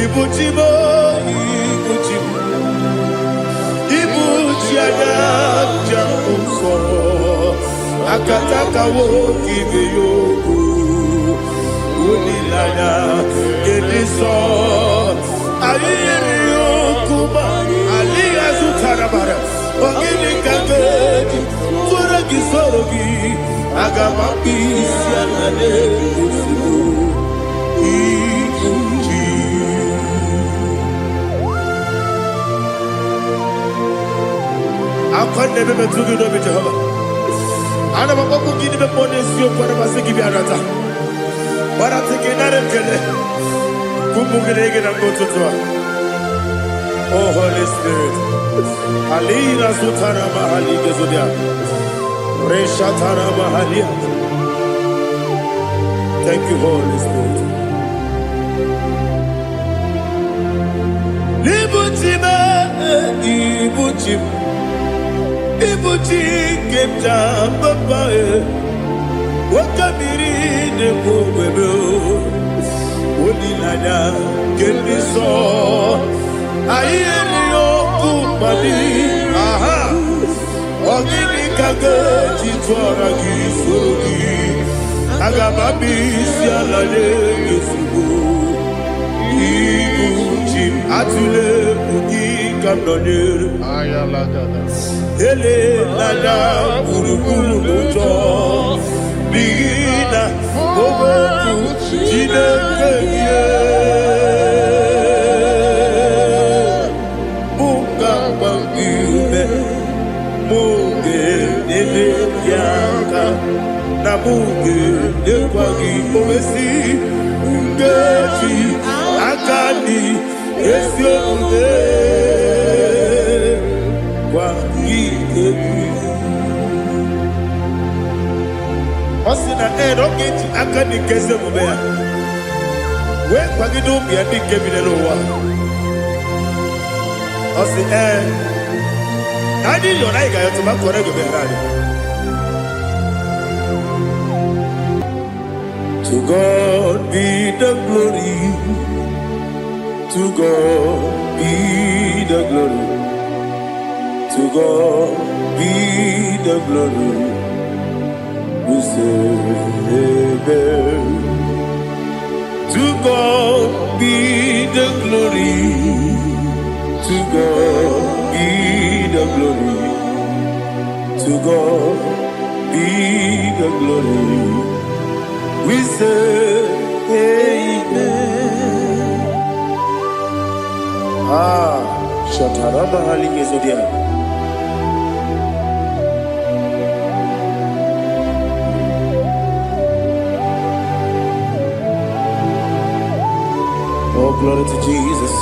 Ibu chi m, ibu chi m, ibu chi anya nja nsọ, akataka nwoke ibe ya okwu, olileanya nke ndị nsọ. Anyị nyere ya okwu ma adịghị azụtara mara. Ọ gịnị ka m ga-eji tụọrọ gị, soro gị? Aga m akpụ isi ala na-ozugbo ibu chi. Akwa na-ebe metụ gị n'obi, Jehova. Ana m akpọkwu gị n'ime mmụọ n'eziokwu. Ana m asị gị bịa nata gbarata gị, nara ekele ụmụ gị na gị na mgbe ụtụtụ a. Oh Holy Spirit, alina zutara mahali gezodia reshatara mahalia. Thank you, Holy Spirit. Ibu chi m, ibu chi m, ibu chi nke m ji papa e, nwoke mmiri na-ekwu ogbebe, olileanya nke ndị nsọ. Anyị erighị ọkụ mmadụ aha. Ọ gịnị ka ga-eji tụọra gị, soro gị? Aga m abịa isi ala nye gị ozugbo. Ibu chi m, atụle egwu, gị ka m nọnyere. Elela gburugburu n'ụjọ, n'ihi na okwu Chineke gị mụ ga-agba gị ume, mụ ga-enyere gị aka, na mụ ga-enyekwa gị owesi nkeji aka dị ezi omume gwa gị egwu. Ọ sị na ee, na ọ ga-eji aka dị nke ezi omume ya wee kwagide ụmụ ya ndị nke bi n'elu ụwa. Ọ sị ee, na anyị yọrọ, anyị ga-ayọtụ ma kọrọ ego meghere anyị. To God be the glory, to God be the glory, to God be the glory. We say amen. To God be the glory, to God be the glory, to God be the glory. We say amen. Ah, Shataraba Hali Gezodia. Oh, glory to Jesus.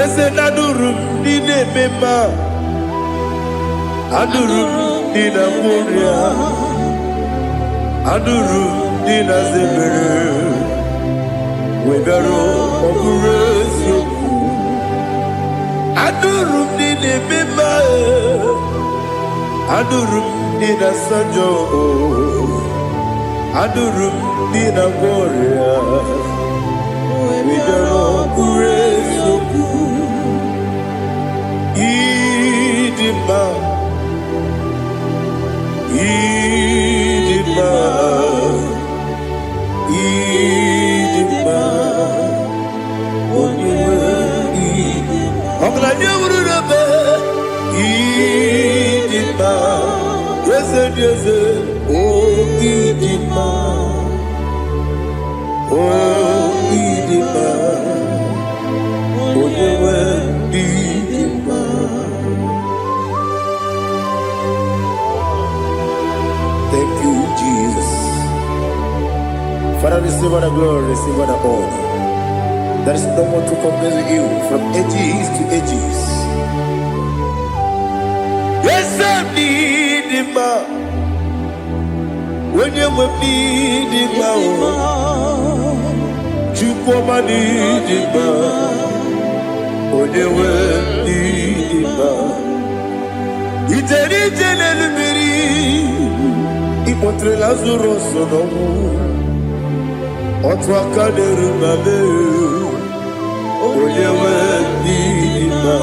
Eze na-anụrụ m ndị na-eme mma, anụrụ m ndị na-agwọ ọrịa, anụrụ m ndị na-aza ebere, wee bịaruo, ọ bụrụ eziokwu. Anụrụ m ndị na-eme mma, anụrụ m ndị na-asa njọ, anụrụ m ndị na-agwọ ọrịa, wee bịaruo, ọ bụrụ eziokwu. Ịdị mma, ịdị mma, ịdị mma, onye nwe ọgaranya wuru n'ebe. Ịdị mma, eze dị eze, o ịdị mma, o ịdị mma, onye nwe ịdị mma. Thank you, Jesus. Father, receive all the glory, receive all the honor. There is no one to compare with you from ages to ages. Yes, I need him. Onye nwe m n'ịdị mma o, Chukwu ọma n'ịdị mma, onye nwe m. Ije n'elu mmiri, ịkpọtere Lazarus n'ọnwụ. Otu aka na-eru ma mee, onye nwe ndị mma.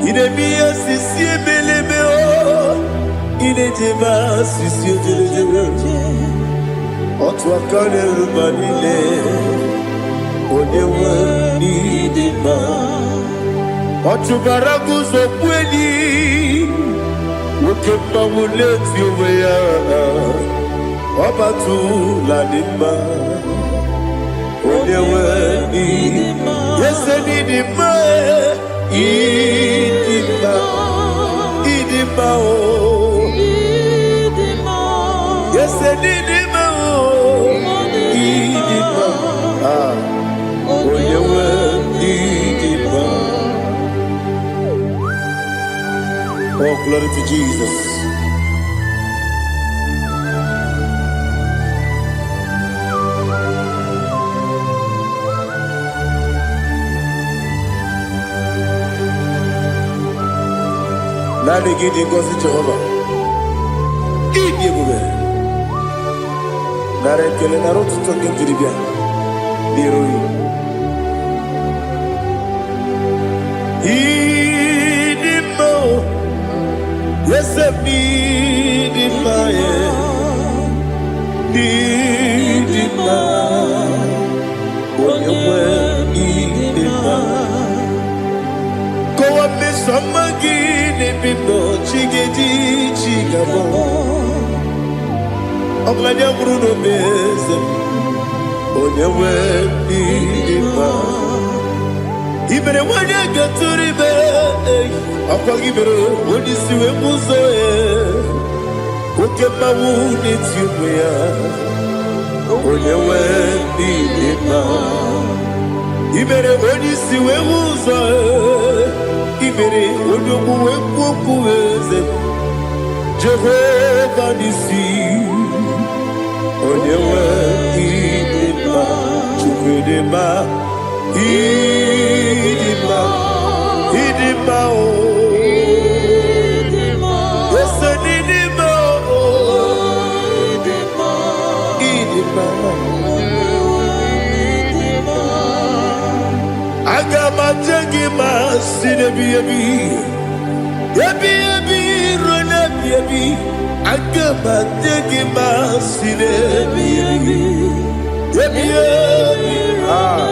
Ị na-eme ihe sisi ebelebe o, ị na-ejebe asịsị ojelejele. Otu aka na-eru ma niile, onye nwe ndị mma. Ọ chụbara guzo kweli, nwoke mmanwụ na-eti onwe ya, ọ batụla dị mma, onye nwe ndị ese n'ịdị mma, ịdị mma, ịdị mma o, ese n'ịdị mma o, ịdị mma, ah, onye nwe ịdị mma. Oh, glory to Jesus. Naanị gị dị ngọzi, Jehova. Ịdị ebube. Nara ekele, nara ụtụtụ nke m jiri bịa n'iru gị. Ịdị mma o, eze m, ịdị mma, e. Ịdị mma, onye nwe, ịdị mma. Kọwa mmeso ọma gị n'ebe m nọ, chi ga-eji chi ga-abọ. Ọgaranya nwụrụ n'obe, eze m, onye nwe, ịdị mma. I mere nwanyị ga-atụrụ ime, ọkwa gị mere onye isi wee mụ ụzọ ya. Oke mmanwụ na-eti onwe ya, onye nwe, ịdị mma. I mere onye isi wee hụ ụzọ, i mere onye ogbu wee kwuo okwu, eze Jehova n'isi, onye nwe, ịdị mma. Chukwu, ịdị mma, ịdị mma, ịdị mma o, ese n'ịdị mma o, ịdị mma. Aga m aje gị ma si n'ebi ebi ebi ebi ruo n'ebi ebi. Aga m aje gị ma si n'ebi ebi ebi ebi. Ah.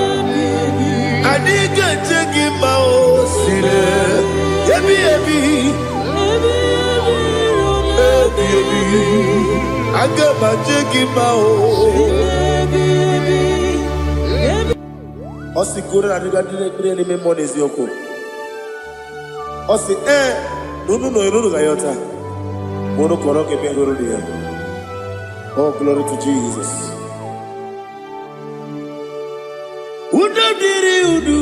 Anyị ga-eje gị ma o si n'ebi ebi ebi ebi. Aga m aje gị ma o. Ọ sị kwuru na adịga ndị na-ekpere n'ime mmụọ n'eziokwu. Ọ sị ee, na unu nọ unu ga-ayọta ma unu kọrọ ka ebe hụrụ ya. Oh, glory to Jesus. Udo dịrị unu,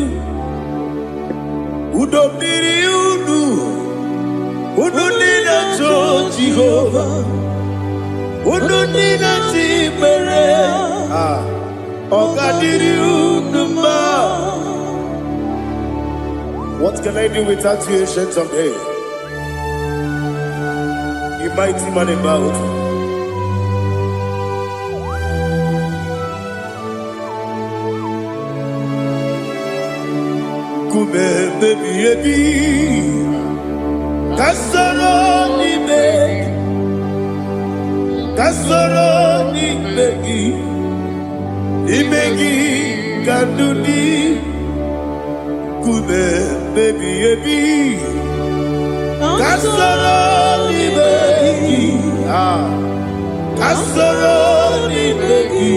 udo dịrị unu, unu ndị na-achọ Jehova, unu ndị na-achọ ikpere, ah, ọ ga-adịrị unu mma. What can I do without you, Ancient of Days? You mighty man in battle. Nkume ebi ebi, ka soro n'ime gị, ka soro n'ime gị, n'ime gị ka ndụ dị. Nkume ebi ebi, ka soro n'ime gị, ah, ka soro n'ime gị,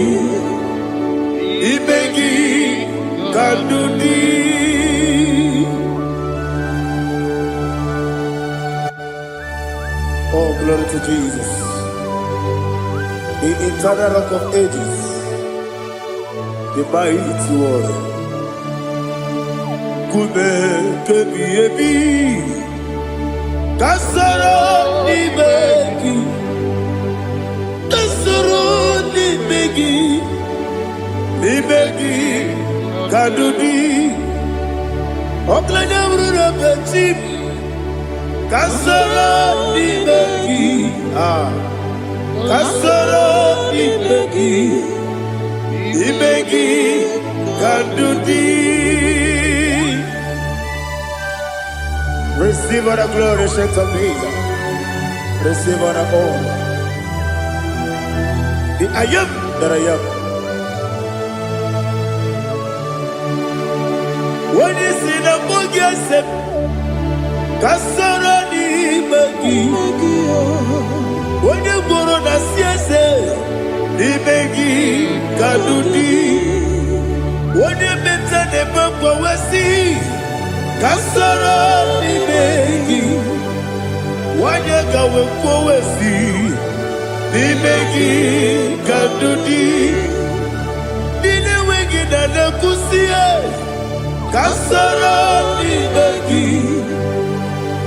n'ime gị ka ndụ dị. Oh, glory to Jesus. The eternal Rock of Ages, the mighty one. Nkume kebi ebi, ka soro n'ime gị, ka soro n'ime gị, n'ime gị ka ndụ dị. Ọgaranya bụrụ na be chi m. Ka soro n'ime gị. Ah, ka soro n'ime gị, n'ime gị ka ndụ dị. Receive all the glory, Saint of Days. Receive all the honor. The I am that I am. Onye si na mbụ gị ese ka soro n'ime gị. Onye gwụrụ na si eze n'ime gị ka ndụ dị. Onye meta na-eme mgbanwe ka soro n'ime gị. Nwanyị ka wee kwuo si n'ime gị ka ndụ dị. Ndị na-enweghị na na-ekwusi ka soro n'ime gị.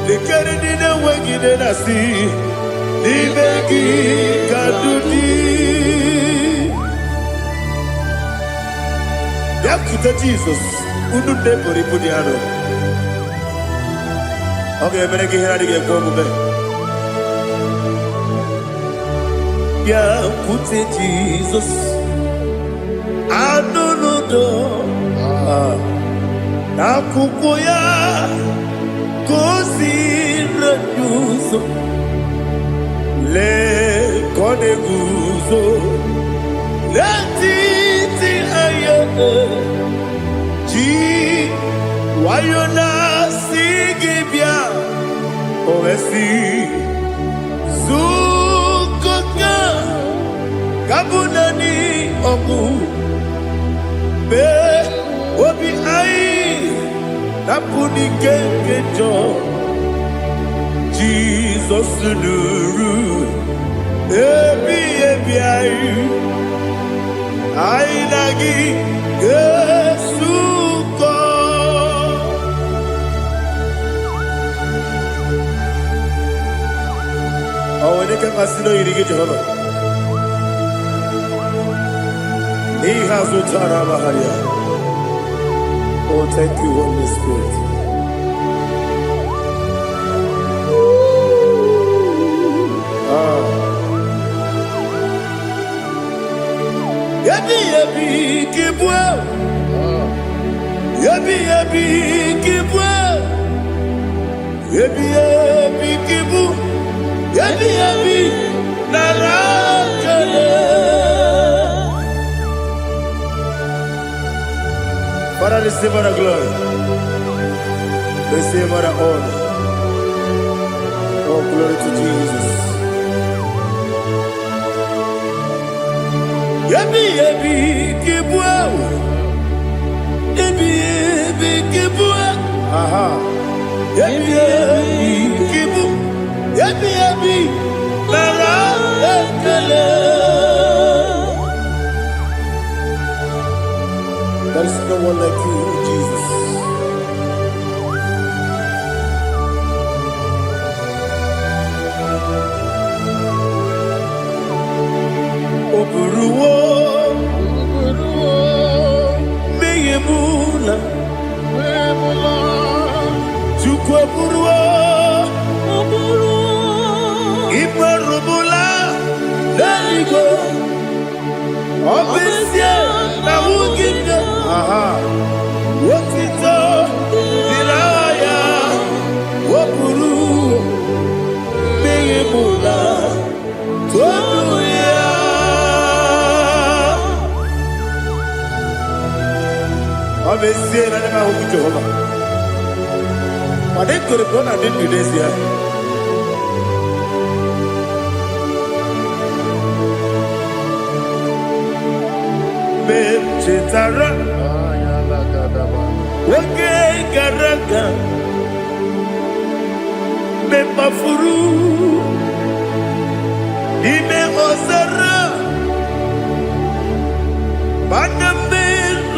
Lekere ndị na-enweghị nne na-asị n'ime gị ka ndụ dị. Bịakwute Jizọs, unu nne pụrụ ibu dị arọ. Ọ ga-emere gị ihe na-adịghị ekwe omume. Bịakwute Jizọs, anụ n'udo n'akwụkwọ ya ka o si anyị ụzọ. Lee ka ọ na-eguzo n'etiti anyị, ji nwayọ na-asị gị bịa. O wee sị, zukọta ka bụ naanị ọgwụ mee obi anyị napụ n'ike nke njọ. Jizọs nụrụ ebi ebi anyị, anyị na gị ga-esukọ. Ọ nwere ike mmasị na oyiri gị, Jehova, n'ihe azụ tara amagharị ya. Oh, thank you, Holy Spirit. Ah. Ebi ebi kibue, ebi ebi kibue, ebi ebi kibu, ebi ebi nara kele. Father, receive all the glory, receive all the honor. Oh, glory to Jesus. Ebi ebi kibue, ebi ebi kibue, aha. Ebi ebi kibu, ebi ebi nara ekele. There is no one like you, Jesus. O buruwo mmehie m na Chukwu eburuwo ikperubula n'eluigwe. Ọ bụ ezie na nwunye nne, aha, otito dịrị aha ya. O buru mmehie m na tonu ya. Ọ bụ ezie na ndị m ahụghị Jehova, ma dị kere ka ọ na-adị ndụ n'ezie. Mgbe m chetara oge gara aga, mgbe m kpafuru n'ime ọzara, mana mgbe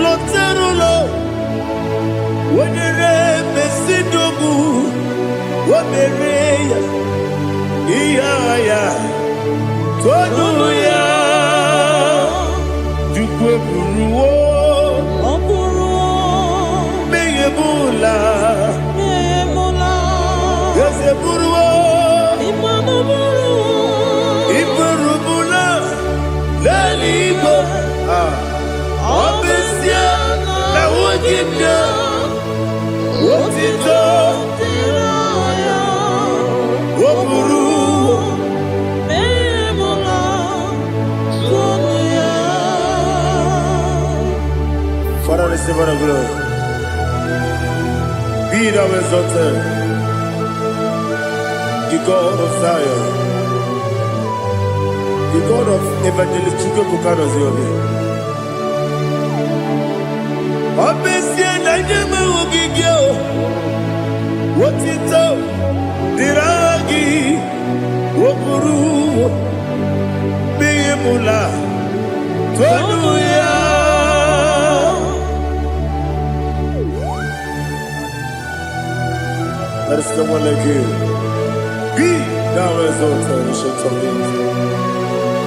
lọtara ụlọ, wenyere mesidogbu, o mere ya ihe agha ya tonu ya. Chukwu eburuwo mmehie m ụla. Eze. Eburuwo, iburubula n'eluigwe. Ah, ọ bụ ezie na nwunye m na otito o buru. Father, receive all the glory. Be thou exalted, the God of Zion, the God of Evangelist Chukwuebuka Obi. Ọ bụ ezie na nye m ogige o, otito dịrị aha gị, o buru n'ihi mụla tonu ya. There is no one like you. Be thou exalted, ancient of days.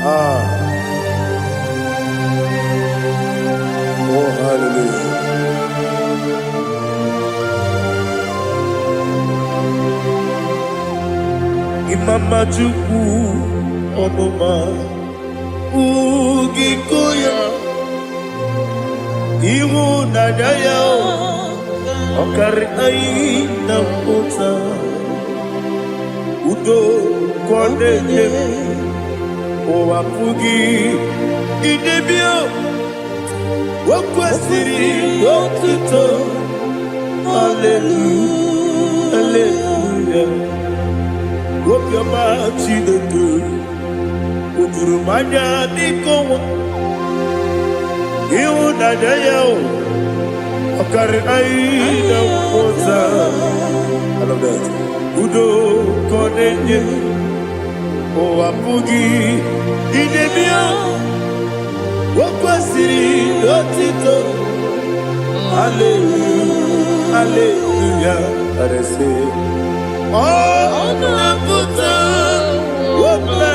Ah, oh, hallelujah. Imama Chukwu ọmụma ugiko ya, ịhụnanya ya ọkarị anyị na mmụta, udo ka ọ na-enye, ụwa pụghị idebe. O kwesịrị otuto, haleluya, haleluya. Obiọma Chineke o juru m anya dịka ọnwa, ịhụnanya ya o ọkarị anyị na mmụta. I love that. Udo ka ọ na-enye, ụwa pụghị idebe. O kwesịrị otito, haleluya, haleluya. Arese ọ na-apụta ọbụla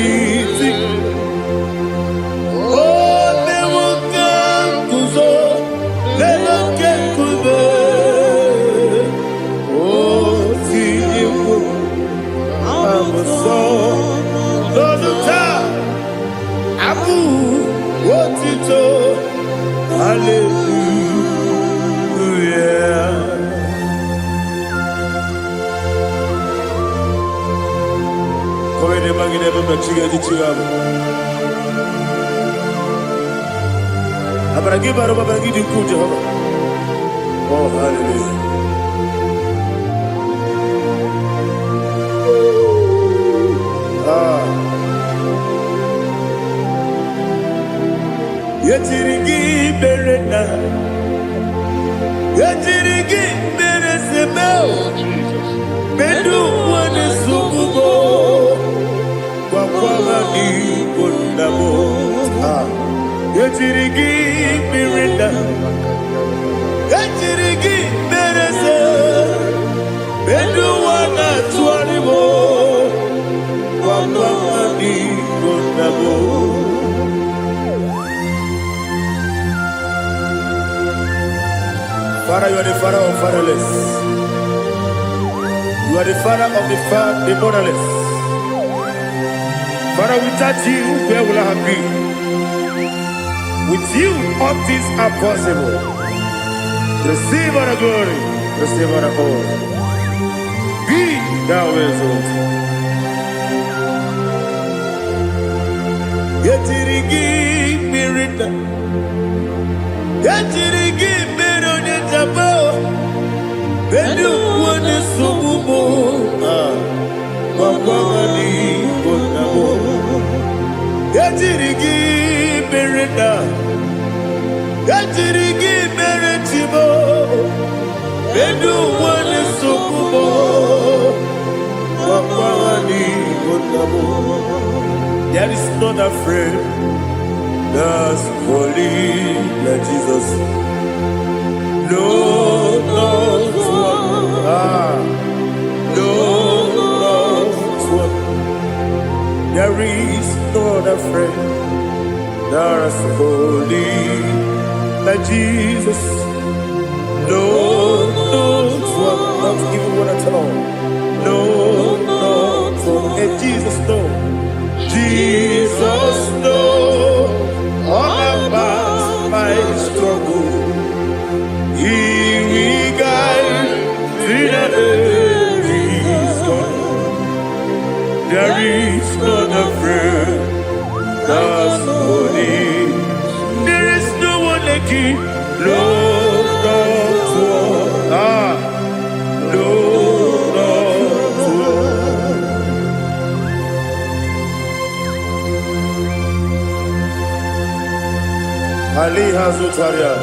iti o mewo ka guzo n'elu oke nkume, o tinyewo abụsọ n'ọnụ taa abụ otito, haleluya. Kowene magine bebe chiga di chiga. Amara gị bara ụba, amara gị dị ukwuu, Jehova. Oh, hallelujah. Ah. Yetiri gị mere na yetiri gị mere seme. Oh, Jesus. Medu wane sugubo gwakwara n'igbo nna m. Ah. Yetiri gị mere na yetiri gị mere se medu wana tụgharị m gwakwara n'igbo nna m. Father, you are the father of fatherless. You are the father of the motherless. Father, without you, where will I have been? With you, all things are possible. Receive our glory, receive our honor. Be thou exalted. Yetiri gị mmiri na yetiri gị mmiri onye njaba bedu onye nsogbu mụ gwagwara n'igbo nna m. Yetiri gị mmiri na yetiri gị mmiri chibo bedu onye nsogbu mụ gwagwara n'igbo nna m. There is not a friend that's holy like Jesus. No, not one. Ah, no, not one. There is no other friend There's holy like Jesus. No, no, one, not even one at all. No, not one. And Jesus, no. Jesus, no. All about my struggle. He will guide till the day is gone. There is none afraid that's holy. There is no one like you. No, not one. Ah, no, not one. Ali Hazutaria.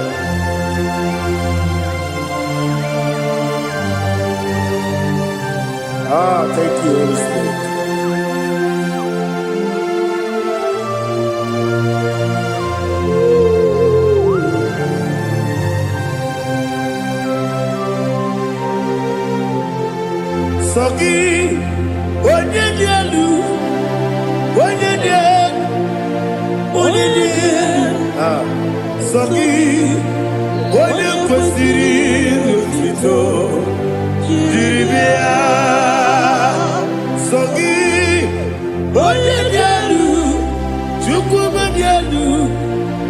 Ah, thank you, Holy Spirit. Sọ gị, onye dị elu, onye dị elu, onye dị elu. Ah, sọ gị, onye kwesịrị otuto jiri bịa. Sọ gị, onye dị elu, Chukwu dị elu,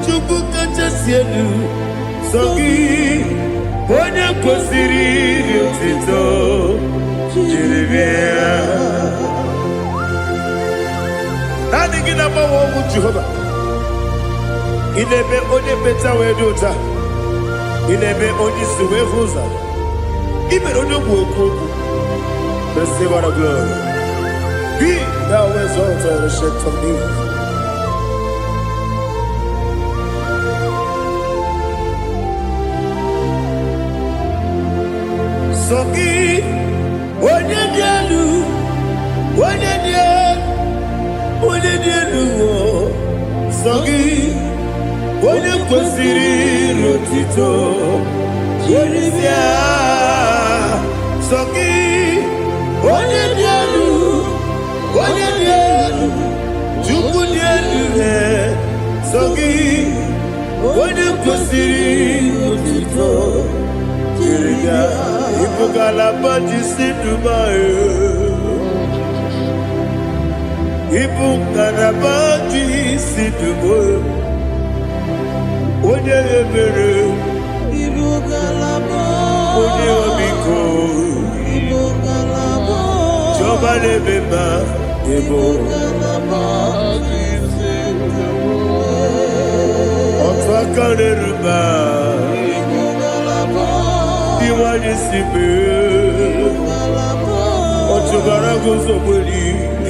Chukwu kachasị elu. Sọ gị, onye kwesịrị otuto jiri bịa. Naanị gị na-agbanwe ọnwụ, Jehova. Ị na-eme onye mmecha wee dị ụcha. Ị na-eme onye isi wee hụ ụzọ. Ị mere onye ogbu okwu okwu. Receive all the glory. Be thou exalted, Ancient of Days. Sọ gị, onye dị elu, onye dị elu, onye dị elu o. Sọ gị, onye kwesịrị otito jiri bịa. Sọ gị, onye dị elu, onye dị elu, Chukwu dị elu he. Sọ gị, onye kwesịrị otito jiri bịa. Ịbụ ngalaba ji si Dubai. Ịbụ ngalaba ji si Dubai. Onye ebere, Ibu ngalaba. Onye ọmịiko, Ibu ngalaba. Chiọma na-eme mma, ịbụ Ngalaba. Otu aka na-eru mba, Ibu ngalaba. Iwanye si mee. Ngalaba. Ọchụbara guzogberi,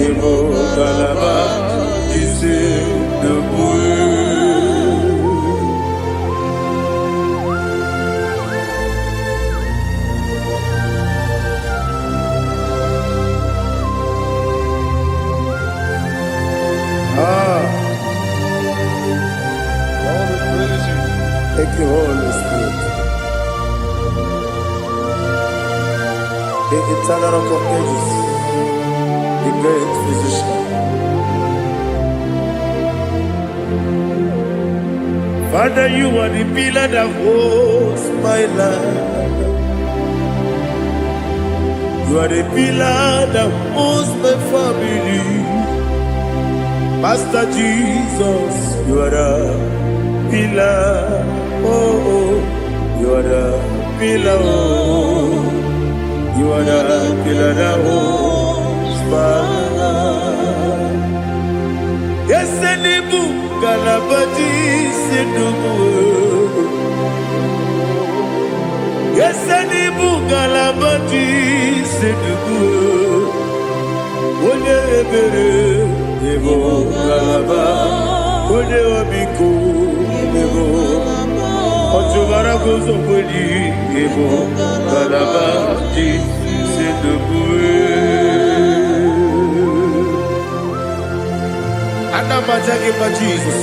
ịbụ ngalaba isi n'okpuru. Ah, Lord, we praise you. Thank you, Holy Spirit. The eternal Rock of Ages, the great physician. Father, you are the pillar that holds my life. You are the pillar that holds my family. Master Jesus, you are the pillar. Oh, you are the pillar. Oh, you are the pillar that holds my life. Yes, n'ịbụ ngalaba ji isi ndụ m. Yes, n'ịbụ ngalaba ji isi ndụ m. Onye ebere, ịbụ ngalaba. Onye ọmịiko, ịbụ ọchụbara guzokweli, ịbụ ngalaba ji isi ndụ m. Ana m aja gị mma, Jizọs,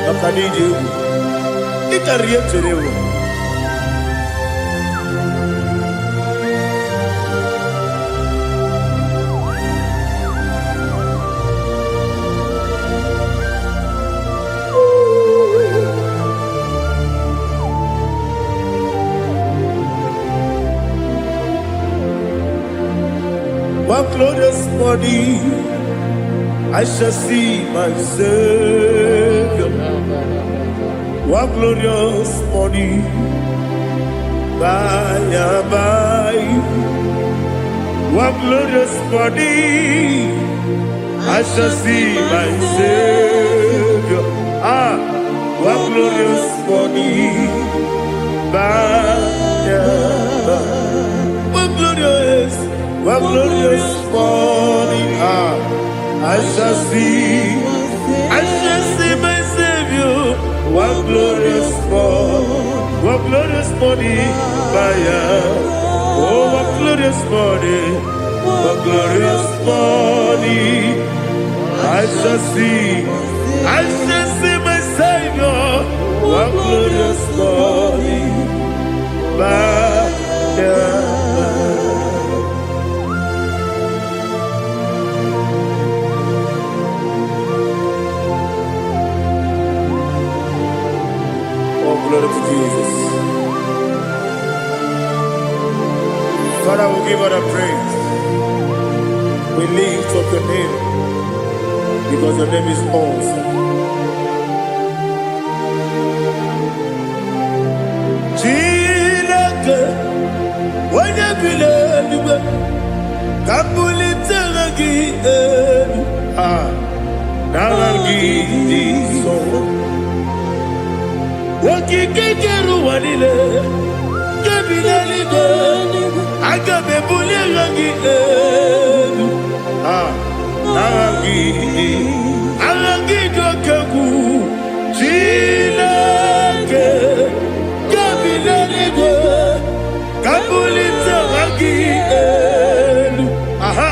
maka na iji egwu ị karịrị ihe m chere ewu. morning I shall see my Savior. What glorious morning by and by. What glorious morning I shall see my Savior. Ah, what glorious morning by and by. What glorious morning. Ah, I shall see my Savior. What glorious morning, what glorious morning by and. Oh, what glorious morning, what glorious morning. I shall see my Savior. What glorious morning by and by. Oh, glory to Jesus. Father, we give all the praise. We lift up your name because your name is awesome. Chineke, onye bi n'eluigwe, ka m bulite aha gị elu. Ah, n'aha gị dị nsọ. Okike kere ụwa niile, nke bi n'eluigwe, aga m ebuli aha gị elu. Ah, n'aha gị dị, aha gị dị oke egwu. Chineke, nke bi n'eluigwe, ka m bulite aha gị elu. Aha,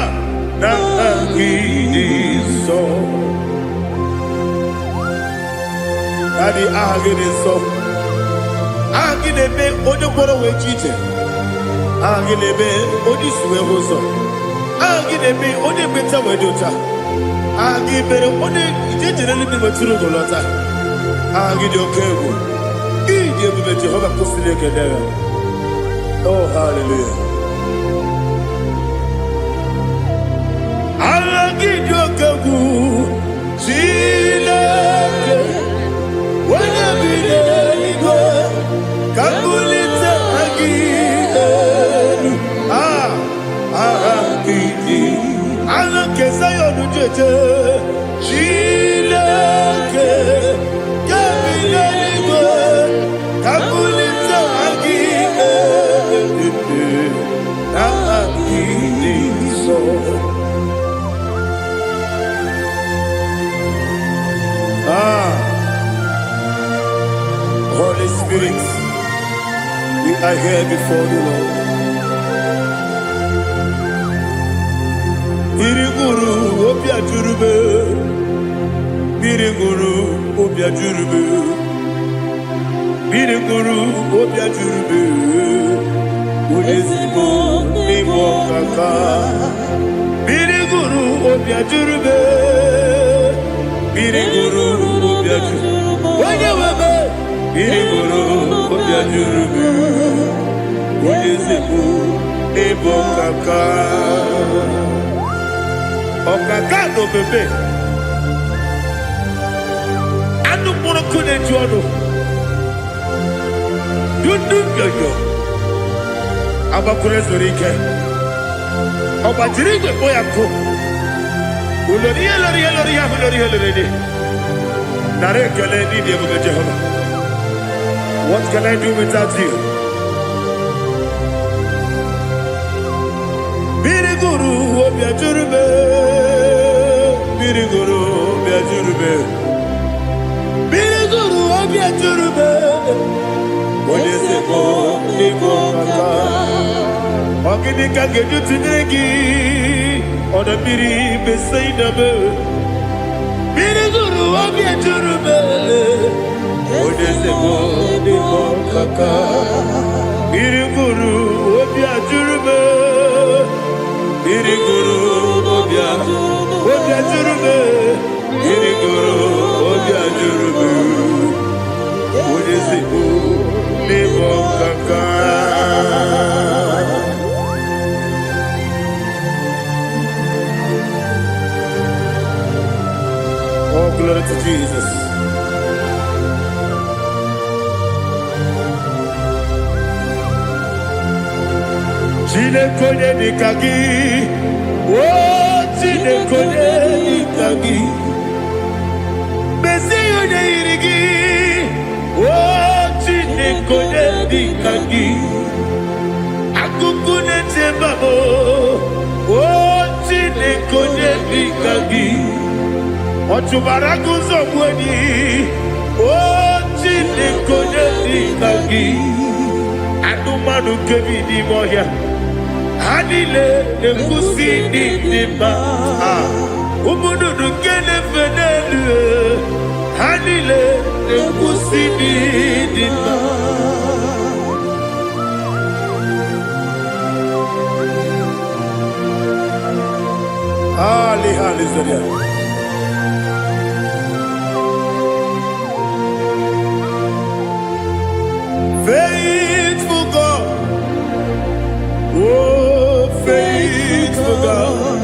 n'aha gị dị nsọ. Daddy, aha gị dị nsọ. Aha gị na-eme onye ngwọrọ wee ji ije. Aha gị na-eme onye isi wee hụ ụzọ. Aha gị na-eme onye ekpenta wee dị ụcha. Aha gị mere onye ije jere eluigwe wetụrụ ugo lọta. Aha gị dị oke egwu. Ị dị ebube. Jehova, kwụsịrị ekele ya. Oh, hallelujah. Aha gị dị oke egwu. Chineke, onye bi n'eluigwe, ka m bulite aha gị elu. Ah, aha gị dị, aha nke Zayọn jeje. Chineke nke bi n'eluigwe, ka m bulite aha gị elu. Aha gị dị nsọ. Ah, Holy Spirit, we are here before the Lord. Mmiri gụrụ obi ajụrụbe, mmiri gụrụ obi ajụrụbe, mmiri gụrụ obi ajụrụbe, onye ezigbo n'ịbụ ọkaka. Mmiri gụrụ obi ajụrụbe, mmiri gụrụ obi ajụrụbe, onye webe, mmiri gụrụ obi ajụrụbe, onye ezigbo n'ịbụ ọkaka. Ọkaka na obebe anụ mkpụrụ nkụ na-eju ọnụ dudu nyoyo agbakwuru ezuru ike, ọ gbajiri igwe kpọ ya nkụ ulori ihe lori ihe lori ihe ahụ lori ihe lori dị. Nara ekele n'ịdị ebube Jehova. What can I do without you? Mmiri gụrụ obi ajụrụ m, mmiri gụrụ obi ajụrụ m, mmiri gụrụ obi ajụrụ m, onye ezigbo n'ịbụ ọkaka. Ọ gịnị ka m ga-eji tụnyere gị, ọdọ mmiri Besaida m? Mmiri gụrụ obi ejuru m, onye ezigbo n'ịbụ ọkaka. Mmiri gụrụ obi ajụrụ m, mmiri gụrụ obi ajụrụ m, mmiri gụrụ obi ajụrụ m, onye ezigbo n'ịbụ ọkaka. Glory to Jesus. Chineke onye dịka gị, o Chineke onye dịka gị, mezie ya onye yiri gị, o Chineke onye dịka gị, akụkụ na-eche mba m, o Chineke onye dịka gị, ọ chụbara gị ụzọ gbu enyi, o Chineke onye dịka gị, anụmanụ nke bi n'ime ọhịa, ha niile na-ekwusi ndị dị mma. Ah, ụmụ nnụnụ nke na-efe n'elu, ha niile na-ekwusi ndị dị mma. Ali, hallelujah. Faithful God, oh faithful God,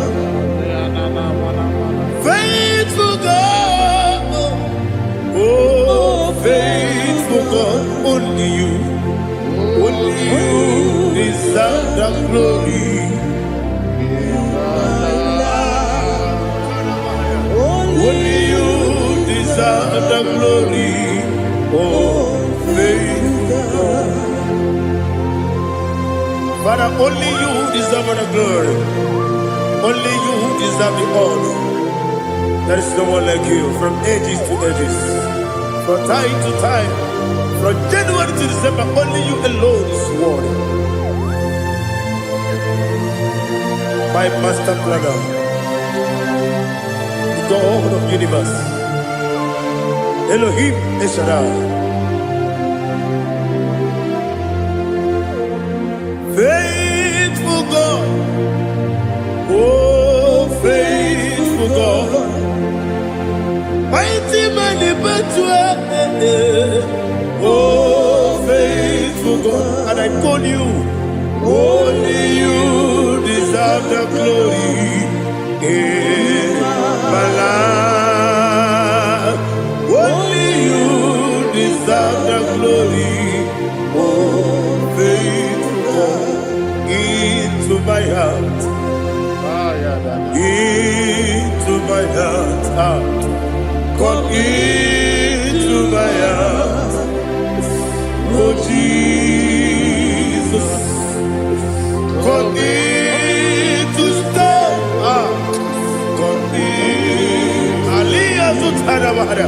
faithful God, oh faithful God, only you deserve the glory. Only you deserve the glory. Oh, faithful God. Father, only you deserve the glory. Only you deserve the honor. There is no one like you from ages to ages, from time to time, from January to December. Only you alone is worthy. My master planner, the God of universe, Elohim El Shaddai. Faithful God, oh faithful God, mighty man in battle, oh faithful God, and I call you, only you deserve the glory in my life. Only you deserve the glory, oh faithful God, into my heart, into my heart, ah, come into my heart, oh Jesus, come in to stay, ah, come in, Aliyah Zutarabara,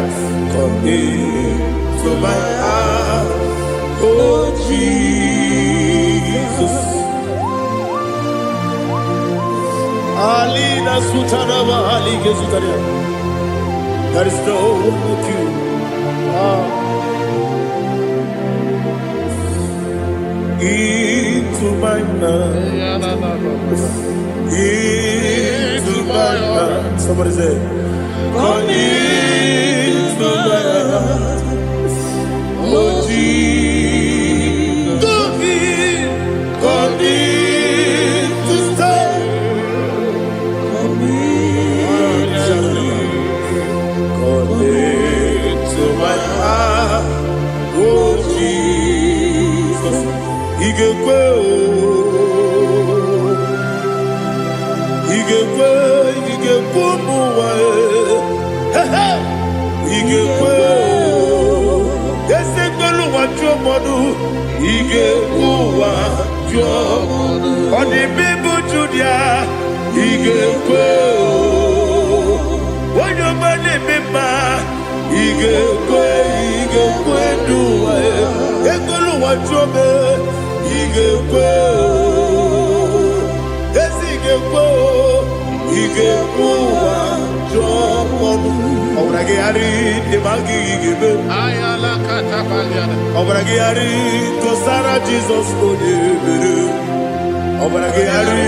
come into my heart, oh Jesus. Alina Sutaraba Ali Gezutaria. There is no one like you. Ah. Into my heart. Into my heart. Somebody say, come into my heart. Oh Jesus. Come in. Come in to stay. Come into my heart. Oh Jesus. Ị ga-ekwe o. Ị ga-ekwe, ị ga-ekwe ụmụ ụwa e. He he. Ị ga-ekwe o. Eze kwelu ụwa jụọ mmadụ. Ị ga-ekwe ụwa jụọ. Ọ dị mbe bụ Judia. Ị ga-ekwe o. Onye ọma na-eme mma. Ị ga-ekwe, ị ga-ekwe n'ụwa e. Ekwelu ụwa jụọ m e. Ị ga-ekwe o. Ezi ga-ekwe o, ị ga-ekwe ụwa jụọ ọnụ. Ọbara gị gharị ndị ma gị ga-eme. Ọbara gị gharị kọsara Jizọs onye mere. Ọbara gị gharị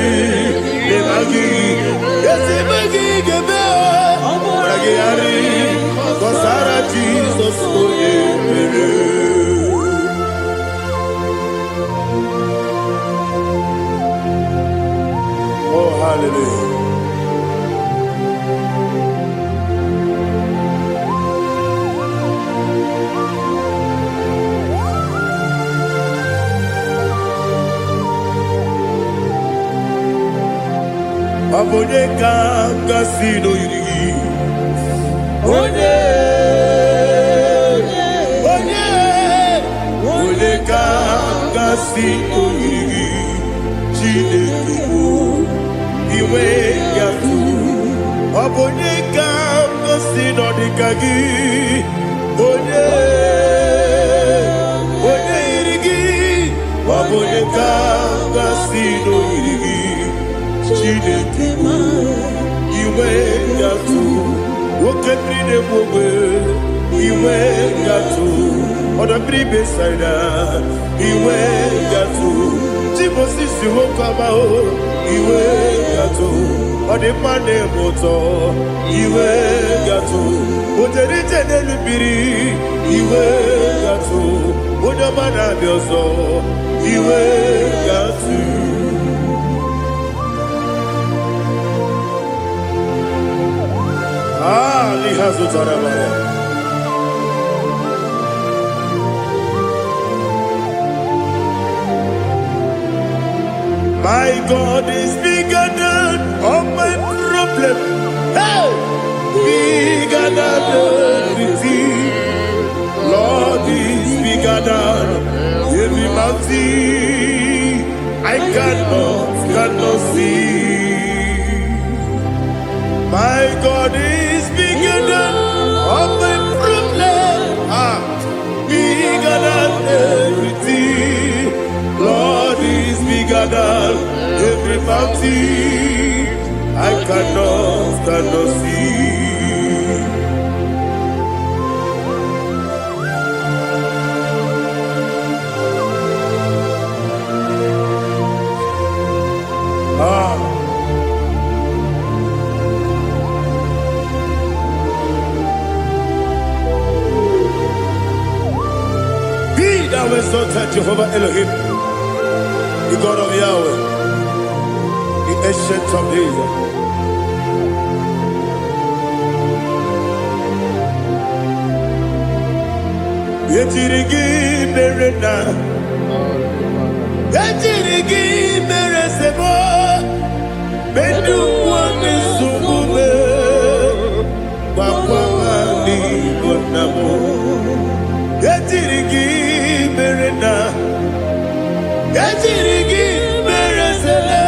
ndị ma gị. Ezi ma gị ga-eme. Ọbara gị gharị kọsara Jizọs onye mere. Oh, hallelujah. ka m gasị n'oyiri gị? Onye, onye, onye ka m gasị n'oyiri gị? Chineke bụ iwe ya tụ. Ọ bụ onye ka m gasị nọ dịka gị? Onye, onye yiri gị? Ọ bụ onye ka m gasị n'oyiri gị? Chineke bụ iwe ya tụ. Oke mmiri na-egbu ogbe, iwe gatụ. Ọdọ mmiri Besaida, iwe gatụ. Timosisi nwoke ọma o, iwe gatụ. Ọ dị mma na-eme ụtọ, iwe gatụ. O jere ije n'elu mmiri, iwe gatụ. Onye ọma na-abịa ọzọ, iwe gatụ. Ah, liha zụtara bara. My God is bigger than all my problem. Hey! Bigger than everything. Lord is bigger than every mountain. I cannot see. My God is bigger than all my problem. Ah, bigger than everything. Lord is bigger than every mountain. I cannot see. Ah, be thou exalted, Jehovah Elohim, the God of Yahweh, the Ancient of Days. Ejiri gị mere na ejiri gị mere sebo medu nwanne nsogbu me gwakwa ha n'igbo nna m. Ejiri gị mere na ejiri gị mere sele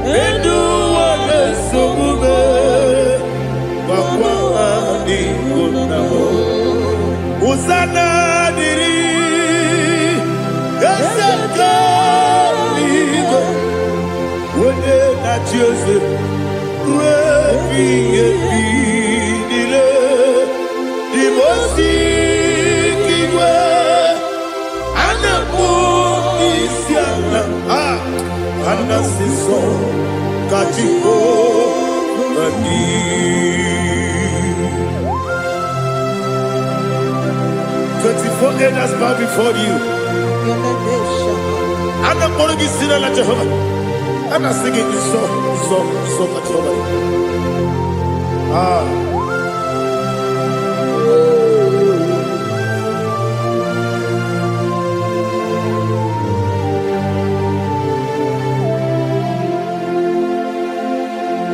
medu nwanne nsogbu me gwakwa ha n'igbo nna m. Hosanna dịrị eze nke eluigwe, onye na-achị eze ruo ebighị ebi niile. Dimosi igwe a na-akpọ isi ala, a ana-asị nsọ ka Jehova dị. 24 elders bow before you. A na-akpọrọ gị si n'ala Jehova. A na-asị gị nsọ, nsọ, nsọ ka Jehova dị. Ah.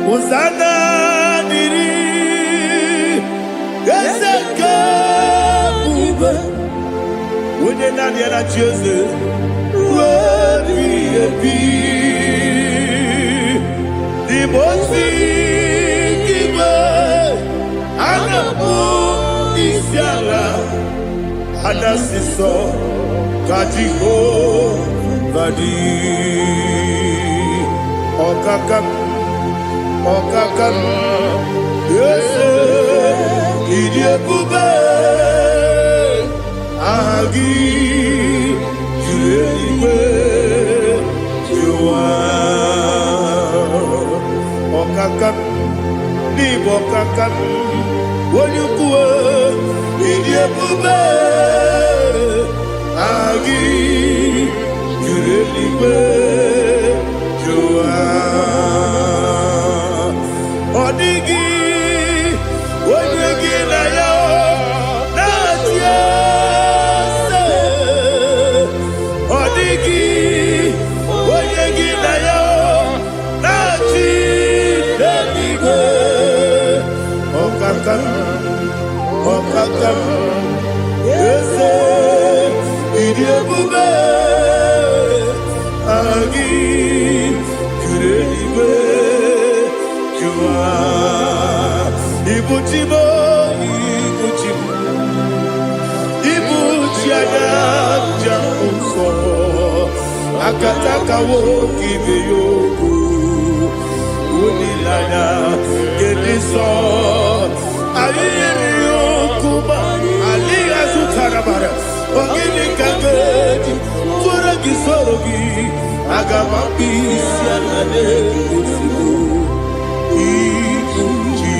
Hosanna dịrị eze nke ebube, onye naanị ya na-achị eze ruo ebighị ebi. Dimosi igwe a na-akpọ isi ala, a na-asị nsọ ka Jehova dị. Ọkaka m, ọkaka m, eze, ịdị ebube, aha gị juru eluigwe jụwa. Ọkaka m, n'ịbụ ọkaka m, onye ukwu, ịdị ebube, aha gị juru eluigwe jụwa. Ọ dịghị onye gị na ya na-achị eze. Ọ dịghị onye gị na ya na-achị Ọkaka m, eze, ịdị ebube, aha gị juru eluigwe jụwa. Ibuchi m, ibuchi m, ibuchi anya njem nsọ, akataka nwoke ibe ya okwu, olileanya nke ndị nsọ. Anyị yiri okwu ma alịghị azụtara mara. Ọ gịnị ka ga-eji tụọrọ gị, soro gị? Aga m akpụ isi ala na-ezigbo ibu chi.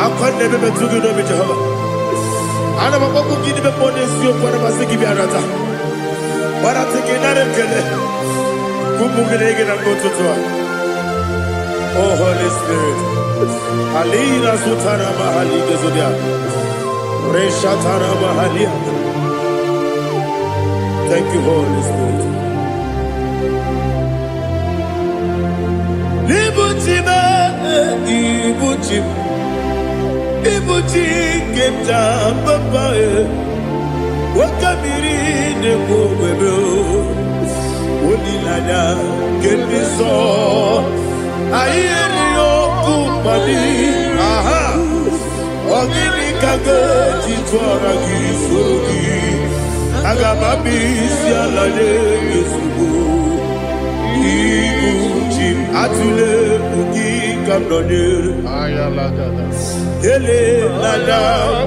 Akwa na-ebe metụ gị n'obi, Jehova. Ana m akpọkwu gị n'ime mmụọ n'eziokwu. Ana m asị gị bịa nata gbarata gị, nara ekele ụmụ gị na gị na mgbe ụtụtụ a. Oh Holy Spirit, alina zutara mahali gezodia reshatara mahalia. Thank you, Holy Spirit. Ibuchi m, ibuchi m, ibuchi nke m ja papa e, nwoke mmiri na-ekwu ogbebe, olileanya nke ndị nsọ. Anyị erighị ọkụ mmadụ. Aha, ọ gịnị ka ga-eji tụọra gị, soro gị? Aga m abụ isi ala nye gị ozugbo. Ibu chi m, atụle egwu, gị ka m nọnyere. Elela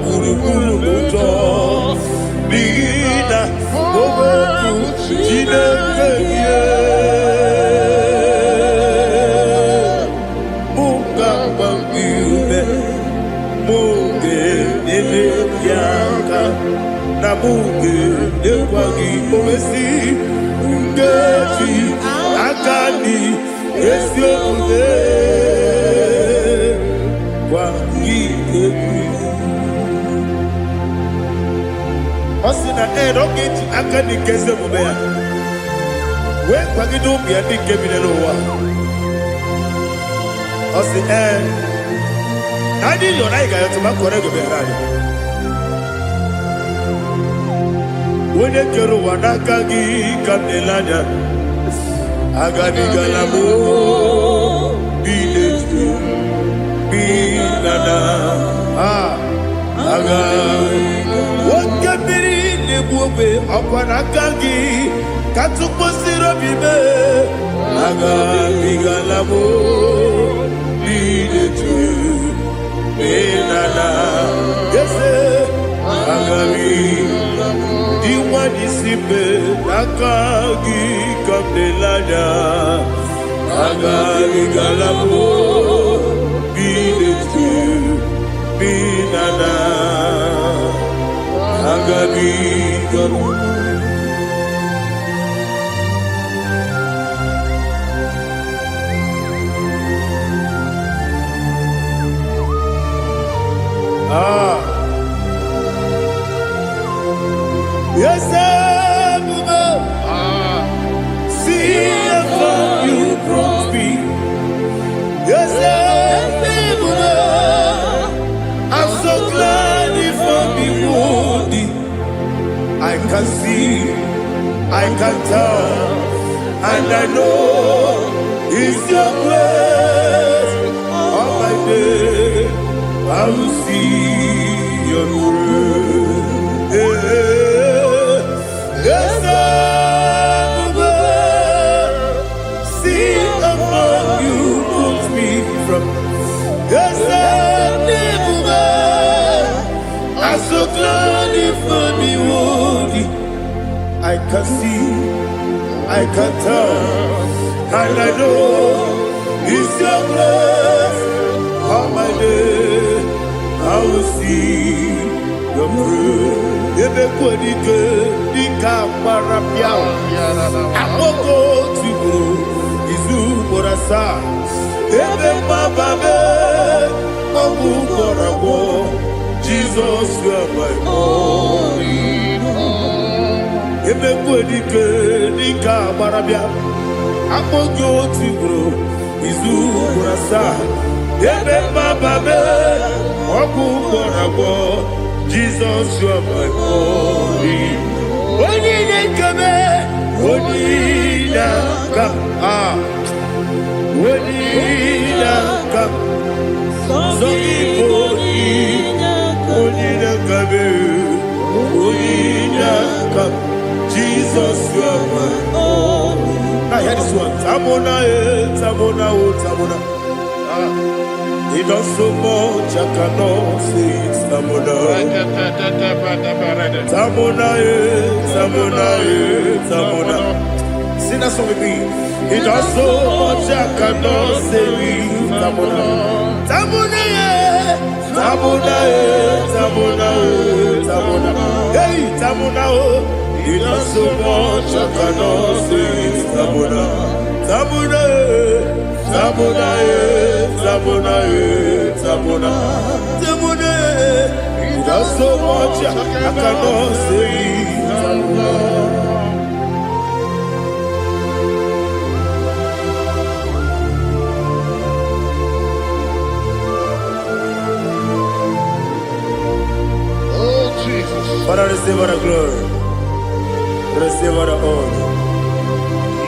gburugburu n'ụjọ, n'ihi na okwu Chineke gị mụ ga-agba gị ume, mụ ga-enyere gị aka, na mụ ga-enyekwa gị owesi nkeji aka dị ezi omume gwa gị egwu. Ọ sị na ee, na ọ ga-eji aka dị nke ezi omume ya wee kwagide ụmụ ya ndị nke bi n'ụwa. Ọ sị ee, na anyị yọrọ, anyị ga-ayọtụ ma kwere gị bịara anyị. Onye kere ụwa, n'aka gị ka m na-ele anya. Agabigala m biletu bilana a aga. Nwoke mmiri na-egbu ogbe, ọkwa n'aka gị ka tụkwasịrị obi mee. Agabigala m biletu bilana eze agabi dị nwa n'isi mbe, n'aka gị ka m na-ele anya. Agabigala m biletu binana agabigala. Ah, yes, ebube, see how far you brought me. Yes, ebube, I'm so glad you found me worthy. I can see, I can tell, and I know it's your grace. All my day, I will see your grace. Yes, ebube, see how far you put me from. Yes, ebube, I'm so glad you found me worthy. I can see, I can tell, and I know it's your grace. All my day, I will see your grace. Ebe kwenike dịka agbara bịa, akpọkọ tigburu izu ugboro asaa, ebe mgbaba mee, ọgwụ gwọrọ agwọ. Jizọs, you are my all. Ebe kwenike dịka agbara bịa. Akpọ gị otu ugboro, izu ugboro asaa. Ebe mgbaba m, ọgwụ gwọrọ agwọ. Jizọs, you are my only. Onye na-ekeme, onye na-aka, ah, onye na-aka, sọ gị bụ onye na-aka m, onye na-aka. Jesus, you are my. Now hear this one. Tamona, eh, Tamona, oh, Tamona. Ah, he does so much, I cannot say it. Tamona. Tamona, eh, Tamona, eh, Tamona. Sing that song with me. He does so much, I cannot say it. Tamona. Tamona, eh, Tamona, eh, Tamona, eh, Tamona. Hey, Tamona, oh. He does so much, I cannot say it. Tamona. Tamona, eh, Tamona, eh, Tamona, eh, Tamona. Tamona, eh. He does so much, I cannot say it. Tamona. Oh, Jesus. Father, receive all the glory. Receive all the honor.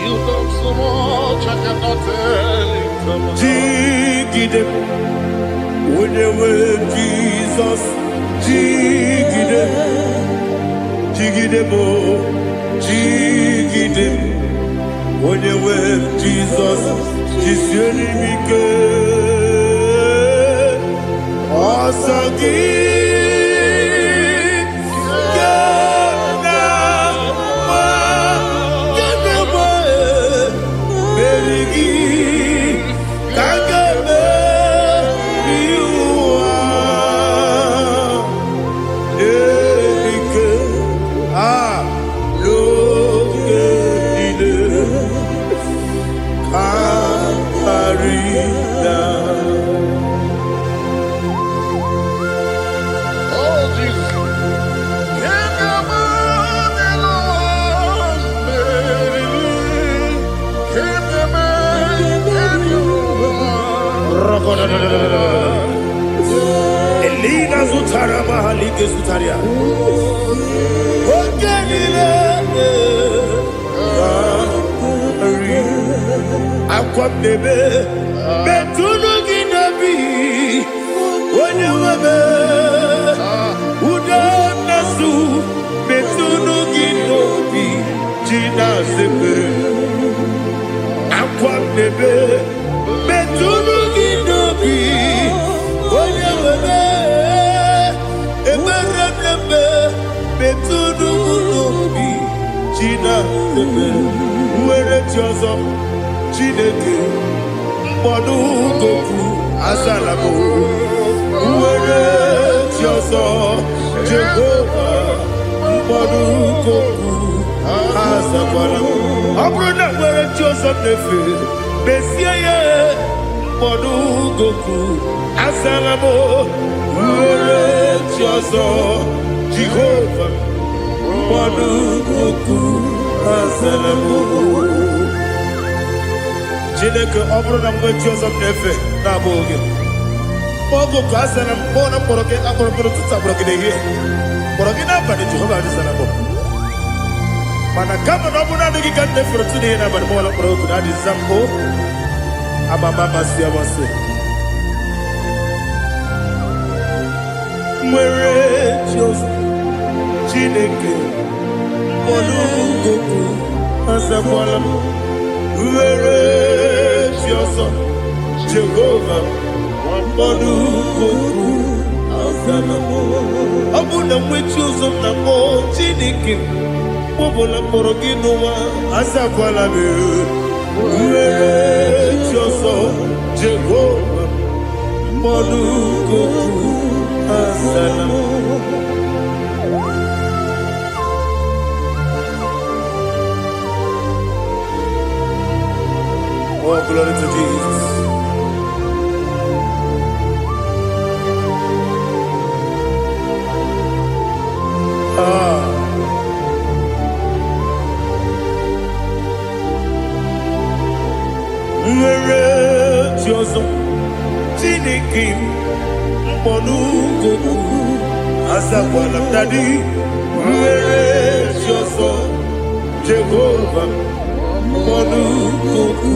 You've done so much, I cannot tell it. Jigide, onye nwe Jizọs, jigide, jigide m, jigide, onye nwe Jizọs, jisie m ike. Ọsọ gị ga na-agba, ga na-agba, meri gị ka a ga-emeri ụwa. N'ike a n'oge niile ka karịa. Oh, Jesus. Can you Can you Elina zutara mahalike zutaria. Oge niile karị. Akwa m na-ebe metụnụ gị n'obi onye nwe m udo na-asụ metụnụ gị n'obi ji na-asịpụrụ akwa m na-ebe metụnụ gị n'obi onye nwe m ekpere m na-eme metụnụ m n'obi ji na-asịpụrụ nwere chi ọzọ Chineke mkpọdụ goku azala m nwere chi ọzọ Jehova mkpọdụ goku azakwala m ọ bụrụ na nwere chi ọzọ m na-efe mezie ya mkpọdụ goku azala m nwere chi ọzọ Jehova mkpọdụ goku azala m. Chineke, ọ bụrụ na mgbe chi ọzọ m na-efe na-abụghị gị oge ka a sara m kpọọ na mkpọrọ gị akpọrọ mkpọrọ ụtụtụ akpọrọ gị n'ehihie kpọrọ gị n'abalị Jehova adịsara m mana kama na ọ bụrụ naanị gị ka m na-efere ụtụ n'ihe n'abalị mọla mkpọrọ oku na adịza mbụ amama amasị amasị nwere chi ọzọ Chineke mkpọrọ goku azakwala m nwere chi ọzọ Jehova mkpọrọ goku azala m ọ bụ na nwechi ụzọ m na-akpọ Chineke mkpọbụla mkpọrọ gị n'ụwa azakwala m nwere chi ọzọ Jehova mkpọrọ goku azala m. Oh, glory to Jesus. Ah, Nwere chi ọzọ, Chineke m, mkpọnugokwu azakwala m. Daddy, nwere chi ọzọ, Jehova, mkpọnugokwu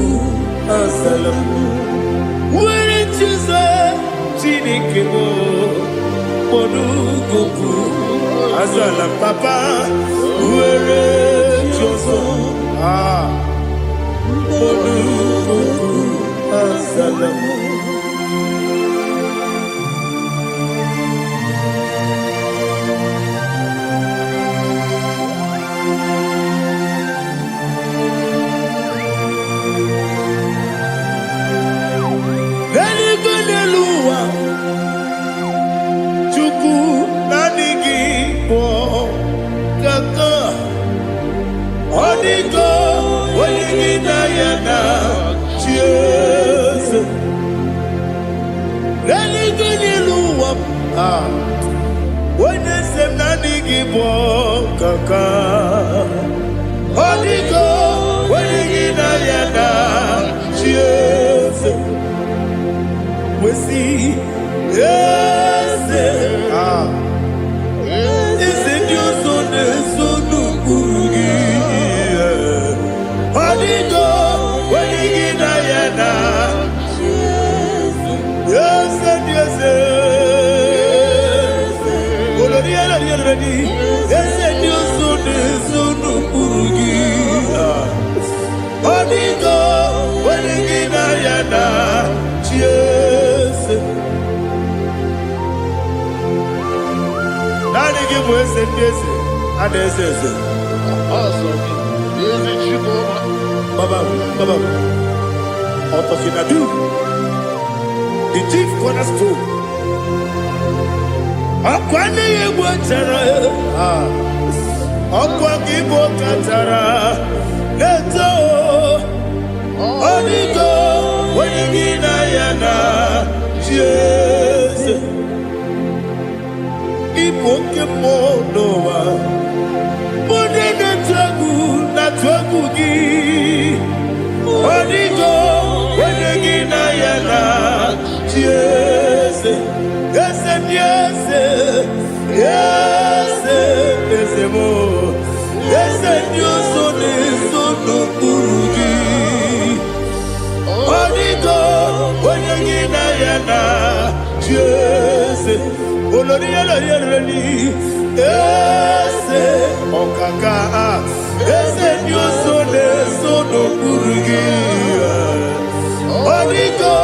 azala m. Nwere chi ọzọ, Chineke m, mkpọnugokwu azala m. Papa, nwere chi ọzọ, ah, mkpọnugokwu azala m. N'eluigwe, n'elu ụwa, Chukwu, naanị gị bụ kaka. Ọ dịgo onye gị na ya na chi eze. N'eluigwe, n'elu ụwa, ah, onye eze m, naanị gị bụ kaka. Ọ dịgo onye gị na ya na chi eze. Wesi eze, ah, eze ndị ọzọ na-eso n'ụkpụrụ gị. Ọ dịgo onye gị na ya na eze ndị eze. Olori elori elori, eze ndị ọzọ na-eso n'ụkpụrụ gị. Ọ dịgo onye gị na ya na chi eze. Naanị gị bụ eze ndị eze, a na-eze eze. Ọsọ gị, ezi Chukwu. Baba, Baba, Otokinadu, the chief cornerstone. Ọkwa nne ya egwu chara, ah, ọkwa gị bụ kachara na-eto. Ọ dịgo onye gị na ya na chi eze. Ịbụ oke mmụọ n'ụwa, onye na-etu egwu na-atụ egwu gị. Ọ dịgo onye gị na ya na chi eze. Eze ndị eze, eze, eze m, eze ndị ọzọ na-eso n'okpuru gị. Ọ dịgo onye gị na ya na chi eze. Olori elori elori, eze ọkaka, eze ndị ọzọ na-eso n'okpuru gị. Ọ dịgo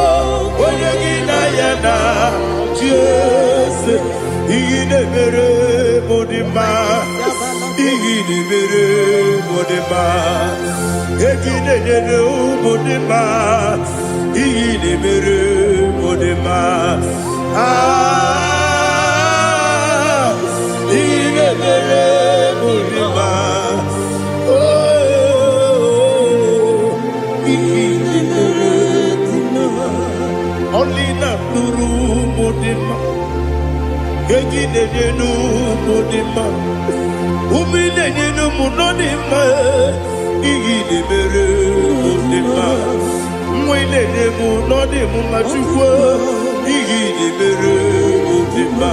onye gị na ya na chi eze. Ihe na-emere m dị mma, ihe na-emere m dị mma, egi na-enyere ụmụ dị mma, ihe na-emere m dị mma. Ah, ihe na-emere m dị mma. Oh, ihe na-emere dị mma. Ọlị na-atụrụ ụmụ dị mma, egi na-enye n'ụmụ dị mma, ume na-enye n'ụmụ nọ dị mma. Ihe na-emere mụ dị mma, nwa ị na-enye m nọ dị m mma. Chukwu, ihe na-emere mụ dị mma.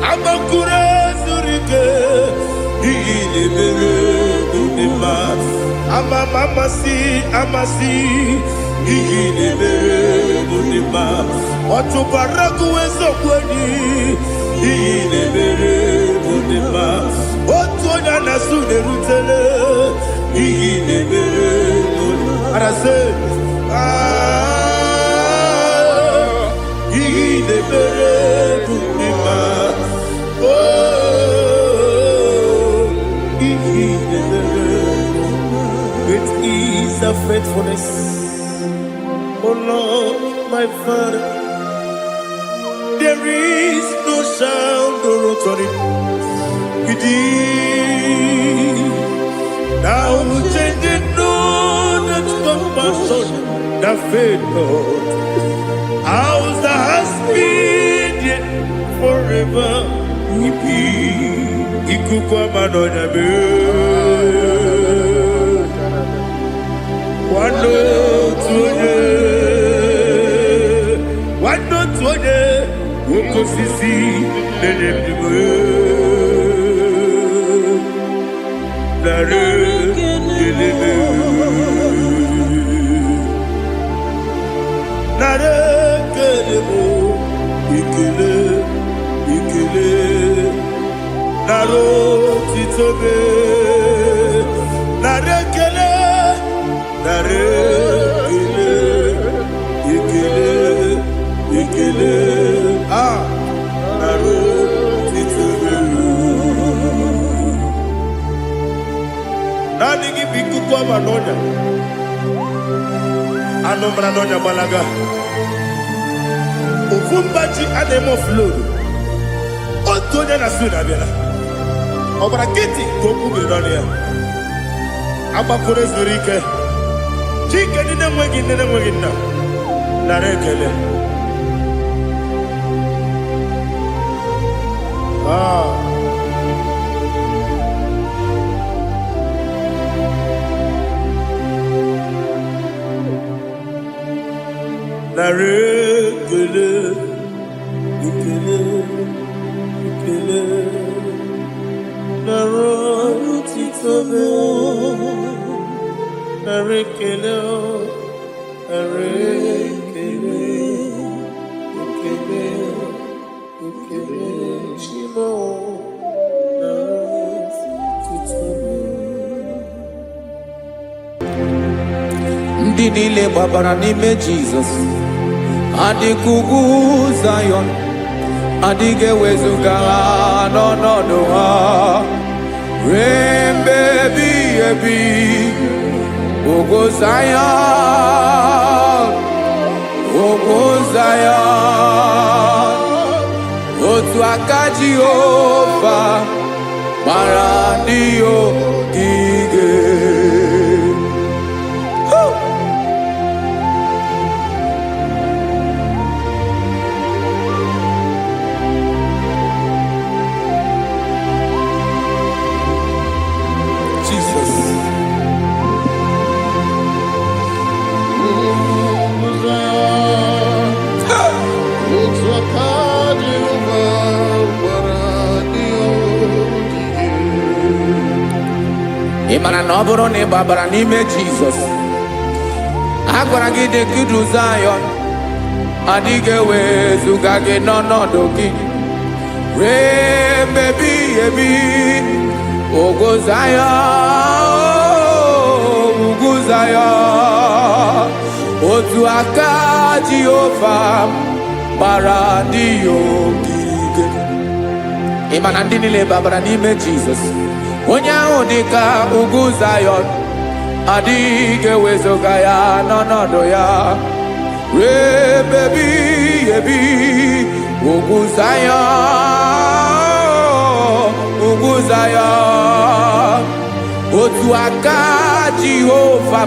Agbakụrụ zuru ike, ihe na-emere mụ dị mma. Ama m amasị amasị, ihe na-emere mụ dị mma. Ọtụbara gụwa eziokwu enyi, ihe na-emere mụ dị mma. Otu onye a na-asụ na-erutele, ihe na-emere mụ dị mma. Arasị, ah, ihe na-emere mụ dị mma. Oh, ihe na-emere. Great is thy faithfulness, O Lord, my Father. There is no sound or authority within. Thou changest not thy compassion, that fail not. As thou hast been, yet forever we be. Ikuku ama n'ọnya mee. Kwado. otu onye, nwanne otu onye, oke osisi na-enye ndụ. Nara ekele m. Nara ekele m, ekele, ekele, nara otito m. Nara ekele, nara ekele, ekele, ekele, ah, nara otito m. Naanị gị bụ ikuku ọma n'ọnya, anụ mara n'ọnya gbalaga. Ofu mba ji a na-eme oflodu, otu onye na su na-abịala. Ọgbara nkịtị ka okwu gị n'ọnụ ya. Agbakọrọ zuru ike. Chike ndị na-enweghị nne na-enweghị nna, nara ekele. Ah. Nara ekele, ekele, ekele, nara otito m. Nara ekele, nara ekele, ekele, ekele, Chimo, nara otito m. Ndị niile gbabara n'ime Jizọs adịka ugwu Zayọn, adịghị ewezuga ha n'ọnọdụ ha ruo mgbe ebighị ebi. Ugwu Zayọn, ugwu Zayọn, otu aka Jehova gbara ndị ogige. Jesus. Otu aka Jehova gbara ndị ogige. Ị mara na ọ bụrụ na ị gbabara n'ime Jizọs, a gwara gị dị ka idu Zayọn, adịghị ewezuga gị n'ọnọdụ gị ruo mgbe ebighị ebi. Ugwu Zayọn, ugwu Zayọn, otu aka Jehova gbara ndị ya ogige. Ị ma na ndị niile babara n'ime Jizọs, onye ahụ dị ka ugwu Zayọn, adịghị ewezuga ya n'ọnọdụ ya ruo ebe ebighị ebi. Ugwu Zayọn, ugwu Zayọn, otu aka Jehova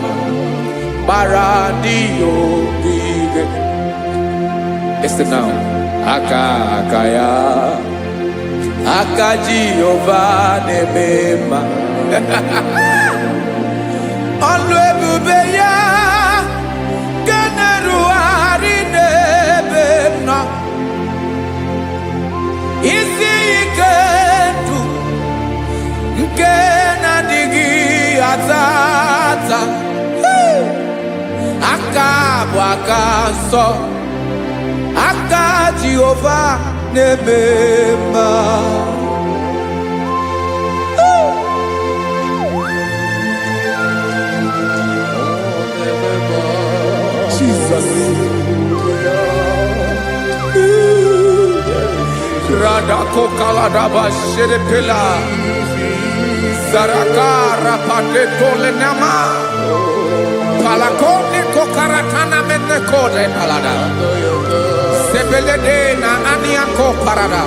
gbara ndị ya ogige. Listen now. Aka aka ya, aka Jehova na-eme mma. Ọlụ ebube ya nke na-erugharị n'ebe m nọ. Isi ike ndụ nke na-adịghị ata ata. Hey! Aka bụ aka nsọ, aka Jehova na-eme mma. Jesus. Radakokaladaba sherepela. Zaraka rapateto lenama. Palakone kokaratana menekode palada. Sebelede na aniako parada.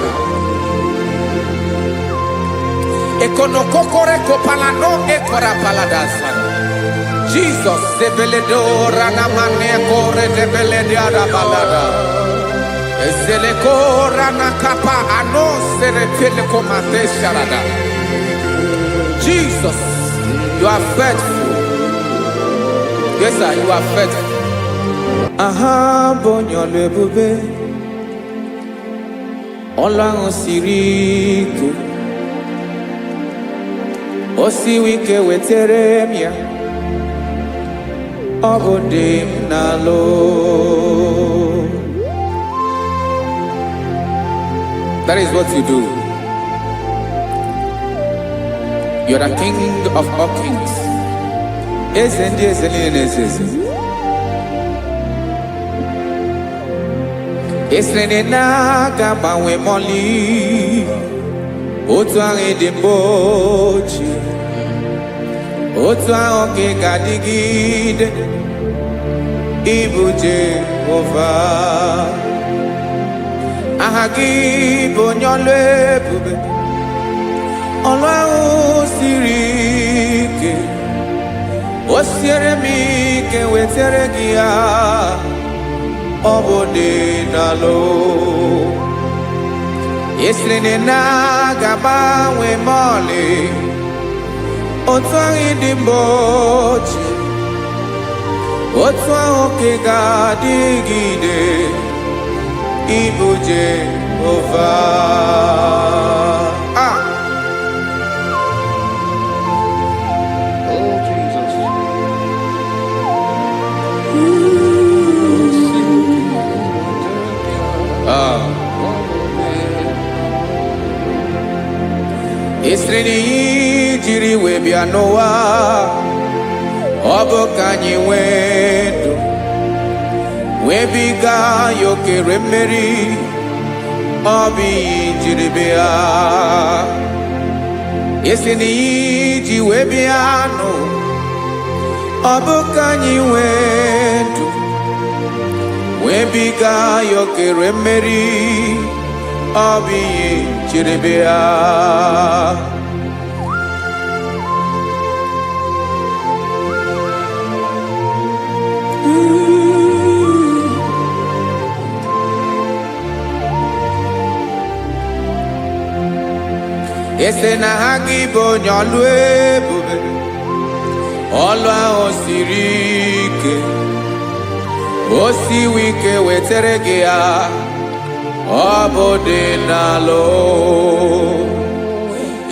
Ekonokokore kopalano ekora palada. Jesus sebeledo ranamane kore debelede arabalada. Ezeleko ranakapa ano serepele komate sharada. Jesus, you are faithful. Yes, sir, you are faithful. Aha bụ onye ọlụ ebube, ọlụ ahụ siri ike, o siwi ike wetere m ya, ọ bụ dị m n'alụ. That is what you do. You're the king of all kings. Eze ndị eze niile na-eze eze. Esiri na aga gbanwe mọlị otu ahụ dị mbụ ochie, otu ahụ ka ị ga-adịgide, ịbụ Jehova. Aha gị bụ onye ọlụ ebube, ọlụ ahụ siri ike, o siere m ike wetere gị ya, ọ bụ dị n'alụ. Esiri na ga-agbanwe ma ọlị, otu ahụ dị mbụ ochie, otu ahụ ka ị ga-adịgide, ịbụ Jehova. Ah! Oh, Jesus. Ah. Esiri na ihe jiri wee bịa n'ụwa, ọ bụ ka anyị nwee ndụ, wee biga ya okere mmeri, ọ bụ ihe jiri bịa. Esi na ihe ji wee bịa nụ, ọ bụ ka anyị nwee ndụ, wee biga ya okere mmeri, ọ bụ ihe jiri bịa. Ese na ha gị bụ onye ọlụ ebube, ọlụ ahụ siri ike, o siwi ike wetere gị ya, ọ bụ dị n'alụ.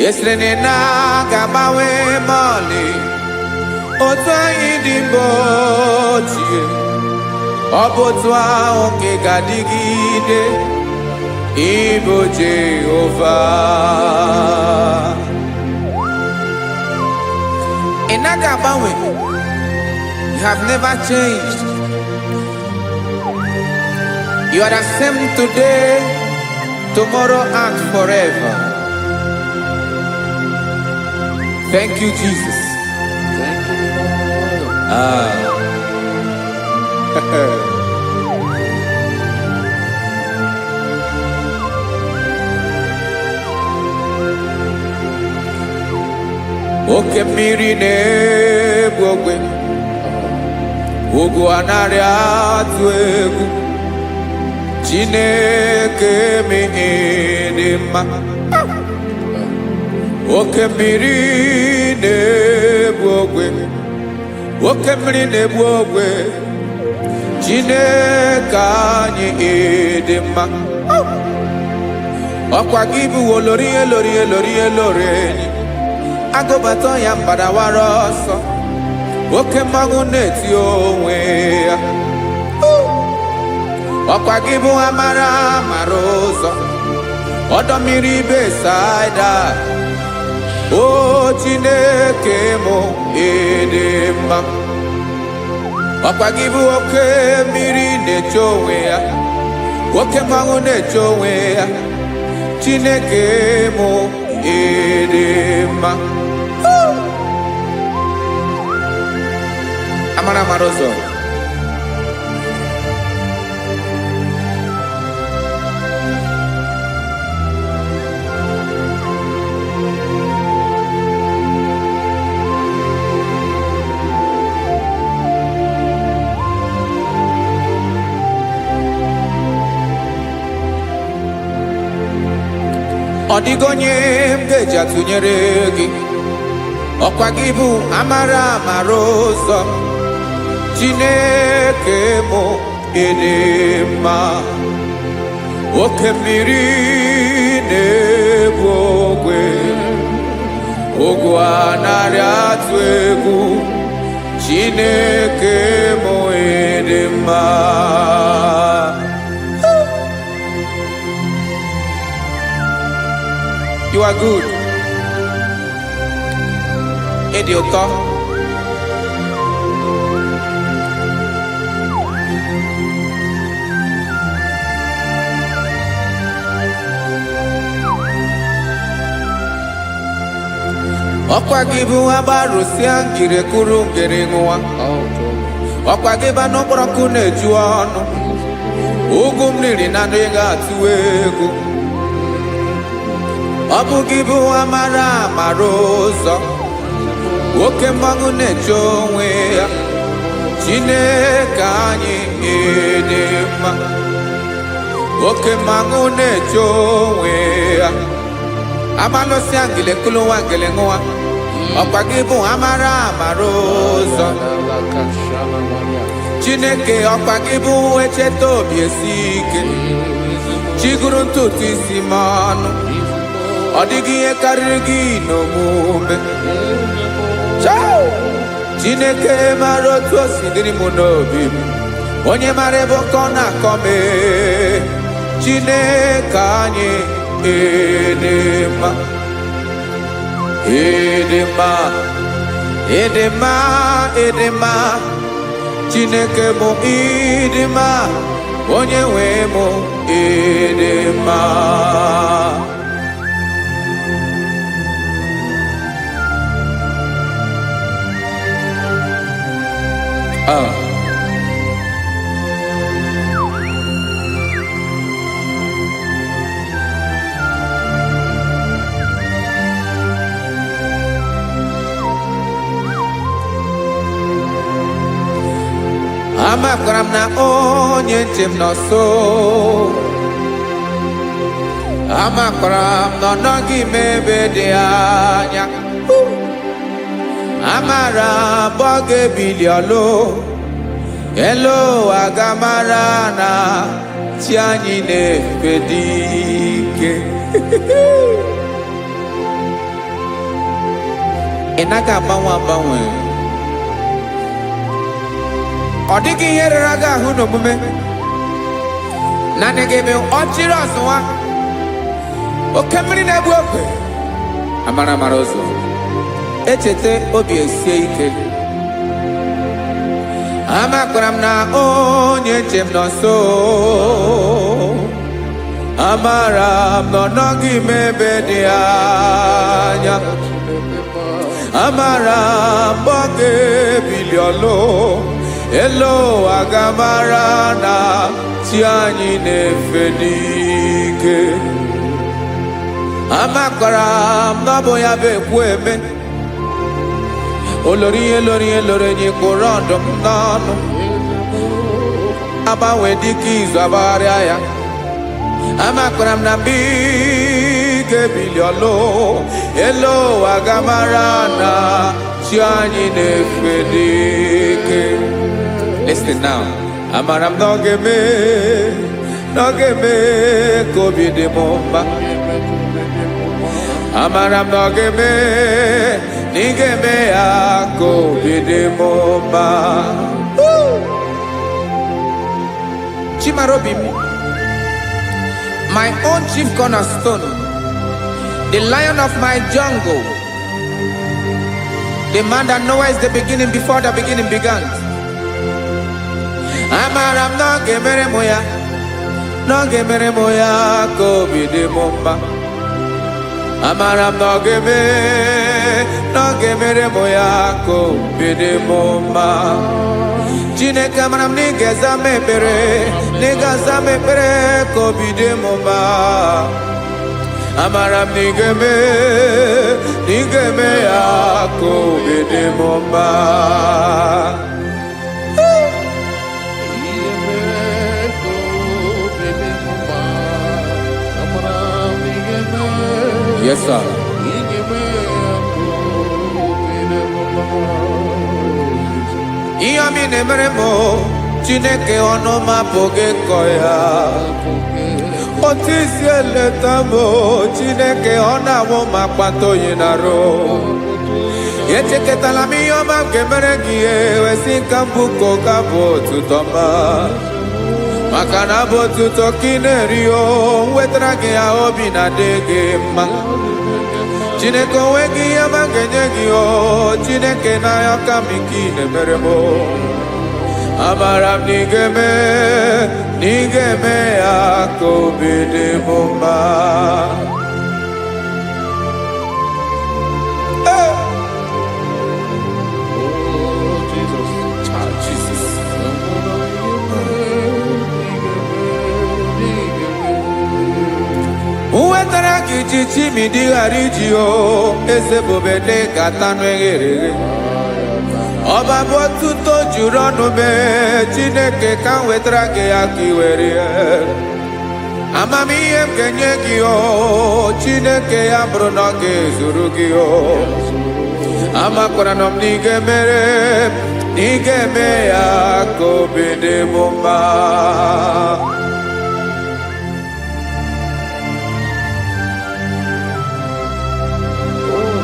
Esiri na ị na-aga agbanwe mọlị, otu anyị dị mbụ ochie, ọ bụ otu ahụ ka ị ga-adịgide, ịbụ Jehova. Ị naghị agbanwe. You have never changed. You are the same today, tomorrow, and forever. Thank you, Jesus. Thank you, Lord. Ah. Oke mmiri na-egbu ogwe, ugwu anaghị atụ egwu, Chineke m dị mma. Oke mmiri na-egbu ogwe, oke mmiri na-egbu ogwe, Chineke anyị dị mma. Ọkwa gị bụ olori elori elori elori enyi, agụbata ya mbadawara ọsọ, oke mmanwụ na-eti onwe ya. Ọkwa gị bụ amara mara ụzọ, ọdọ mmiri Besaida, o Chineke mụ ịdị mma. Ọkwa gị bụ oke mmiri na-eche onwe ya, oke mmanwụ na-eche onwe ya, Chineke mụ ịdị mma. Amara mara ụzọ. Ọ dịghị onye m ga-eji atụnyere gị. Ọkwa gị bụ amara amara ụzọ, Chineke mụ, ịdị mma. Oke mmiri na-ebu ogwe, ogwu anaghị atụ egwu. Chineke mụ, ịdị mma. You are good. Ịdị ụtọ. Ọkwa gị bụ agbarụsịa ngiri kuru ngiri ṅụwa. Ọkwa gị bụ anụ kpọrọ nkụ na-eju ọnụ. Ugwu m riri na adịghị atụ egwu. Ọ bụ gị bụ amara amara ụzọ. Oke mmanwụ na-eche onwe ya. Chineke anyị, ịdị mma. Oke mmanwụ na-eche onwe ya. Amalụsịa ngele kulu nwa ngele ṅụwa. Ọkwa gị bụ amara amara ụzọ. Chineke, ọkwa gị bụ echeta obi esi ike. Chiguru ntutu isi m ọnụ. Ọ dịghị ihe karịrị gị n'omume. Chao! Chineke mara otu o si dịrị m n'obi m. Onye mara ebe ọkọ na-akọ m ee. Chineke anyị, ịdị mma. Ịdị mma. Ịdị mma, ịdị mma. Chineke mụ, ịdị mma. Onye nwe mụ, ịdị mma. Ah. Amakwara m na onye nche m nọ nso. Amakwara m na ọ nọghị m ebe dị anya. Amara m ọ ga-ebili ọlụ elu ụwa, ga-amara na chi anyị na-efe dị ike. Ị naghị agbanwe agbanwe. Ọ dịghị ihe rere gị ahụ n'omume. Naanị gị bụ ọchịrị ọzụwa, oke mmiri na-egbu ogwe, amara amara ụzọ. Echeta obi esie ike. Amakwara m na onye nche m nọ nso. Amara m na ọ nọghị m ebe dị anya. Amara m ọ ga-ebili ọlụ elu ụwa, ga-amara na chi anyị na-efe n'ike. Amakwara m na ọ bụ ya bụ ekwu eme. Olori ihe lori ihe lori enyi kpụrụ ọdụm n'ọnụ. Agbanwe dịka izu agbagharịa ya. Amakwara m na mgbe ị ga-ebili ọlụ elu ụwa, ga-amara na chi anyị na-efe n'ike. Listen now. Amara m na ọ ga-eme, na ọ ga-eme ka obi dị m mma. Amara m na ọ ga-eme, na ị ga-eme ya ka obi dị m mma. Chimarobi m, my own chief cornerstone, the lion of my jungle, the man that knows the beginning before the beginning began. Amara m na ọ ga-emere m ya, na ọ ga-emere m ya ka obi dị m mma. Amara m na ọ ga-eme, na ọ ga-emere m ya ka obi dị m mma. Chineke, amara m na ị ga-eza m ekpere, na ị ga-aza m ekpere ka obi dị m mma. Amara m na ị ga-eme, na ị ga-eme ya ka obi dị m mma. Ihe mee ka obi dị m mma. Amara m ị ga-eme. Yes, sir. Ị ga-eme ya ka obi dị m mma. Ihe Ihe ọma ị na-emere m o, Chineke, ọnụ m apụghị ịkọ ya. Otu isi eleta m o, Chineke, ọ na-awụ m akpata oyi na-arụ. Echekọtala m ihe ọma m ga-emere gị, wesị ka m bụ ka bụ otuto ma maka na abụ otuto ka ị na-eri o nwetara gị ya, obi na-adị gị mma. Chineke, onwe gị ihe ọma m ga-enye gị o, Chineke, n'anya ka m ike ị na-emere m o. Amara m na ị ga-eme, na ị ga-eme ya ka obi dị m mma. Hey! Oh, Jesus. Ah, Jesus. Nwetara gị ji chimidi ghara iji o eze bube dị ka tanụ eghere eghe. Ọba bụ ọtụtụ juru ọnụ mee, Chineke, ka m wetara gị ya ka ị were ya. Amamihe m ga-enye gị o, Chineke, ya bụrụ na ọ ga-ezuru gị o. Amakwara na m na ị ga-emere, na ị ga-eme ya ka obi dị m mma. Oh,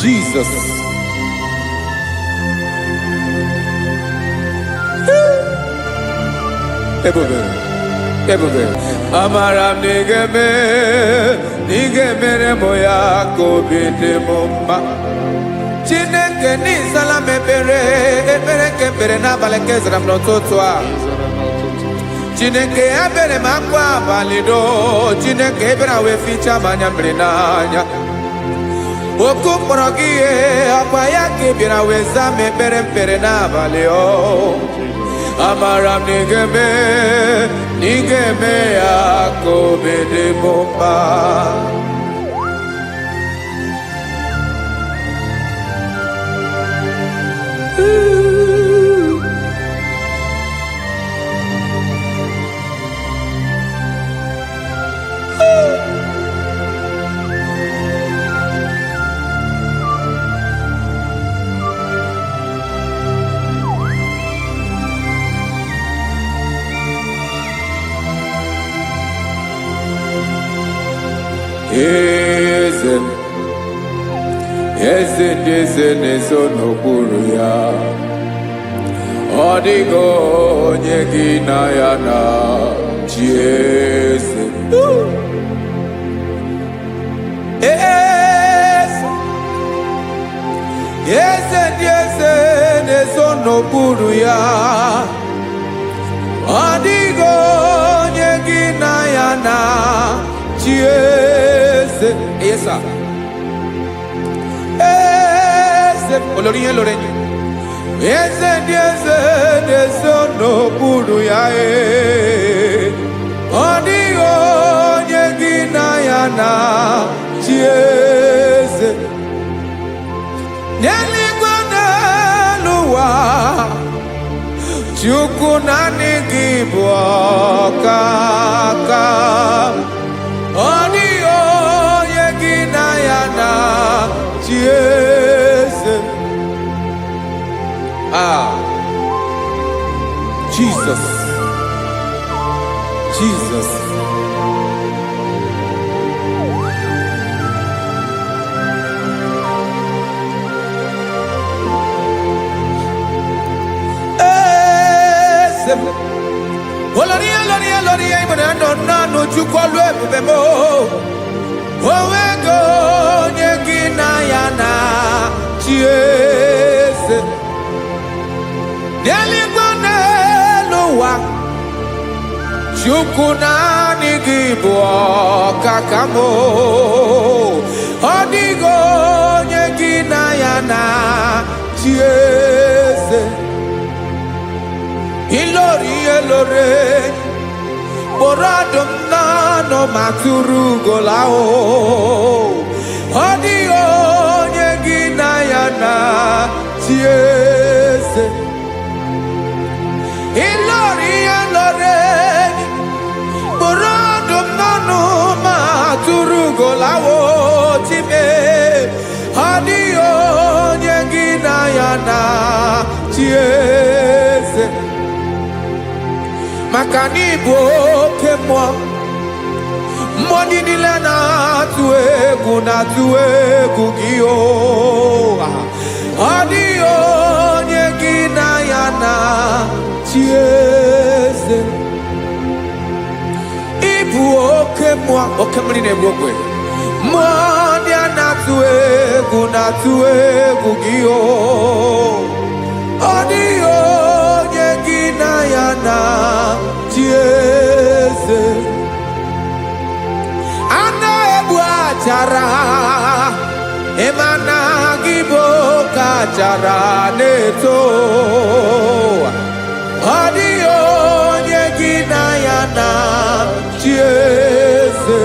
Jesus. Jesus. Ebube, ebube. Amara m na ị ga-eme, na ị ga-emere m ya ka obi dị m mma. Chineke, n'ịzala m ekpere, ekpere nke ekpere n'abalị nke zara m n'ụtụtụ a. Chineke, ebere m akwa abalị do. Chineke ebere wee fichaa m anya mmiri n'anya. Oku mkpọrọ gị ihe ọkwa ya ka ị bịara wee zaa m ekpere m kpere n'abalị o. Amara m na ị ga-eme, na ị ga-eme ya ka obi dị m mma. Eze m, eze ndị eze na-eso n'okpuru ya, ọ dịghị onye gị na ya na chi. Eze, eze, eze ndị eze na-eso n'okpuru ya, ọ dịghị onye gị na ya na chi. Eze, esa eze olórí ihe lórí enyi, eze ndị eze na-eso n'okpuru ya, ee, ọ dịghị onye gị na ya na chi. Eze n'eluigwe, n'elu ụwa, Chukwu, naanị gị bụ ọkaka. Ọ dịghị onye gị na ya na chi. Eze. Ah, Jesus, Jesus. Eze m. Olórí, olórí, olórí, ịbụ na nọ naanụ Chukwu ọlụ ebube m. Onwego onye gị na ya na chi. Eze n'eluigwe, n'elu ụwa, Chukwu, naanị gị bụ ọkaka m. Ọ dịghị onye gị na ya na chi. Eze, ilori ihe lore kpụrụ ọdụm n'ọnụ ma tụrụ ugola o. Ọ dịghị onye gị na ya na chi. Eze, ilori ihe lore kpụrụ ọdụm n'ọnụ ma tụrụ ugola o. Chime, ọ dịghị onye. na-achị eze, maka na ịbụ oke mmụọ. Mmụọ ndị niile na-atụ egwu, na-atụ egwu gị o. Ọ dịghị onye gị na ya na-achị eze. Ịbụ oke mmụọ, oke mmiri na-egbu ogwe. Mmụọ ndị a na-atụ egwu, na-atụ egwu gị o. Ọ dịghị onye gị na ya na-achị eze. A na-egbu achara, ịma na gị bụ oke achara na-eto. Ọ dịghị onye gị na ya na-achị eze.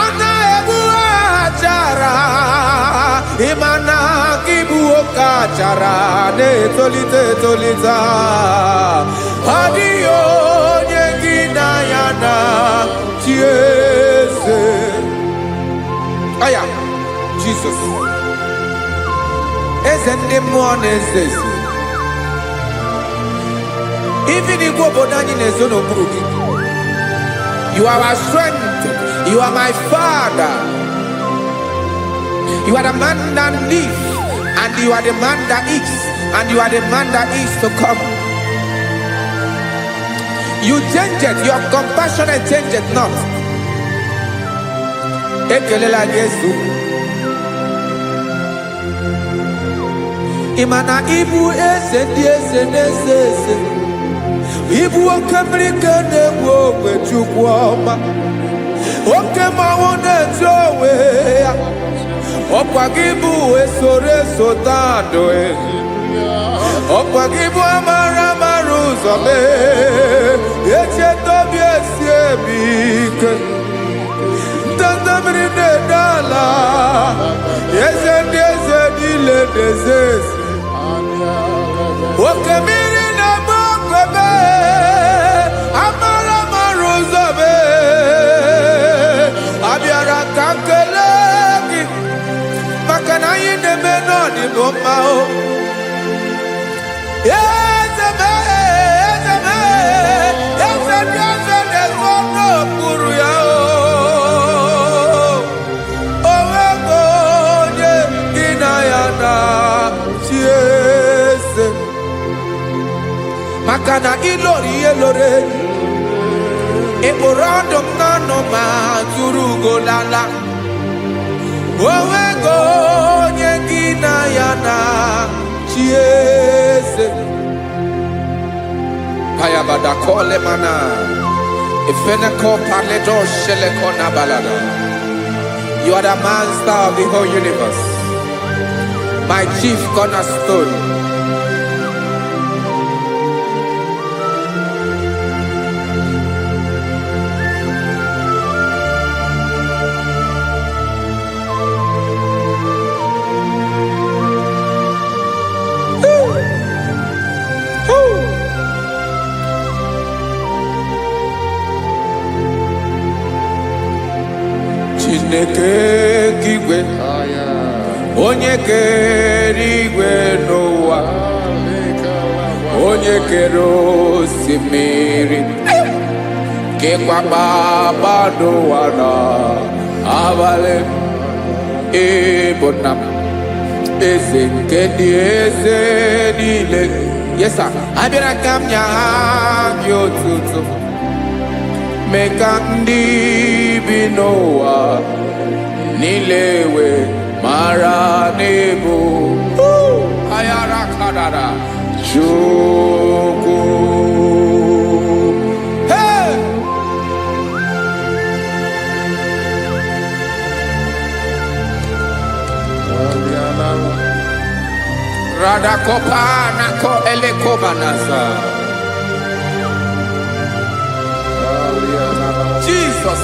A na-egbu achara, ịma na gị bụ oke achara na-etolite etolite. Ọ dịghị onye gị na ya na-achị eze. Aya, Jizọs, eze ndị mmụọ na-eze eze. Even igwe obodo anyị na-ezo n'okpuru gị. You are our strength. You are my father. You are the man that lives, and you are the man that is, and you are the man that is to come. You change it, your compassion change it not. Ekelela Jesu. Ị ma na ịbụ eze ndị eze na-eze eze. Ịbụ oke mmiri ka na-egbu ogwe, Chukwu ọma. Oke mmanwụ na-etu onwe ya. Ọkwa gị bụ esoro eso tandụ. Ọkwa gị bụ amara amara ụzọ mee. Echeta obi esi emi ike. Ndanda mmiri na-ede ala. Eze ndị eze niile na-eze eze. Oke mmiri na-egbu ogwebe. Amara amara ụzọ mee. Abịara ka m kelee gị maka na anyị na-eme n'ọdịbụ mma o. Eze m, eze m, eze ndị eze na-ezo n'okpuru ya o. O nweghị onye gị na ya na-achị eze. Maka na ịlọrọ ihe lọrọ enyi. Ị kpụrụ ọdụm n'ọnụ ma tụrụ ugo lala. O nweghị onye gị na ya na-achị eze. Payabada kole mana. Ifeneko paledo sheleko na balada. You are the master of the whole universe. My chief cornerstone. Woo. Chineke nke igwe, onye kere igwe n'ụwa, onye kere osimiri, kekwa kpakpando ụwa na abalị, ịbụ nna m, eze nke ndị eze niile. Yes sir. Abịara ka m nye gị otuto, mee ka ndị bi n'ụwa niile wee mara n'ịbụ ayara karara Chukwu. Hey! Radakopa nako elekobanasa. Jesus.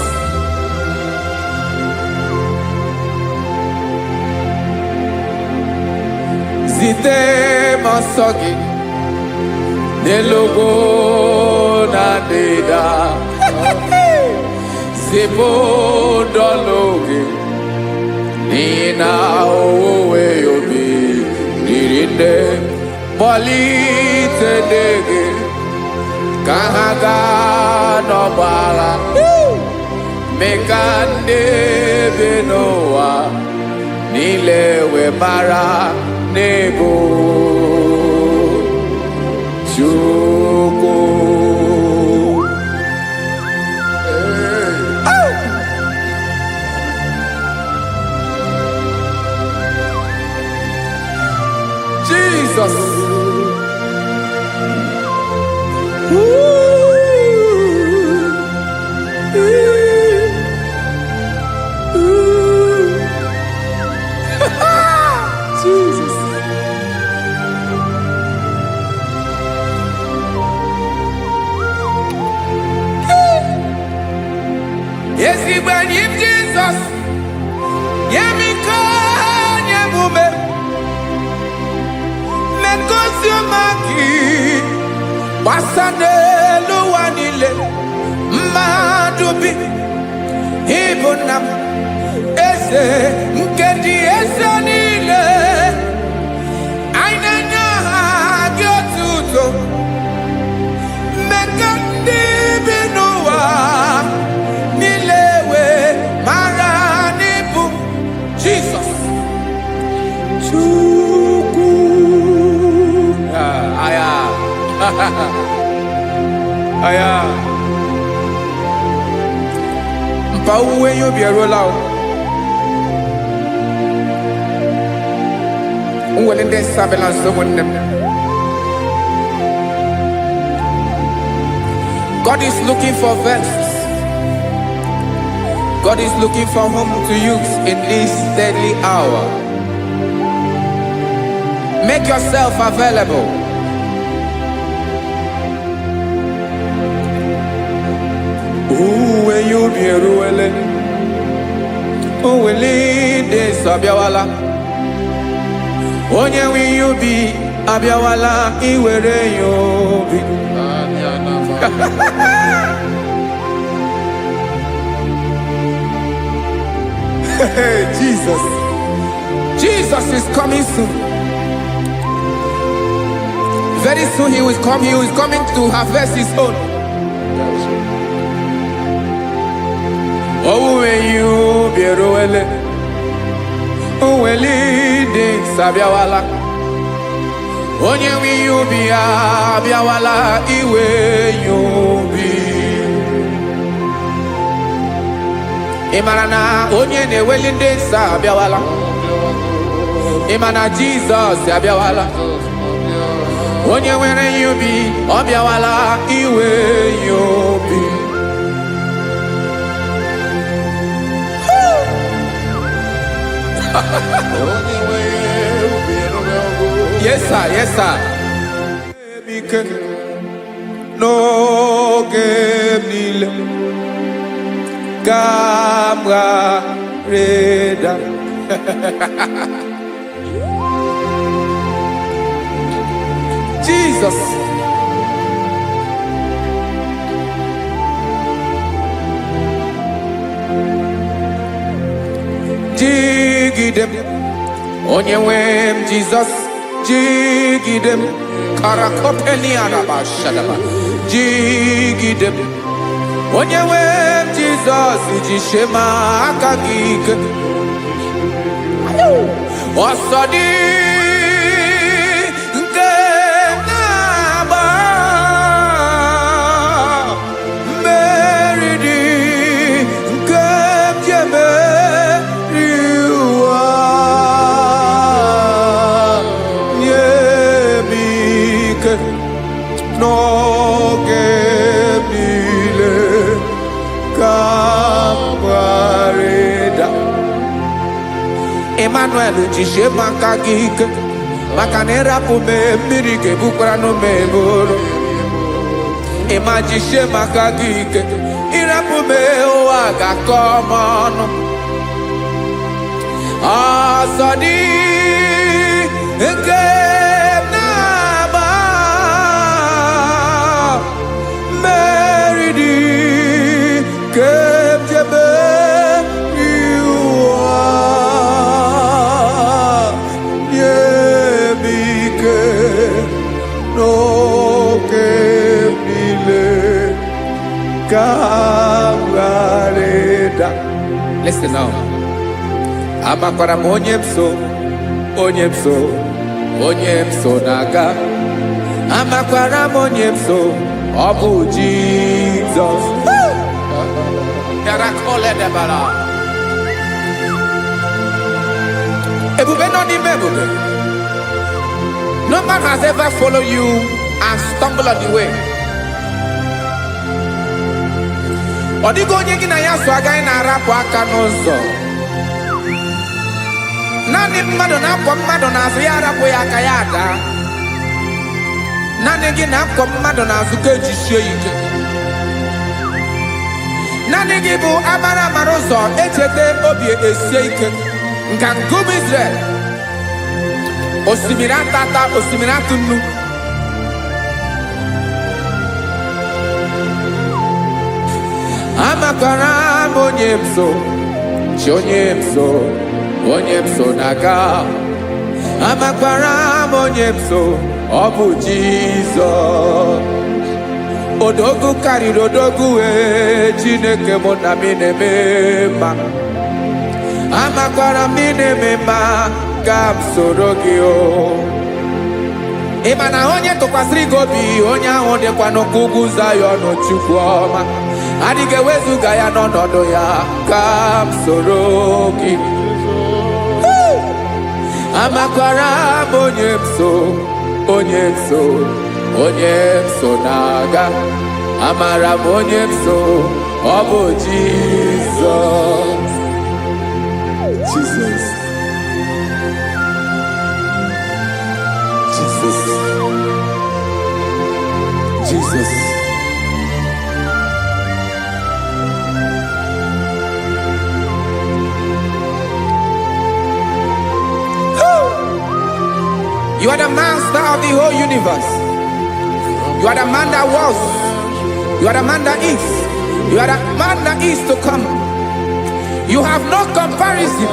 Zite m ọsọ gị n'elu ugwu na ndịda. Zipụ ndọlụ gị n'ihi na owuwe ubi Chineke, kpọlite ndị gị ka ha gaa n'ọgbọ agha, mee ka ndị bi n'ụwa niile wee mara n'ebu Chukwu. Jesus. Ooh. Ooh. Ooh. Jesus. Ezigbo enyi m Jizọs, nye m ike, nye m ume, mee ka ozi ọma gị gbasa n'elu ụwa niile. Mmadụ bi ịbụ nna m, eze nke dị eze niile. Anyị na-enye aha gị otuto, mee ka ndị bi n'ụwa niile wee mara n'ịbụ Jizọs Chukwu. Ah, aya. Aya. Mpa owuwe ihe ubi eruola o. Nwere ndị nsọ abịala nso, ụmụnne m. God is looking for vessels. God is looking for whom to use in this deadly hour. Make yourself available. Uwe ihe ubi eruwele. Nwere ndị nsọ abịawala. Onye nwe ihe ubi abịawala iwere ya obi. Hey, Jesus. Jesus is coming soon. Very soon he will come. He is coming to harvest his own. Owuwe ihe ubi eruwele. Nwere ndị nsọ abịawala. Onye nwe ihe ubi ya abịawala iwe ya obi. Ị mara na onye na-eweli ndị nsọ abịawala. Ị ma na Jizọs abịawala. Onye nwere ihe ubi ọ bịawala iwe ya obi. Yes sir, yes sir. Ike n'oge m niile ka m ghara ịda. Jesus. Jigide m, onye nwe m Jizọs, jigide m. Karakopeliadabashadaba. Jigide m, onye nwe m Jizọs, jisie m aka gị ike. Ọsọ dị nke na-agba, mmeri dị nke m ji emeri ụwa. Nye m ike n'oge m niile ka m ghara ịda. Emmanuel, jisie m aka gị ike, maka na ịrapụ m, mmiri ga-ebukwara m eburu. Ịma jisie m aka gị ike, ịrapụ m, ụwa ga-akọ m ọnụ. Ọsọ dị nke m na-agba, mmeri dị nke m ji emeri ụwa. Nye m Ka m ghara ịda. Listen now. Amakwara m onye m so, onye m so, onye m so na-aga. Amakwara m onye m so, ọ bụ Jizọs. Bịara. Ebube nọ n'ime ebube. No man has ever followed you and stumbled on the way. Ọ dịghị onye gị na ya so agaghị na-arapụ aka n'ụzọ. Naanị mmadụ na-akwọ mmadụ n'azụ ya arapụ ya aka ya ada. Naanị gị na-akwọ mmadụ n'azụ ka ejisie ya ike. Naanị gị bụ amara amara ụzọ echeta obi esie ike. Nka nkume Israel. Osimiri atata, osimiri atụ nnu. Amakwara m onye m so, chi onye m so, onye m so na-aga. Amakwara m onye m so, ọ bụ Jizọs. Odogwu karịrị odogwu wee, Chineke mụ na m na-eme mma. Amakwara m ị na-eme mma, ka m soro gị o. Ị ma na onye tụkwasịrị gị obi, onye ahụ dịkwa n'ụkwụ ugwu Zayọn. Chukwu ọma adịghị ewezuga ya n'ọnọdụ ya. Ka m soro gị. Amakwara m onye m so, onye m so, onye m so na-aga. Amara m onye m so, ọ bụ Jizọs. Jesus. Jesus. Jesus. You are the master of the whole universe. You are the man that was. You are the man that is. You are the man that is to come. You have no comparison.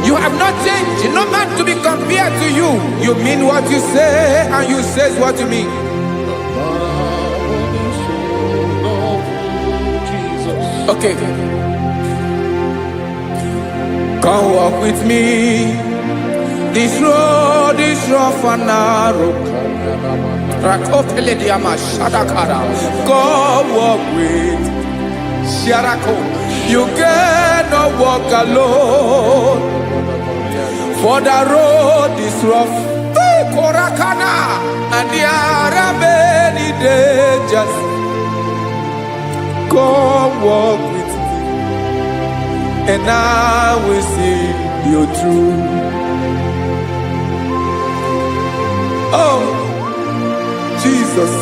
You have not changed. No man to be compared to you. You mean what you say, and you say what you mean. Jesus. Okay. Come walk with me. This road is rough and narrow. Rakopelediama shadakara. Come walk with Sharako. You cannot walk alone. For the road is rough. Korakana. And there are many dangers. Come walk with me, and I will see you through. Oh, Jesus.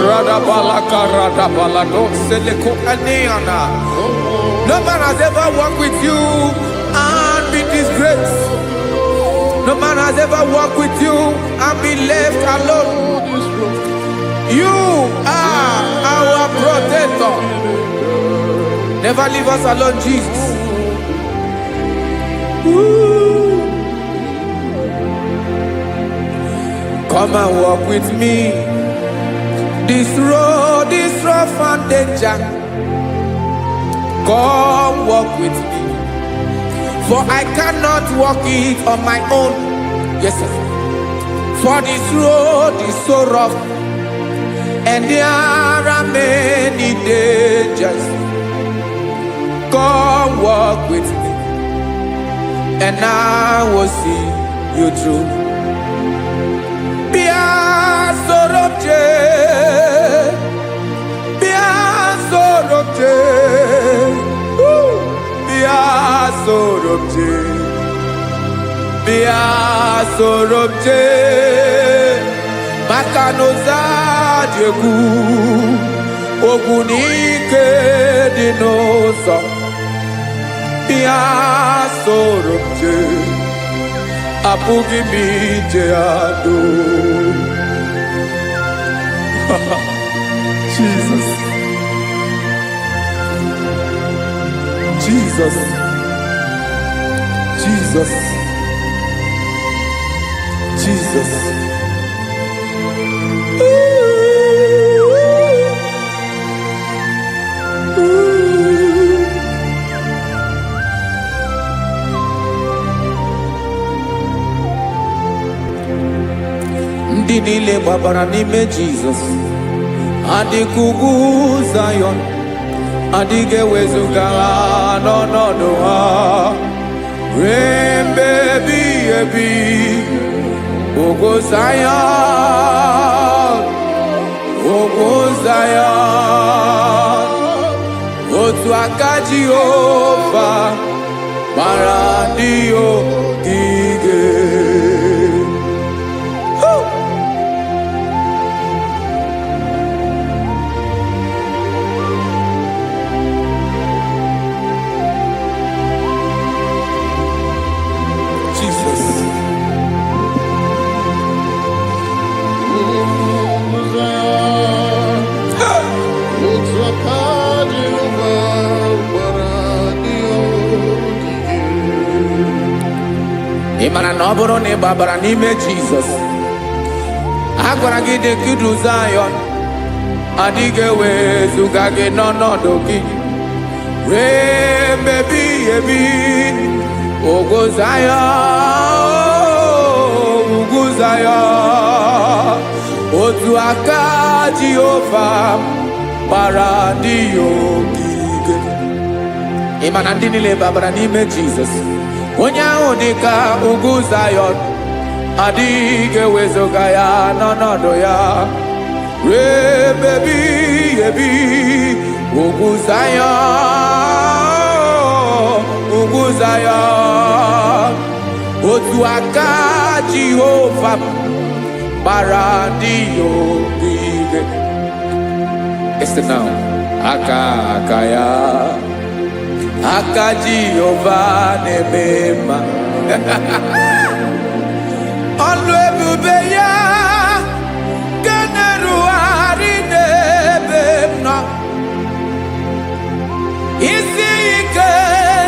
Radabalaka radabalado seleko aniana. No man has ever walked with you and be disgraced. No man has ever walked with you and be left alone. You are our protector. Never leave us alone, Jesus. Ooh. Come and walk with me. This road is rough and danger. Come walk with me. For I cannot walk it on my own. Yes, sir. For this road is so rough, and there are many dangers. Come walk with me, and I will see you through. Bịa soro m jee, bịa soro m jee, Woo! Bịa soro m jee, bịa soro m jee, maka na ụzọ dị egwu, ogwu na ike dị n'ụzọ. Bịa soro m jee, apụghị m ije ado. Jesus. Jesus. Jesus. Jesus. Ooh. Ndị niile gbabara n'ime Jizọs adịka ugwu Zayọn, adịghị ewezuga ha n'ọnọdụ ha ruo mgbe ebighị ebi. Ugwu Zayọn, ugwu Zayọn, otu aka Jehova gbara ndị ogige. Woo! Jesus. Otu aka Jehova gbara ndị ogige. Ị mara na ọ bụrụ na ị gbabara n'ime Jizọs, a gwara gị dị ka Zayọn, adịghị ewezuga gị n'ọnọdụ gị ruo mgbe ebighị ebi. Ugwu Zayọn, ugwu Zayọn, otu aka Jehova gbara ndị ya ogige. Ị ma na ndị niile babara n'ime Jizọs, onye ahụ dị ka ugwu Zayọn, adịghị ewezuga ya n'ọnọdụ ya ruo ebe ebighị ebi. Ugwu Zayọn, ugwu Zayọn, otu aka Jehova gbara ndị ya ogige. Listen now. Aka aka ya, aka Jehova na-eme mma. Ọlụ ebube ya nke na-erugharị n'ebe m nọ. Isi ike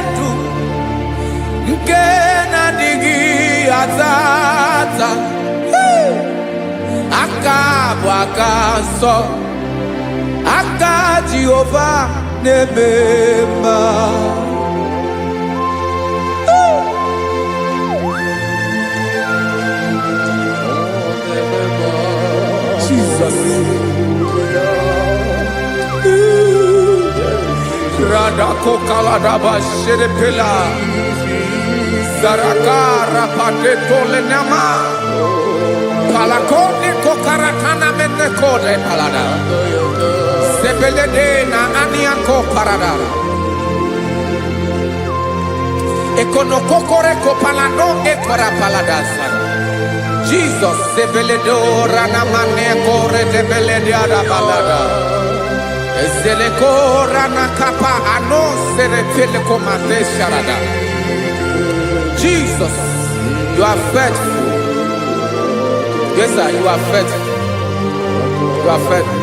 ndụ nke na-adịghị ata ata. Hey! Aka bụ aka nsọ, aka Jehova na-eme mma. Jesus. Radakokaladaba sherepela. Zaraka rapateto lenama. Palakone kokaratana menekode palada. Sebelede na aniako parada. Ekonokokore kopalano ekora paladasa. Jesus sebeledo ranamane kore debelede balada. Ezeleko ranakapa ano seretele komande sharada. Jesus, you are faithful. Yes, sir, you are faithful. You are faithful.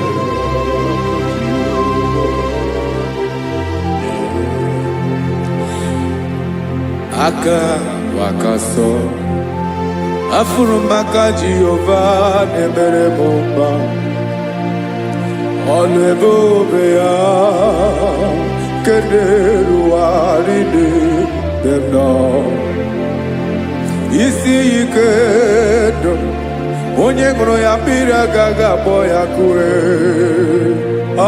Aka wakaso afụrụ m aka Jehova na-emere m mma. Ọlụ ebube ya nke na-erugharị n'ebe m nọ. Isi ike ndụ, onye ṅụrụ ya mmiri agaghị akpọ ya kue.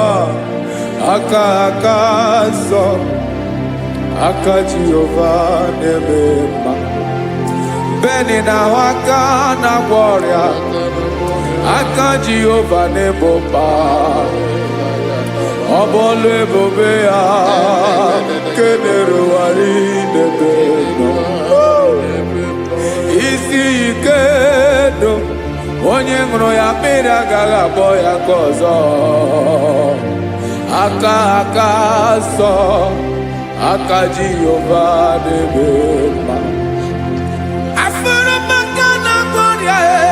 Ah, aka aka nsọ, aka Jehova na-eme mma. Beni na-ahụ aka na-agwọ ọrịa, aka Jehova na-ebo mkpa. Ọ bụ ọlụ ebube ya nke na-erugharị n'ebe nọ. Isi ike ndụ, onye ṅụrụ ya mmiri agaghị akpọ ya ka ọzọ. Aka aka nsọ, aka Jehova na-eme mma. Afụrụ m aka na-agwọ ọrịa e,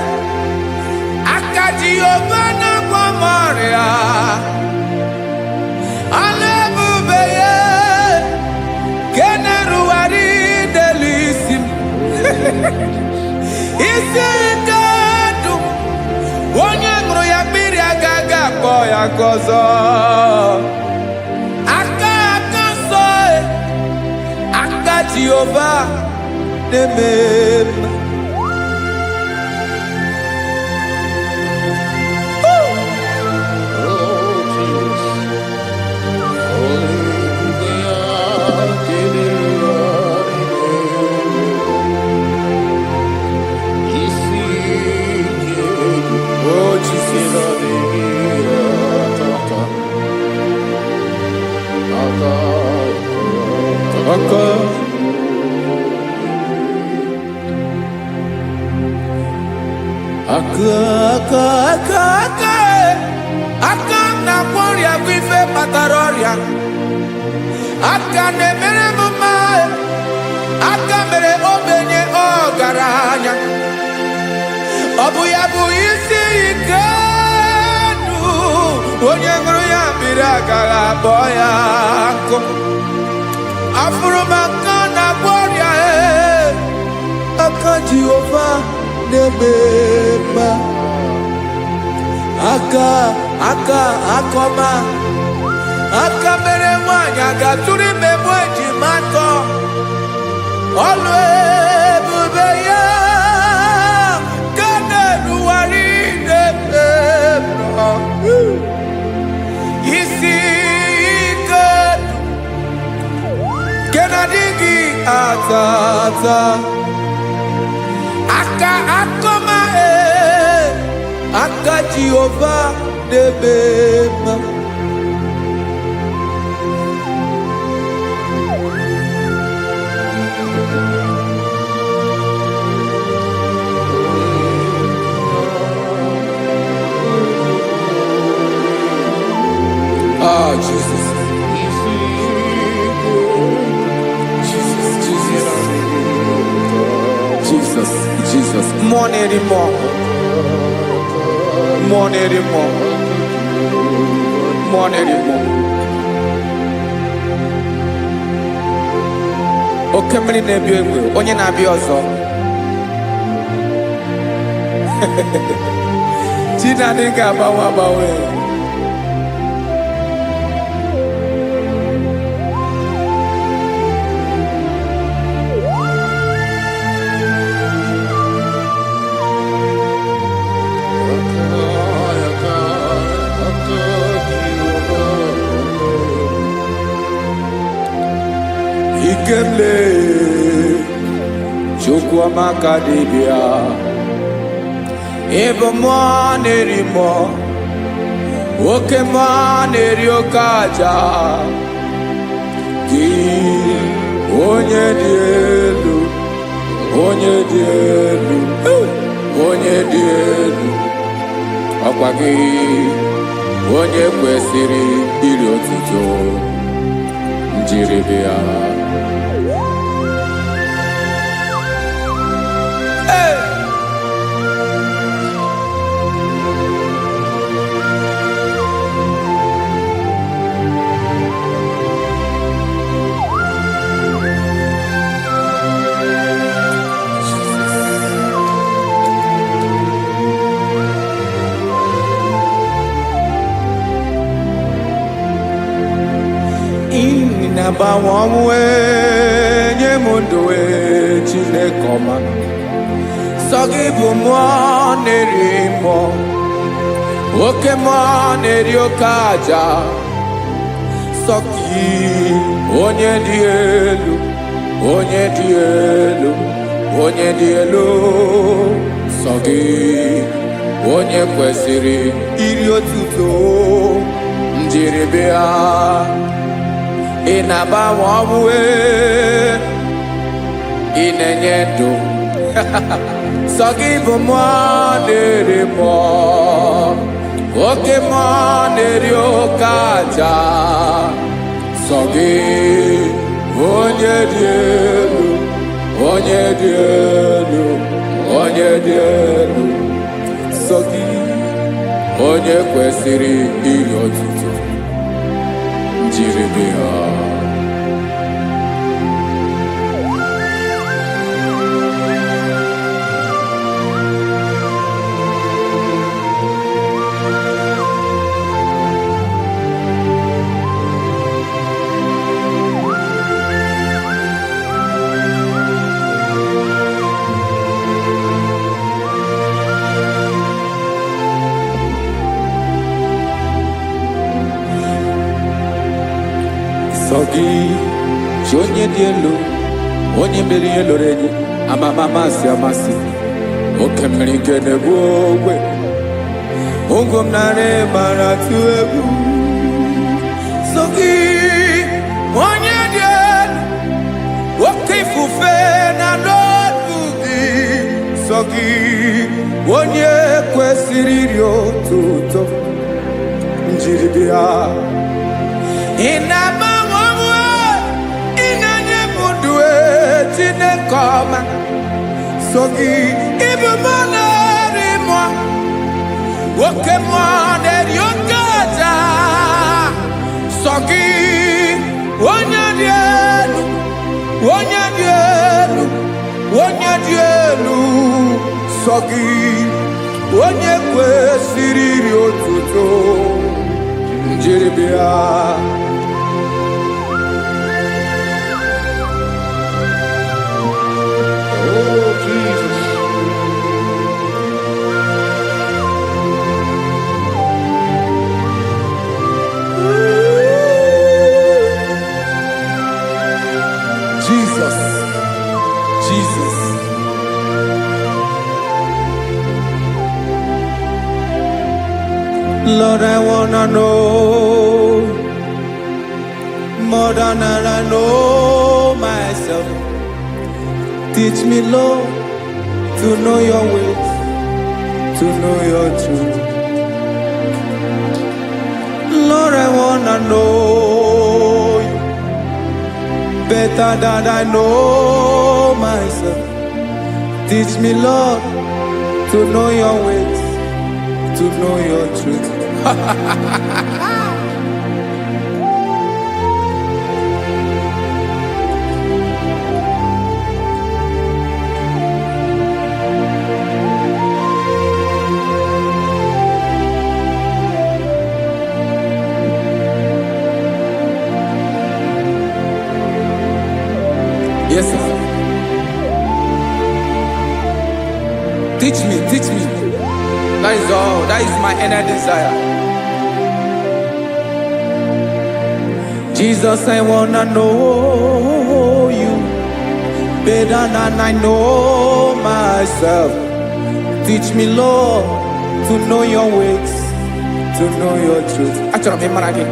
aka Jehova na-agwọ m ọrịa. Ọlụ ebube ya nke na-erugharị n'elu isi m. Isi ike ndụ, onye ṅụrụ ya mmiri agaghị akpọ ya ka ọzọ. Aka aka nsọ e, aka Jehova na-eme mma. Aka, aka, aka, aka, aka na-agwọ ọrịa bụ ife kpatara ọrịa. Aka na-emere m mma, aka mere ogbenye ọgaranya. Ọ bụ ya bụ isi ike ndụ, onye ṅụrụ ya mmiri agaghị akpọ ya nkụ. Afụrụ m aka na-agwọ ọrịa, ee, aka Jehova na-eme mma. Aka, aka, akọma, aka mere nwaanyị a ga-atụrụ ime mụ ejima atọ. Ọlụ ebube ya ka na-erugharị n'ebe m nọ. Isi ike nke na-adịghị ata ata. Aka akọma, ee, aka Jehova na-eme mma. Ah, Jesus, Jesus, Jesus, Jesus, Jesus. Mmụọ na-eri mmụọ, mmụọ na-eri mmụọ, mmụọ na-eri mmụọ. Oke mmiri na-ebi egbe, onye na-abịa ọzọ. Chi na-adịghị agbanwe agbanwe. Ikemle Chukwuamaka dibịa, ịbụ mmụọ na-eri mmụọ, oke mmụọ na-eri oke aja. Gị onye dị elu, onye dị elu, onye dị elu, ọkwa gị onye kwesịrị iri otuto njiribịa. Hey! Na-agbanwe ọnwụ, nye m ndụ, ee, Chineke ọma. Sọ gị bụ mmụọ na-eri mmụọ, oke mmụọ na-eri oke aja. Sọ gị onye dị elu, onye dị elu, onye dị elu. Sọ gị onye kwesịrị iri otuto njiribịa. Ị na-agbanwe ọnwụ, ee, ị na-enye ndụ. Sọ gị bụ mmụọ na-eri mmụọ, oke mmụọ na-eri oke aja. Sọ gị onye dị elu, onye dị elu, onye dị elu. Sọ gị onye kwesịrị iri otuto njiribịa. Sọ gị chi onye dị elu, onye mere ihe lụrụ enyi amama amasị amasị, oke mmiri nke na-egbu ogwe ogwu m narị mara tụ egwu. Sọ gị onye dị elu, oke ifufe na n'olu gị. Sọ Sọ gị onye kwesịrị iri otuto njiri bịa. Ị na-agbanwe onwe, ị na-enye m ndụ e, Chineke ọma. So gị ịbụ mmụọ na-eri mmụọ, oke mmụọ na-eri oke aja. Sọ gị onye dị elu, onye dị elu, onye dị elu. Sọ gị onye kwesịrị iri otuto njiri bịa. Oh, Jesus. Jesus, Jesus. Lord, I wanna know more than I know myself. Teach me, Lord, to know your ways, to know your truth. Lord, I wanna know you better than I know myself. Teach me, Lord, to know your ways, to know your truth. Yes, sir. Teach me, teach me. That is all. That is my inner desire. Jesus, I wanna know you better than I know myself. Teach me, Lord, to know your ways, to know your truth. Achọrọ m ịmara gị.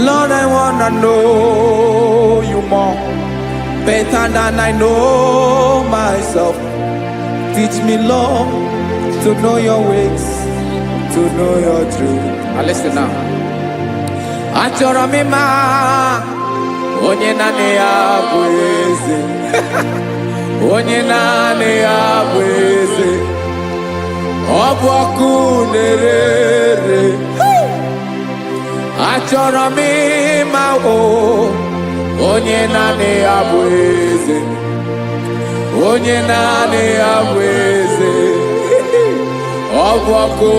Lord, I wanna know you more, better than I know myself. Teach me, Lord, to know your ways, to know your truth. Now listen now. Achọrọ m ịma onye naanị ya bụ eze, onye naanị ya bụ eze, ọ bụ ọkụ na-ere ere. Achọrọ m ịma o onye naanị ya bụ eze, onye naanị ya bụ eze, ọ bụ ọkụ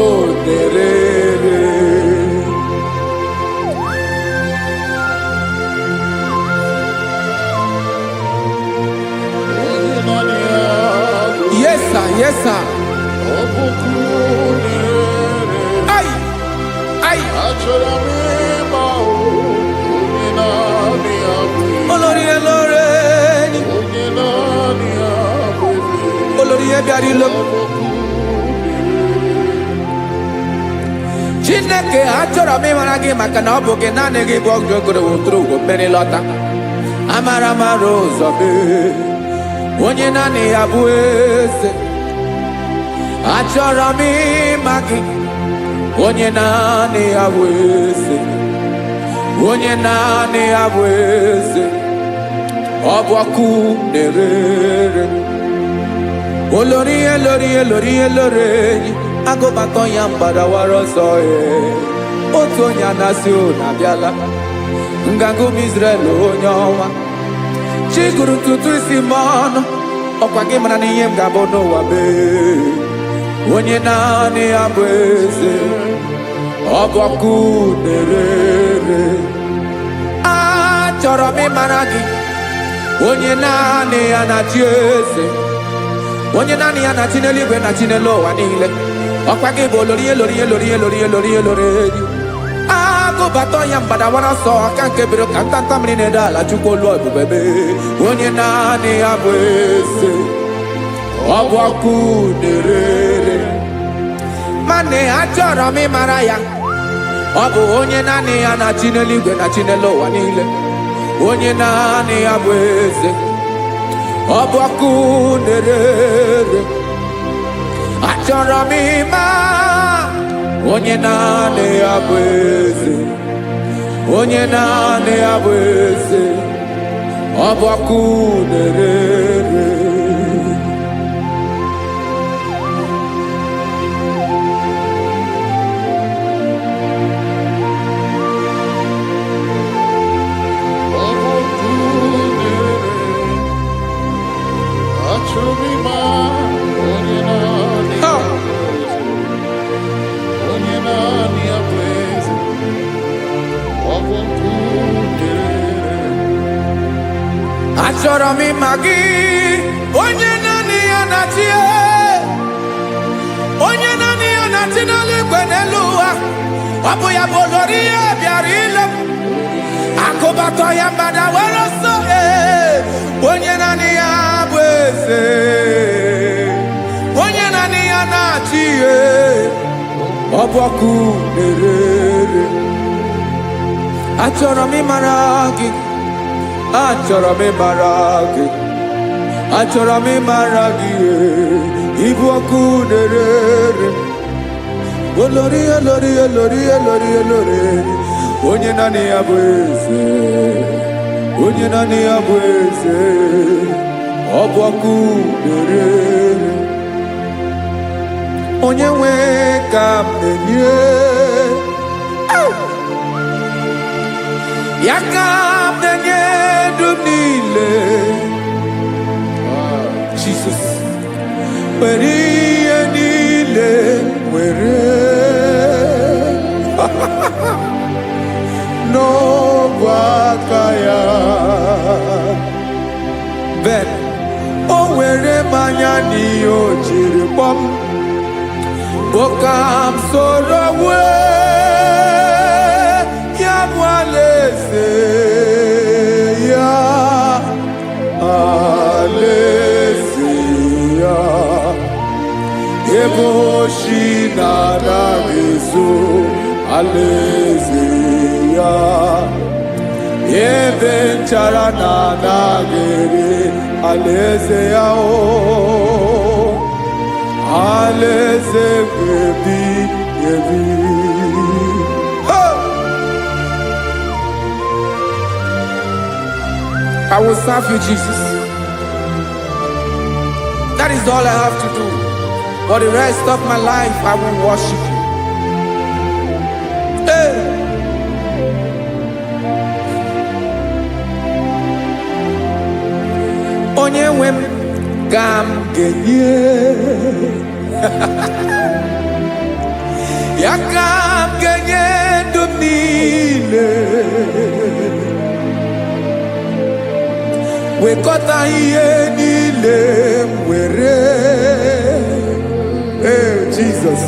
na-ere ere. Onye naanị ya bụ Yes, sir. Yes, sir. ọkụkụ na-ere. Ai, ai. Achọrọ m ịma o, onye naanị ya bụ eze. Olórí elóore ni. Onye naanị ya bụ eze. Olórí bịara ilo. Ọkụkụ Chineke, achọrọ m ịmara gị maka na ọ bụ gị naanị gị bụ ọgụ ogoro woturu ugo mmeri lọta. Amara mara ụzọ mee. Onye naanị ya bụ eze. Achọrọ m ịma gị. Onye naanị ya bụ eze. Onye naanị ya bụ eze. Ọ bụ ọkụ na-ere ere. Olórí elórí elórí elórí enyi agụbatọ ya mgbadawara ọsọ ee otu onye anasị unu abịala nganga ụmụ Izrel onye ọnwa chi gụrụ ntutu isi m ọnụ ọkwa gị mara na ihe m ga-abụ n'ụwa mee onye naanị ya bụ eze ọ bụ ọkụ na-ere ere. Achọrọ m ịmara gị onye naanị ya na-achị eze, onye naanị ya na-achị n'eluigwe na chi n'elu ụwa niile. Ọkwa gị bụ olori elori elori elori elori elori enyi agụbatọ ya mgbadawara ọsọ aka nke bere ka ntanta mmiri na-ede ala chukwu olu ebube mee onye naanị ya bụ eze ọ bụ ọkụ na-ere ere. Mana achọrọ m ịmara ya, ọ bụ onye naanị ya na-achị n'eluigwe na chi n'elu ụwa niile, onye naanị ya bụ eze. Ọ bụ ọkụ na-ere. Achọrọ m ịma onye naanị ya bụ eze, onye naanị ya bụ eze. Ọ bụ ọkụ na-ere. Ọ bụ ọkụ na-ere. Achọrọ m ịma onye naanị ya bụ eze. Onye naanị ya bụ eze. Ọ bụ ọkụ na-ere. Achọrọ m ịma gị, onye naanị ya na-achị, onye naanị ya na-achị n'eluigwe, n'elu ụwa. Ọ bụ ya bụ olori ihe bịara ile m akụbatọ ya mgbada were ọsọ. Ee, onye naanị ya bụ eze, onye naanị ya na-achị ihe. Ọ bụ ọkụ na-ere. Achọrọ m ịmara gị, achọrọ m ịmara gị, achọrọ m ịmara gị. Ee, ịbụ ọkụ na-ere. Olori, olori, olori, olori, olori, onye naanị ya bụ eze, onye naanị ya bụ eze. Ọ bụ ọkụ na-ere. Onye nwe ka m na-enye ya, ka m na-enye ndụ m niile. Jesus, were ihe niile, were n'ọbụ aka ya. Ben o were m anya n'ihe o jiri kpọm bụ ka m soro wee ya bụ alaeze ya, alaeze ya, ebe oshi na-anaghị ezo, alaeze ya, ebe nchara na-anaghị ere, alaeze ya o, alaeze ebi ebi. Hey! I will serve you, Jesus. That is all I have to do. For the rest of my life, I will worship you. Hey! Onye nwe m ka m ga-enye ya, ka m ga-enye ndụ m niile, wekọta ihe niile m were. Ee, Jizọs,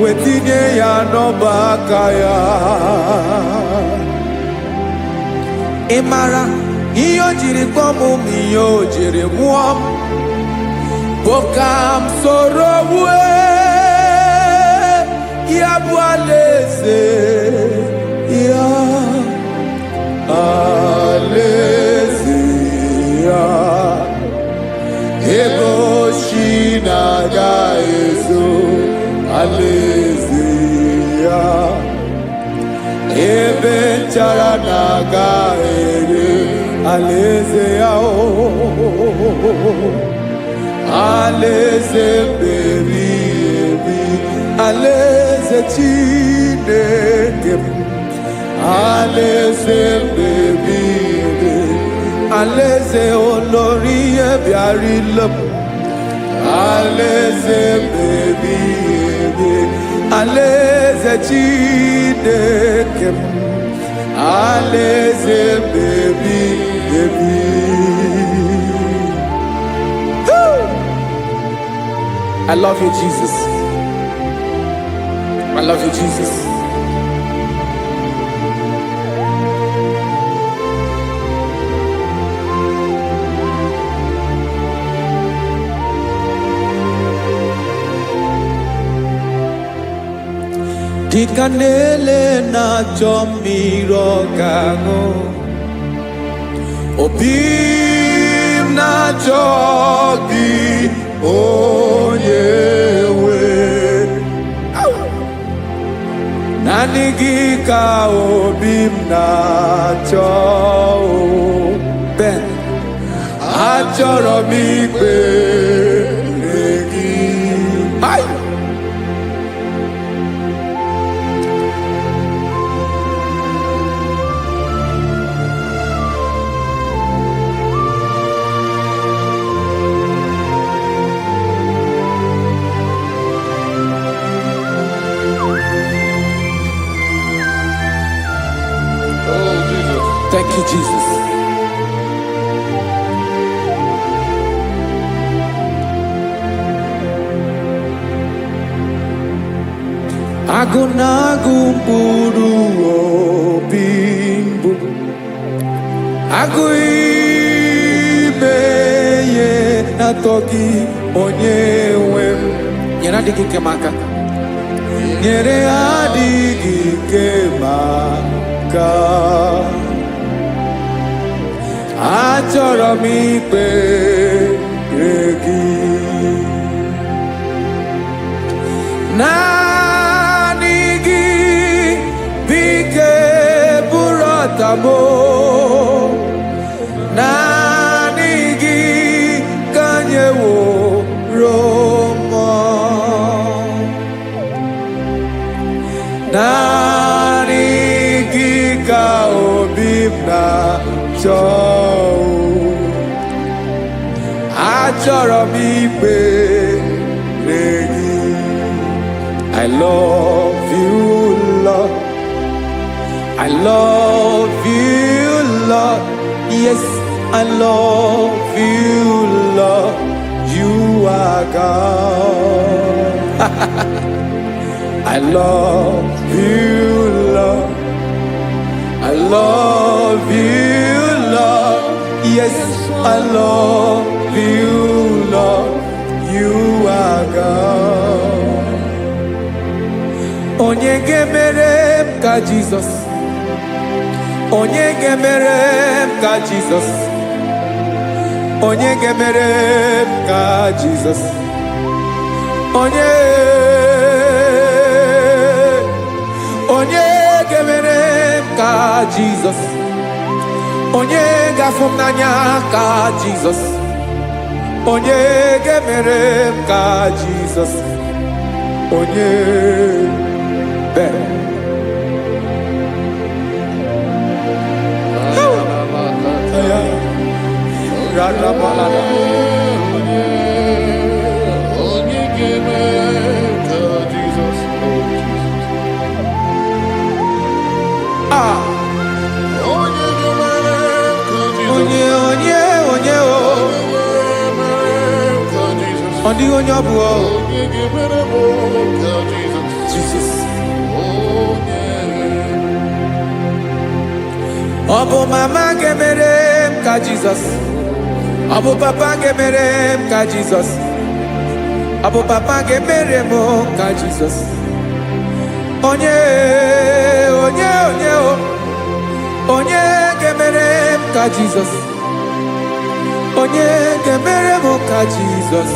wetinye ya n'ọba aka ya. Ị mara ihe o jiri kpọọ m ma ihe o jiri mụọ m bụ ka m soro wue ya bụ alaeze ya, alaeze ya, ebe oshi na-aga ezo, alaeze ya, ebe nchara na-aga ere, alaeze ya o, alaeze meri ebi, alaeze Chineke m, alaeze meri ebi, alaeze olori ihe bịara ile m, alaeze meri ebi, alaeze Chineke m, alaeze meri ebi. Woo! I love you, Jesus. I love you, Jesus. Dịka na-ele na-achọ mmiri ọ ga-aṅụ, obi m. na-achọ gị, onye nwe. Naanị gị ka obi m na-achọ o. Ben, achọrọ m ikpere gị. Hai! Oh, Jesus. Thank you, Jesus. Agụ na-agụ mkpụrụ obi mbụ, agụ ime ihe na-atọ gị, onye nwe m. Nyere adịghị ike m aka. Nyere adịghị ike m aka. Achọrọ m ikpere gị. Naanị gị bụ ike bụrụ ọtamo. Naanị gị ka nyeworo mmụọ. Naanị gị ka obi m na-achọ. Achọrọ m ikpere gị. I love you, Lord. I love you, Lord. Yes, I love you, Lord. You are God. I love you, Lord. I love you, Lord. Yes, I love you, Lord. You are God. Onye ga-emere m ka Jizọs? Onye ga-emere m ka Jizọs? Onye ga-emere m ka Jizọs? Onye, onye ga-emere m ka Jizọs? Onye ga-afụ m n'anya ka Jizọs? Onye ga-emere m ka Jizọs? Onye bere. Radabalada. Onye ga-eme ka Jizọs, oh Jesus. Ah, Onye ga-emere ka Jizọs. Onye, onye, onye o. Onye ga-emere ka Jizọs. Ọ dịghị onye ọ bụ o. Onye ga-emere m ka Jizọs. Jizọs. Onye. Ọ bụ mama ga-emere m ka Jizọs? Ọ bụ papa ga-emere m ka Jizọs? Ọ bụ papa ga-emere m ka Jizọs? Onye, onye, onye o. Onye ga-emere m ka Jizọs? Onye ga-emere m ka Jizọs?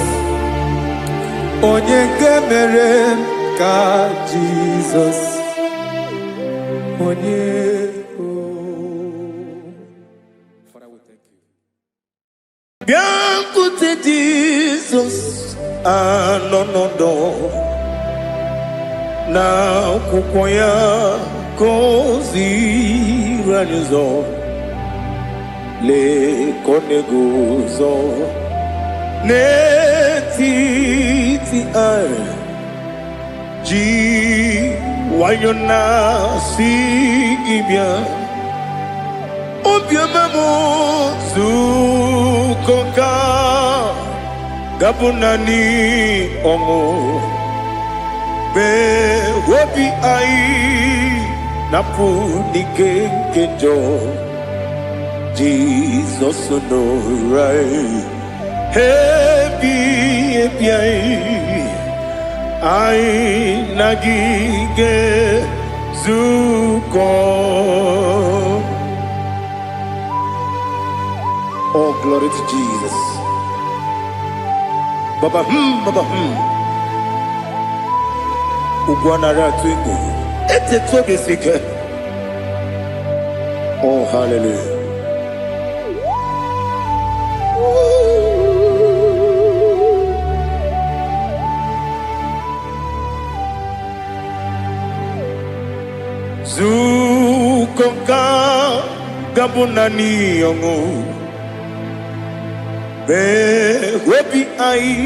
Onye ga-emere m ka Jizọs? Onye o. Father, we thank you. Bịakwute Jizọs, anọ n'ọdọ na akwụkwọ ya ka o ziri anyị ụzọ. Lee ka ọ na-eguzo n'etiti anyị, ji nwayọ na-asị gị bịa. Obiọma m zukọ ka gabụ naanị ọṅụ mee obi anyị napụ n'ike nke njọ. Jizọs nọrọ anyị ebi ebi, anyị anyị na gị ga-ezukọ. Oh, glory to Jesus. Baba baba Ugwu anaghị atụ egwu. Etetu obi si ike. Oh, hallelujah. Nzukọ nke a ga-abụ naanị ọṅụ. Mee obi anyị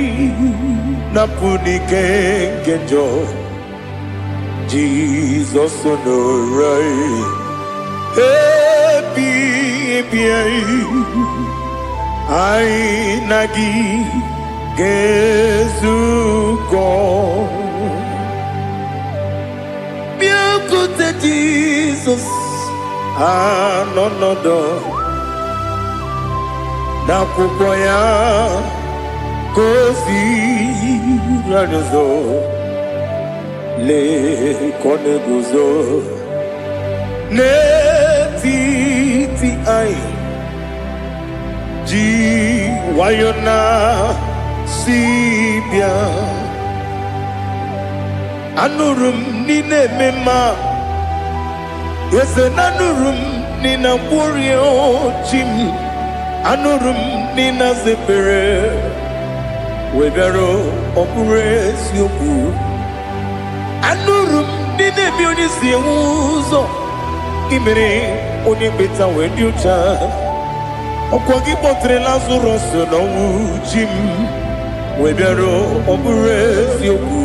na-apụ n'ike nke njọ. Jizọs nọrọ anyị ebi ebi anyị, anyị na gị ga-ezukọ. Bịakwute Jizọs, anọ nọdụ n'akwụkwọ ya ka o ziri anyị ụzọ. Lee ka ọ na-eguzo n'etiti anyị, ji nwayọ na si bịa. Anụrụ m n'ị na-eme mma, eze na anụrụ m n'ị na-agwọrị chi m. Anụrụ m n'ị na-aza ekpere wee bịara. Ọ bụrụ eziokwu, anụrụ m n'ị na-eme onye si enwe ụzọ imere onye kpeta wee dị ụcha. Ọkwa gị kpọtere Lazarọs n'ọnwụ, chi m, wee bịara. Ọ bụrụ eziokwu,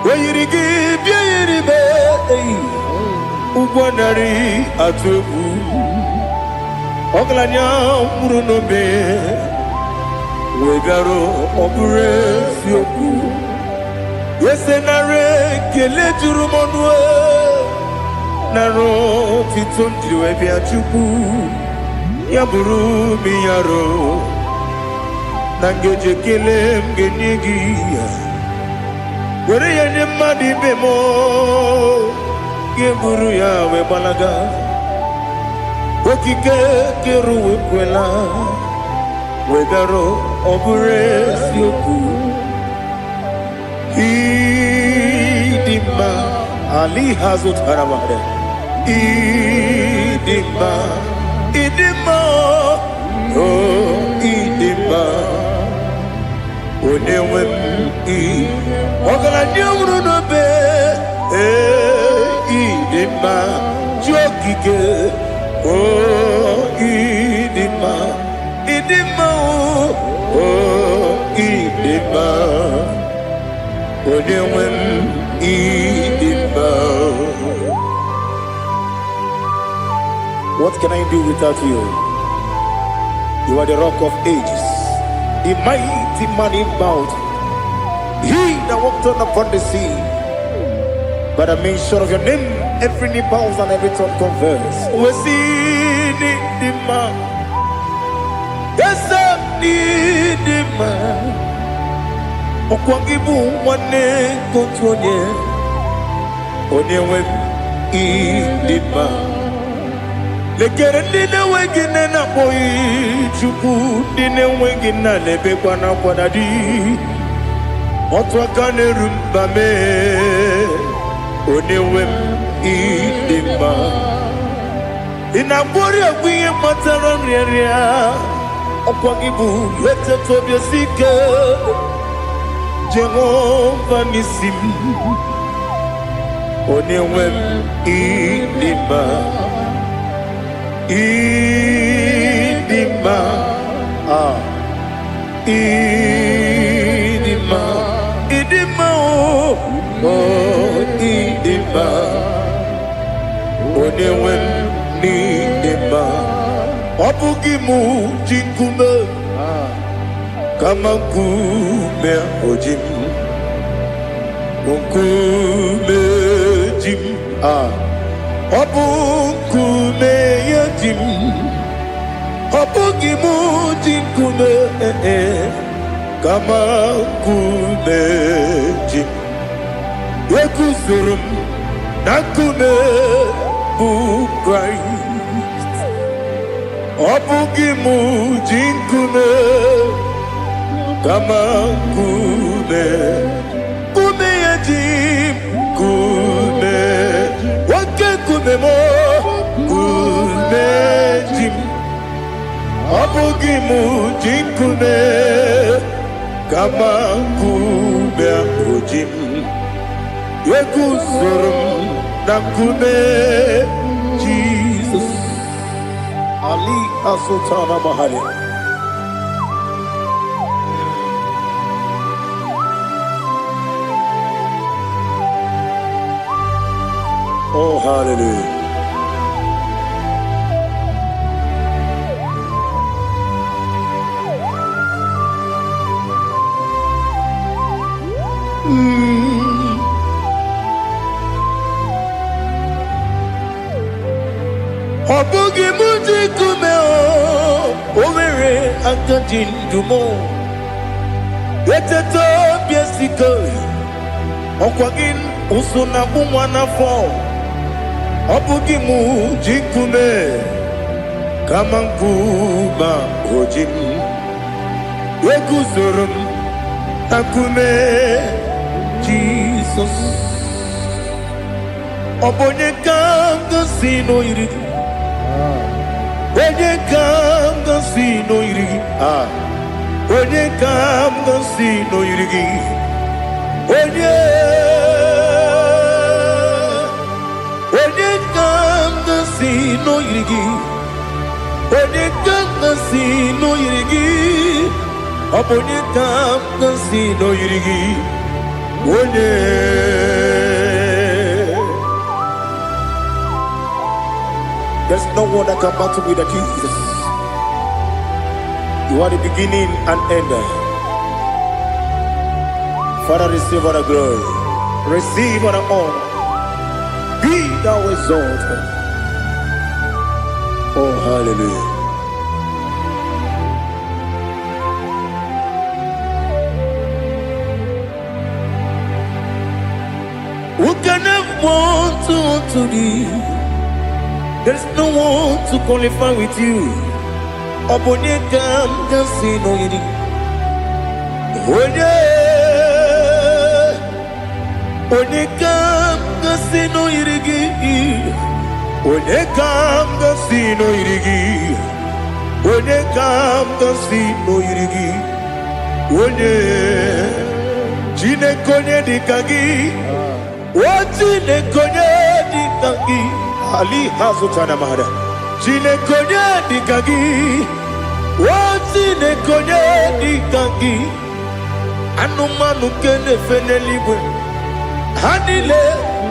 o yiri gị bịa yiri m eyi ụgwọ narị atụ egwu. Ọgaranya nwụrụ n'obe wee bịara. Ọ bụrụ eziokwu, ese nara ekele juru m ọnụ, nara otito m jiri wee bịa. Chukwu, ya bụrụ m yaro na ngeji ekele m ga-enye gị ya, were ya nye mmadụ ibe m, ga-eburu ya wee gbalaga. Okike kere ụwa ekwela wee bịara. Ọ bụrụ eziokwu, ịdị mma ali ha zụtara mmadụ. Ịdị mma, ịdị mma, o ịdị mma, onye nwe m. Ị ọgaranya nwụrụ n'obe, ee, ịdị mma, chi okike, o ịdị mma, ịdị mma, o ịdị mma, onye nwe m, ịdị mma. What can I do without you? You are the Rock of Ages, the mighty man in battle, he that walked on upon the sea. By the mention of your name, every knee bows and every tongue confess. Wesini dima, ese dima. Ọkwa gị bụ nwanne otu onye, onye nwe m, ịdị mma. Lekere ndị na-enweghị nne na-akpọghị Chukwu, ndị na-enweghị nna na-ebekwa n'akwa na di. Otu aka na-eru mba mee, onye nwe m, ịdị mma. Ị na-agbọrị egwu ihe kpatara nrịanrịa. Ọkwa gị bụ eteta obi esi ike, Jehova n'isi m, onye nwe m, ịdị mma, ịdị mma, ah, ịdị mma, ịdị mma, o oh, ịdị mma, onye nwe m, n'ịdị mma. Ọ bụghị mụ ji nkume, kama nkume oji m, nkume ji m, ah, ọ bụ nkume ya ji m. Ọ bụghị mụ ji nkume, eh, kama nkume ji m. Eguzoro m na nkume bụ Kraịst. Ọ bụghị mụ ji nkume. Kama nkume, nkume ya ji m, nkume, oke nkume m, nkume ji m. Ọ bụghị m ji nkume, kama nkume ahụ ji m. Eguzoro m na nkume Jizọs. Ali Azụtana Mahali. Oh, hallelujah. Ọ bụghị m ji nkume o, o nwere aka ji ndụ m. Eteta obi esike, ọkwa gị ụsụ na-akpụ nwa n'afọ. Ọ bụghị m ji nkume, kama nkume o ji m. Eguzoro m na nkume Jizọs. Ọ bụ onye ka m gosi n'oyiri gị? Onye ka m gosi n'oyiri gị? Ah. Onye ka m gosi n'oyiri gị? Onye? Onye ka m gosi n'oyiri gị? Onye ka m gosi n'oyiri gị? Ọ bụ onye ka m gosi n'oyiri gị? Onye? There's no one that can battle with the Jesus. You are the beginning and end. Father, receive all the glory. Receive all the honor. Be thou exalted. Oh, hallelujah. Who can have one to thee? There's no one to qualify with you. Ọ bụ onye ka m ga-asị n'oyiri? Onye? Onye ka m ga-asị n'oyiri gị? Onye ka m ga-asị n'oyiri gị? Onye ka m ga-asị n'oyiri gị? Onye? Chineke, onye dị ka gị? O Chineke, onye dị ka gị? Ali hazụtana mara. Chineke, onye dị ka gị? O Chineke, onye dị ka gị? Anụmanụ nke na-efe n'eluigwe, ha niile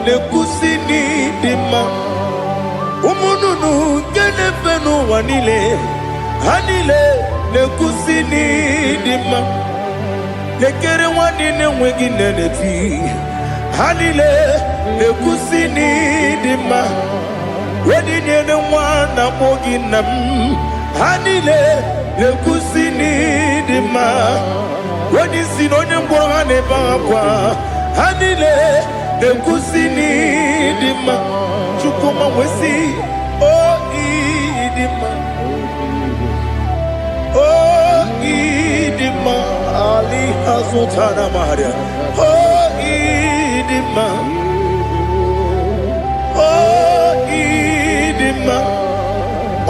na-ekwusi n'ịdị mma. Ụmụ nnụnụ nke na-efe n'ụwa niile, ha niile na-ekwusi n'ịdị mma. Lekere nwanne na-enweghị nne na-eti, ha niile na-ekwusi n'ịdị mma. Onye nyere nwa na-akpọ gị nna m, ha niile na-ekwusi n'ịdị mma. Onye isi na onye ngwọrọ, ha na-ebe akwa, ha niile na-ekwusi n'ịdị mma. Chukwuma wee o ịdị mma, o ịdị mma. Ali azụtara maria. O ịdị mma, o ịdị mma.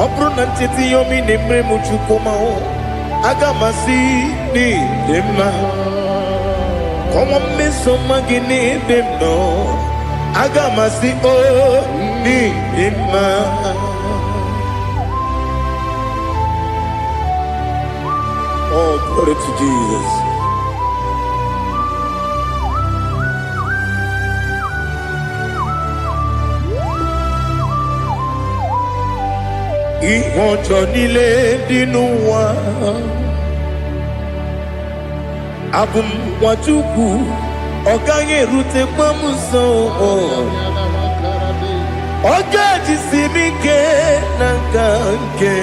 Ọ bụrụ na ncheta ihe omi na-emere m, Chukwuma, aga m asị n'ịdị mma. Kọnwa mmeso mma gị n'ebe m nọ, aga m asị o n'ịdị mma. Oh, glory to Jesus. Ihe ọjọọ niile dị n'ụwa, abụ m Nwachukwu, ọ gaghị erutekwa m nso. Ọ ga-ejisi m ike na nka nke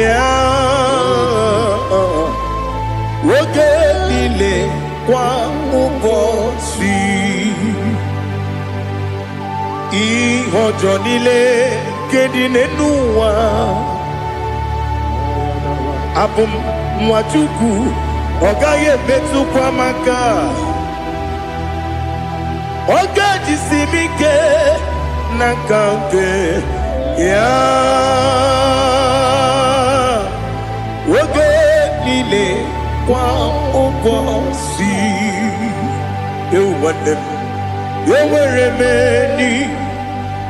ya oge niile, kwa ụbọchị. Ihe ọjọọ niile nke dị n'ụwa, abụ m Nwachukwu. Ọ gaghị emetụkwa m aka. Ọ ga-ejisi m ike n'aka nke ya oge niile, kwa ụbọchị. Ewu, nwanne m, enwere m enyi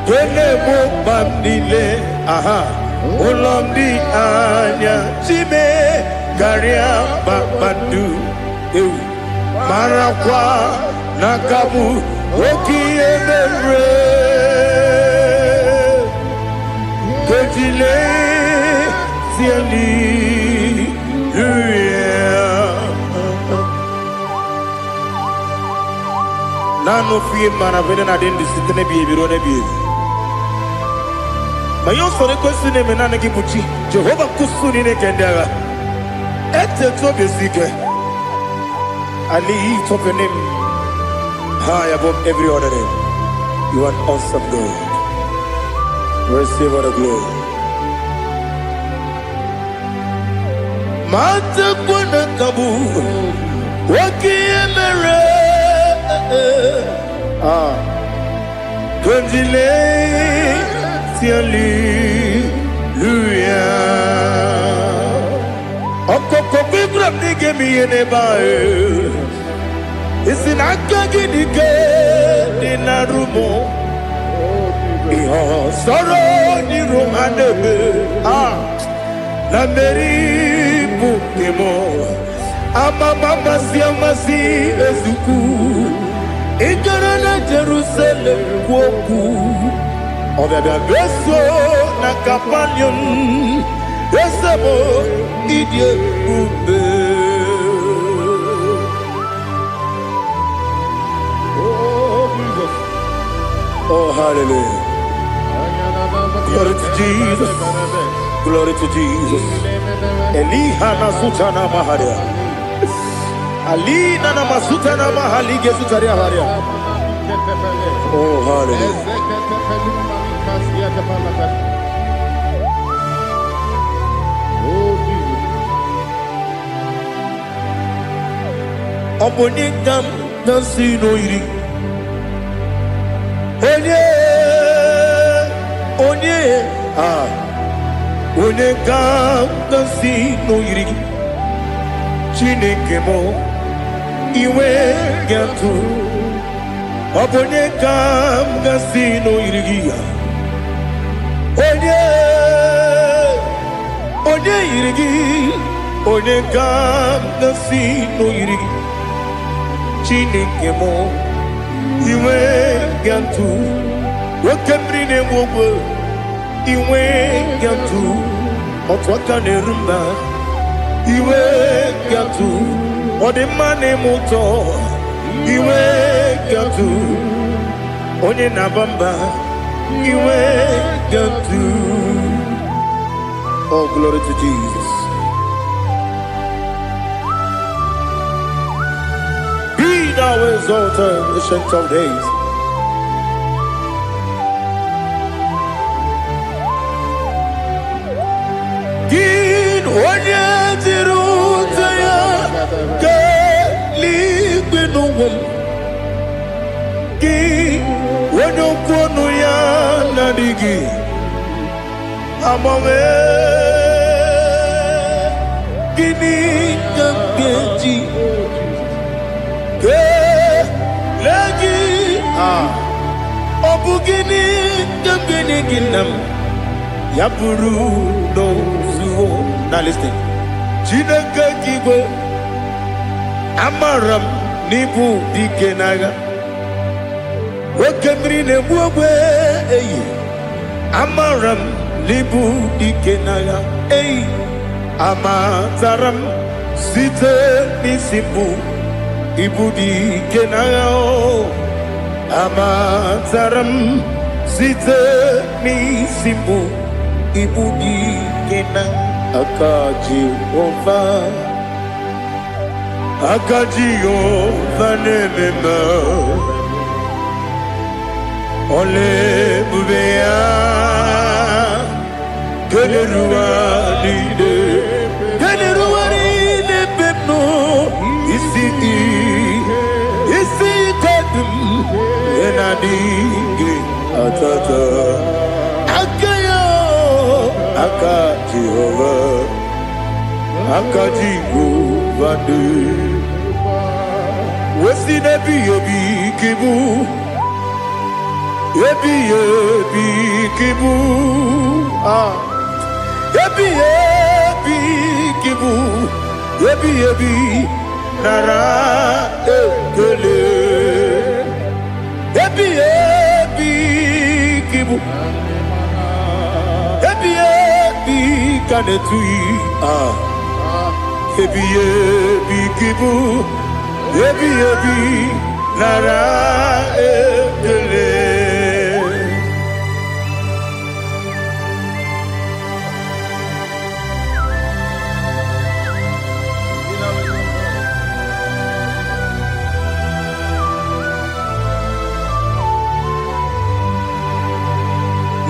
nke na-egbo mkpa m niile. Aha ụlọ m dị anya chime karịa kpakpando. Ewu, marakwa na aka bụ oke ihe mere kejile hallelujah. Naanị ofu ihe mara bụ na-adị ndụ site n'ebighị ebi ruo n'ebighị ebi. Ma ihe usoro ekwesị na-eme, naanị gị bụ chi Jehova nkusu niile nke ndị agha. Etetu obi esi ike. I lift up your name high above every other name. You are an awesome God. Receive all the glory. Matakwa na kabu oke ihe mere. Ah, Kondile hallelujah. Ọkọkọ gbígbà m n'ige m ihe n'ebe ahụ. Isi na aka gị dị ike dị na rumo. Ihe ọsọrọ n'iru ha na-eme. Ah, na mmeri bụ nke m. Amama amasị amasị ezukwu. Ị gara na Jerusalem kwuo okwu. Ọbịabịa beso na Kapanium. Eze m, ịdị ebube. Oh, Jesus. Oh, hallelujah. Glory to Jesus. Glory to Jesus. Eliha na sutana maharia. Alina na masutana mahalige sutaria haria. Oh, hallelujah. Oh, Jesus. Ọ bụ onye ka m na-asị n'oyiri? Onye, onye, ah, onye ka m na-asị n'oyiri gị? Chineke m, iwe ga-atụ. Ọ bụ onye ka m ga-asị n'oyiri gị ya? Onye, onye yiri gị? Onye ka m ga-asị n'oyiri gị? Chineke m, iwe ga-atụ. Oke mmiri na-egbu ogwe, iwe ga-atụ. Otu aka na-eru mba, iwe ga-atụ. Ọ dị mma na-eme ụtọ, iwe ga-atụ. Onye na-aba mba, iwe ga-atụ. Oh, glory to Jesus. Be thou exalted, Ancient of Days. Gị onye jiri ute ya kelee n'ụwa m, gị onye okwu ọnụ ya na-adịghị agbanwe, gịnị ka m ga-eji kelee gị? Ah, ọ bụ gịnị ka m ga-enye gị, nna m, ya bụrụ n'ozuo na listen? Chineke gị igwe, amara m n'ịbụ dike n'agha. Oke mmiri na-egbu ogbe eyi, amara m n'ịbụ dike n'agha eyi. Amatara m site n'isi mbụ, ịbụ dike n'agha o. Amatara m site n'isi mbụ, ịbụ dike na aka Jehova. Aka Jehova na-eme mma. Ọla ebube ya keneruwa niile, keneruwa niile ebe m nọ. Adịghị atata aka ya, aka Jehova, aka Jehova dị wesi n'ebighị ebi ka ịbụ, ebighị ebi ka ịbụ, ah, ebighị ebi ka ịbụ, ebighị ebi, nara ekele. Ebighị ebi ka ịbụ, ebighị ebi ka na-etughị, ah, ebighị ebi ka ịbụ, ebighị ebi, nara ekele.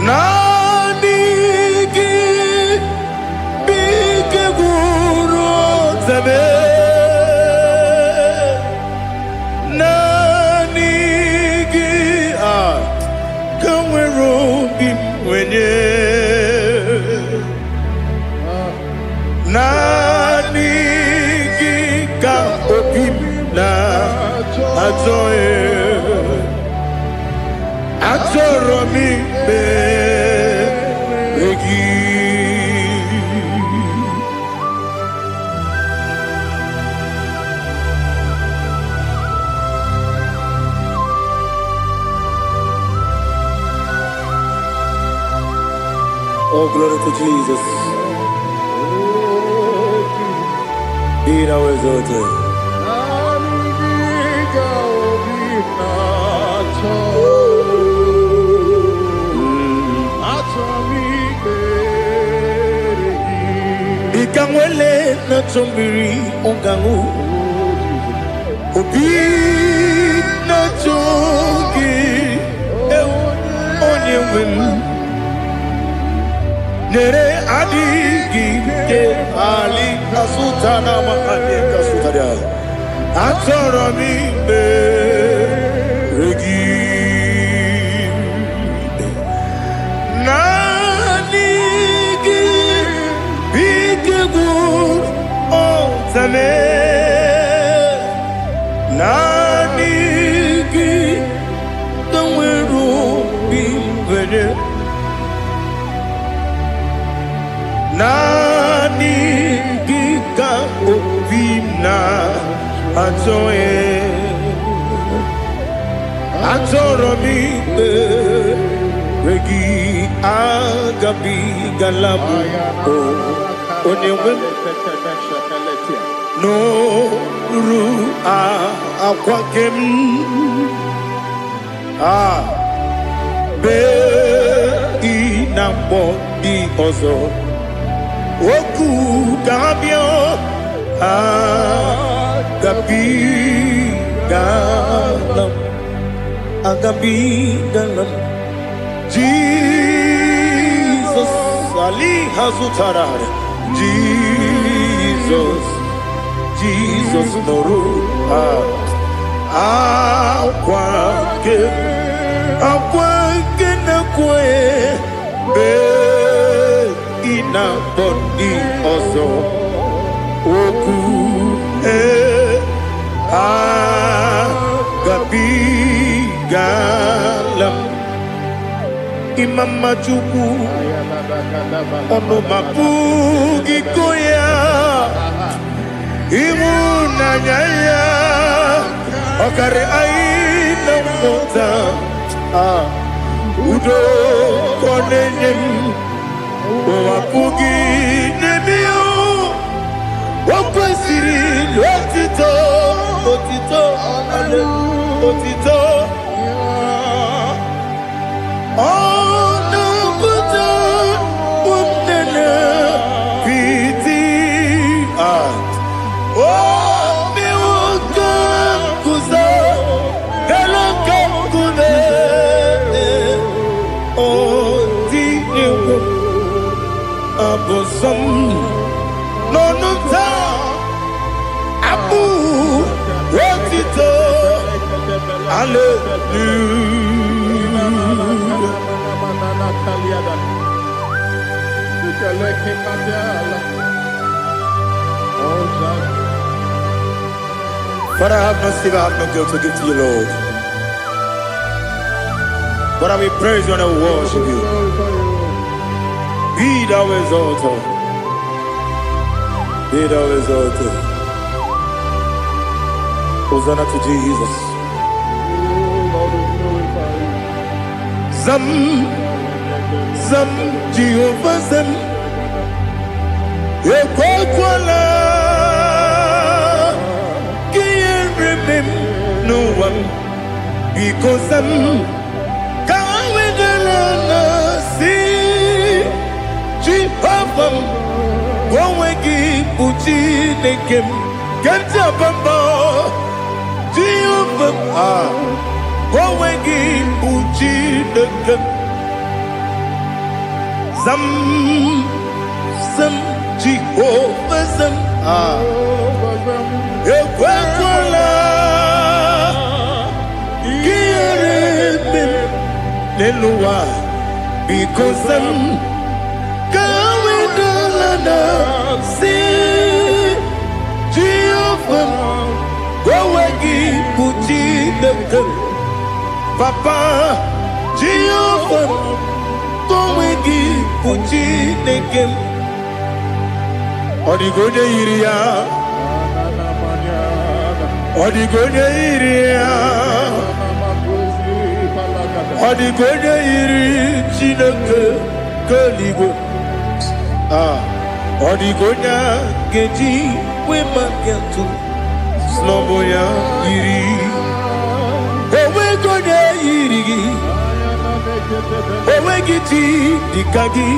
Naanị gị bụ ike gwụrụ ọzọbe. Naanị gị a ka nwere obi m nwenye. Naanị gị ka obi m na-achọ. Achọrọ m ikpere gị. Oh, glory to Jesus. Be thou exalted. Naanị gị ka obi m na-achọ. Achọ m ikpere gị. Dịka nwele na-achọ mmiri ọ ga-aṅụ, obi na-achọ gị, ewu, onye nwe m. Nyere adịghị ike ali kasụta na ma anyị kasụtara. Achọrọ m ikpere gị. Naanị gị bụ ike gwụrụ ọtame. Naanị gị ka nwere obi nwere. Naanị gị ka obi m na-achọ. Achọrọ m ikpere gị. Agabigala m onye nwe m n'oru akwa nke m a bee ị na mgbọ ndị ọzọ okwu ga-abịa. Agabigala m, agabigala m. Jizọs ali ha zụtara. Jizọs, Jizọs nụrụ akwa nke, akwa nke na-ekwe bee ị na-akpọ ndị ọzọ okwu ee. Agabigala m. Ịma mma Chukwu, ọnụ ma pụghị go ya. Ịhụnanya ya ọkarị anyị na mmụta. Ah, udo ka ọ na-enye m, ụwa pụghị n'ebe ya. O kwesịrị otito, otito, otito. Ọ na-apụta ụmụnne piti. Ah, o mewo ka m guzo elu ka nkume. O tinyewo abụ nsọ m n'ọnụ m taa, abụ otito. Hallelujah. Father, I have no silver, I have no gold to give to you, Lord. But I will praise you and I will worship you. Be thou exalted. Be thou exalted. Hosanna to Jesus. Zam, Zam, Jehovah Zam. Ekwekwala ka ihere mee m n'ụwa m. Biko zam, ka wedara na si Jehova m, ka onwe gị bụ Chineke m, ka ntị abamba Jehova m, ka onwe gị bụ Chineke m. Zam, zam, Jehova zam, ekwekwala ka ihere mee m n'elu ụwa. Biko zam, ka wedala na si Jehova m, ka onwe gị bụ Chineke m. Papa, Jehova m, ka onwe gị bụ Chineke m. Ọ dịghị onye yiri ya, ọ dịghị onye yiri ya, ọ dịghị onye yiri Chineke nke eluigwe. Ah, ọ dịghị onye a ga-eji wee maka atụ sị ya yiri. Onweghị onye yiri gị, onweghị chi dịka gị.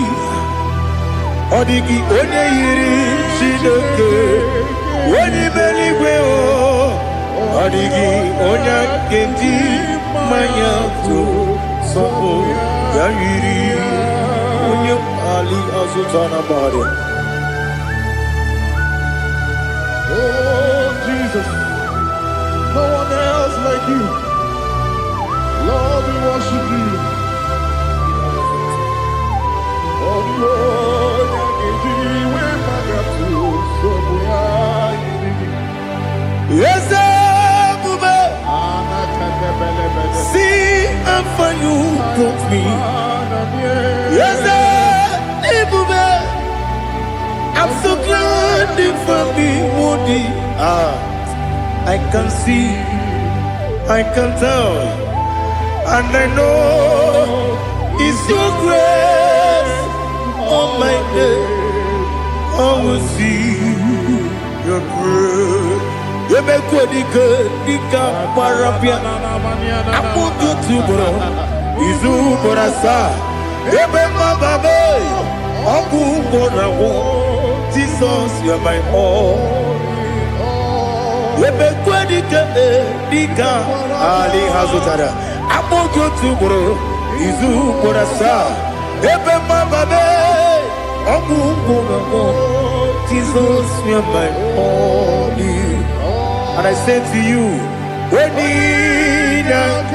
Ọ dịghị onye yiri Chineke, onye ime eluigwe o. Ọ dịghị onye a ga-eji mmanya tụ sọpụ ya yiri onye ali azụta na mmadụ. Oh, Jesus, no one else like you. Lord, we worship you. Oh, the Lord, Eze ebube, see how far you brought me. Eze ebube, I'm so glad you found me worthy. Ah, I can see, I can tell, and I know it's your grace on my day. I will see your grace. Ebekwe dike gbara bịa, akpụkpọ otu ugboro, izu ugboro asaa, ebe mmaba m, ọgwụ ugboro agwụ. Jizọs, you are my all. Ebekwe dike dike ali ha zụtara, akpụkpọ otu ugboro, izu ugboro asaa, ebe mmaba m, ọgwụ ugboro agwụ. Jizọs, you are my all. And I say to you, when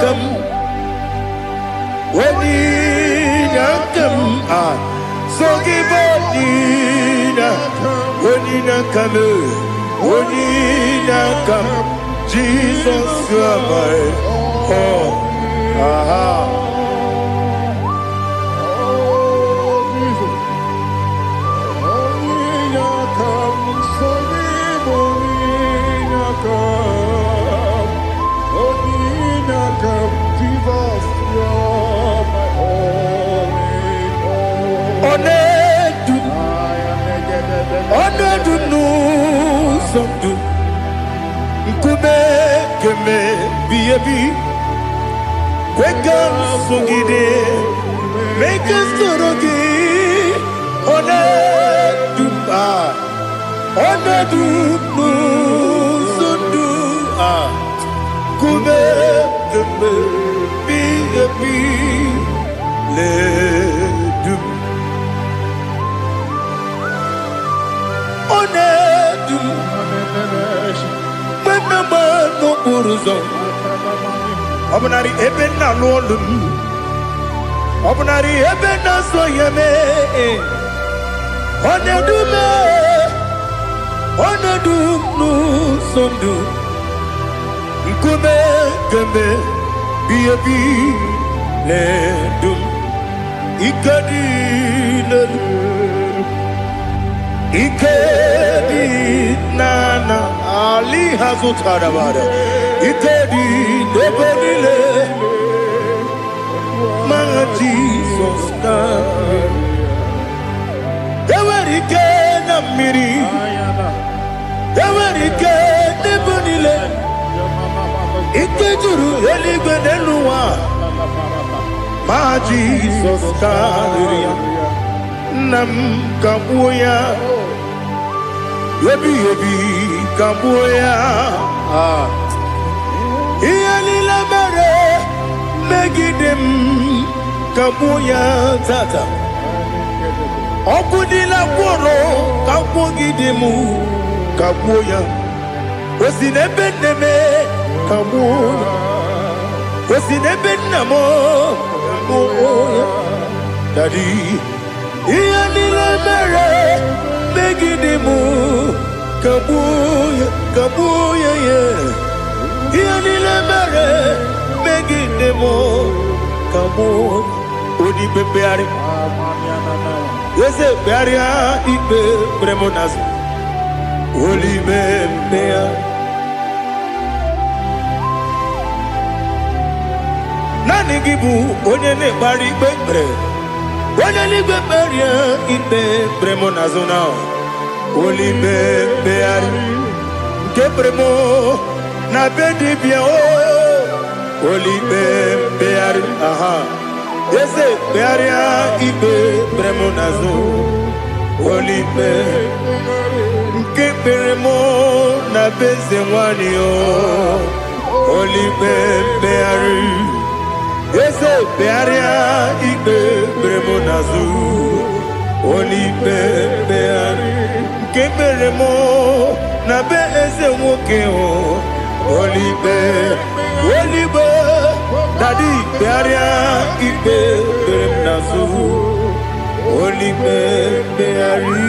come, when come, so give Onina, Onina come, Onina come, Jesus, you are my all. Aha. Oh, Jesus. Jesus, you're my all in all. Onedu, I am onedu n'ụzọ ndụ, nkume keme bi ebi, kwe ka m sogide, mee ka m soro gị, onedu, onedu n'ụzọ ndụ, nkume keme bi ebi, ledu m. Onedu m, mgbe m na-agba n'okporo ụzọ, Ọ bụnarị ebe nna alụ ọlụ m, ọ bụnarị ebe na-azụ ya mee. Ọ na-edu m, ọ na-edu m n'ụzọ ndụ. Nkume kemgbe bi ebi na-edu m. Ike dị n'elu, ike dị n'ala, ali ha zụtara bara. Ike dị n'ebe niile, ma Jizọs ka enwere ike na mmiri, enwere ike n'ebe niile. Ike juru eluigwe n'elu ụwa, ma Jizọs karịrị ya. Nna m, kagbuo ya, ebighị ebi kagbuo ya. Ah. Ihe niile mere megide m, kagbuo ya tata. Ọkụ niile gwụrụ kagbugide m, kagbuo ya. O si n'ebe nne m, kagbuo ya. O si n'ebe nna m, kagbuo ya. Daddy, ihe niile mere megide m, kagbuo ya, kagbuo ya ya. Ihe niile mere megide m, kagbuo. Onye ikpe mkpegharị, eze kpegharịa ikpe kpere m n'azụ. Olime mkpegharị, naanị gị bụ onye na-ekpegharị ikpe kpere. Onye n'igwe, kpegharịa ikpe kpere m n'azụ na olime mkpegharị nke kpere m na be dibịa o. Olime mkpegharị, aha, eze kpegharịa ikpe kpere m n'azụ. Olime nke kpere m na be eze nwanyị o. Olime mkpegharị, eze kpegharịa ikpe kpere m n'azụ. Olime mkpegharị nke kpere m na be eze nwoke o. Olime, olime, daddy, kpegharịa ikpe kpere m n'azụ. Olime mkpegharị.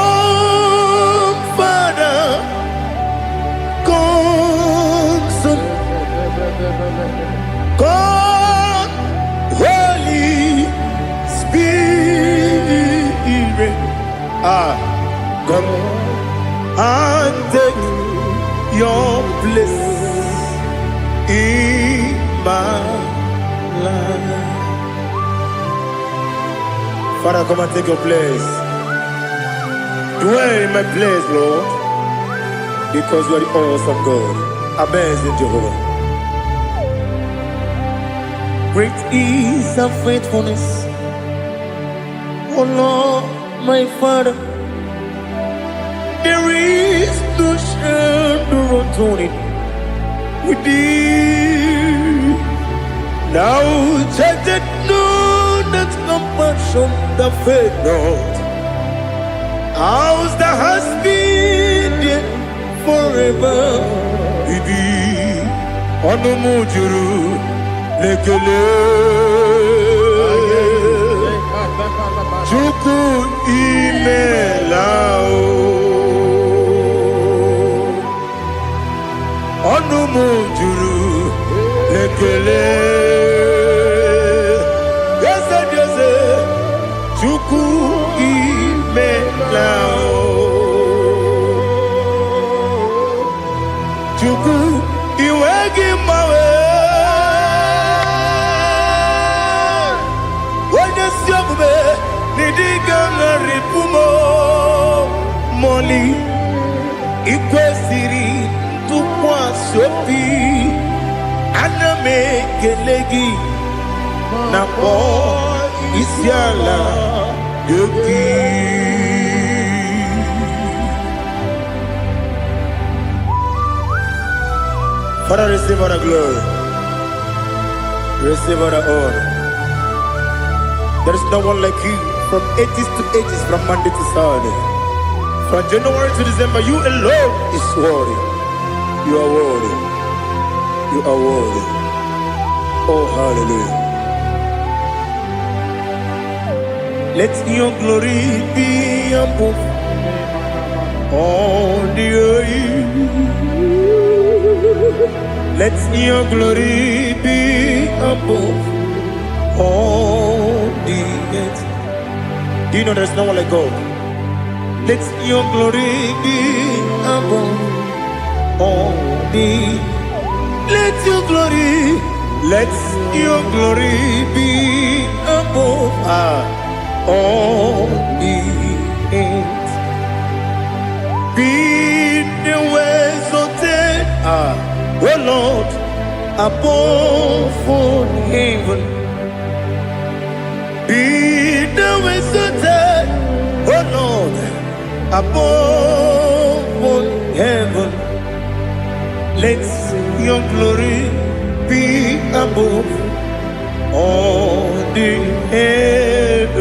Come, Father, come, Son, come, Holy Spirit. Ah, come and take your place in my life. Father, come and take your place. Dwell in my place, Lord, because you are the awesome God, amazing Jehovah. Great is thy faithfulness, O Lord, my Father. There is no shadow of turning with thee. Thou changest not thy compassions, they fail not. As thou hast been there forever. Ibi ọnụ m juru n'ekele. Chukwu, imela o. Ọnụ m juru n'ekele. Eze dị eze, Chukwu, imela o. Chukwu, iwe gị mgbanwe. Onye si omume n'ịdịga ṅarịpụ m mọli. Ikwesịrị ntụkwasị obi, ana m ekele gị na kpọọ isi ala gị. Father, receive all the glory. Receive all the honor. There is no one like you from ages to ages, from Monday to Saturday. From January to December, you alone is worthy. You are worthy. You are worthy. Oh, hallelujah. Let your glory be above all the earth. Let your glory be above all the earth. Do you know there's no one like God? Let your glory be above all the. Let your glory, let your glory be above all the earth. Be thou exalted, O Lord, above all heaven. Be thou exalted, O Lord, above all heaven. Let your glory be above all the earth.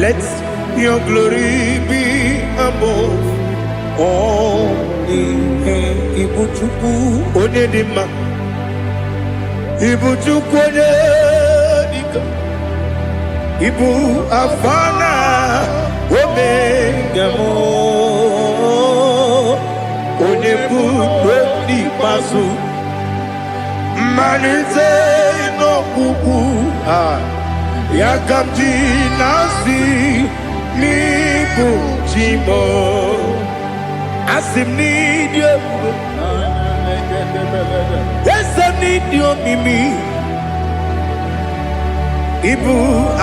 Let your glory be above all the earth. Ibu Chukwu onye dị mma. Ibu Chukwu onye dịka. Ibu Alfa na Omega m. Onye bụ n'ikpeazụ. Mmalite n'ọgwụgwụ a ya ka m ji na-asị n'ịbụ chi m. Asị m n'ịdị ebube, eze m n'ịdị omimi, ịbụ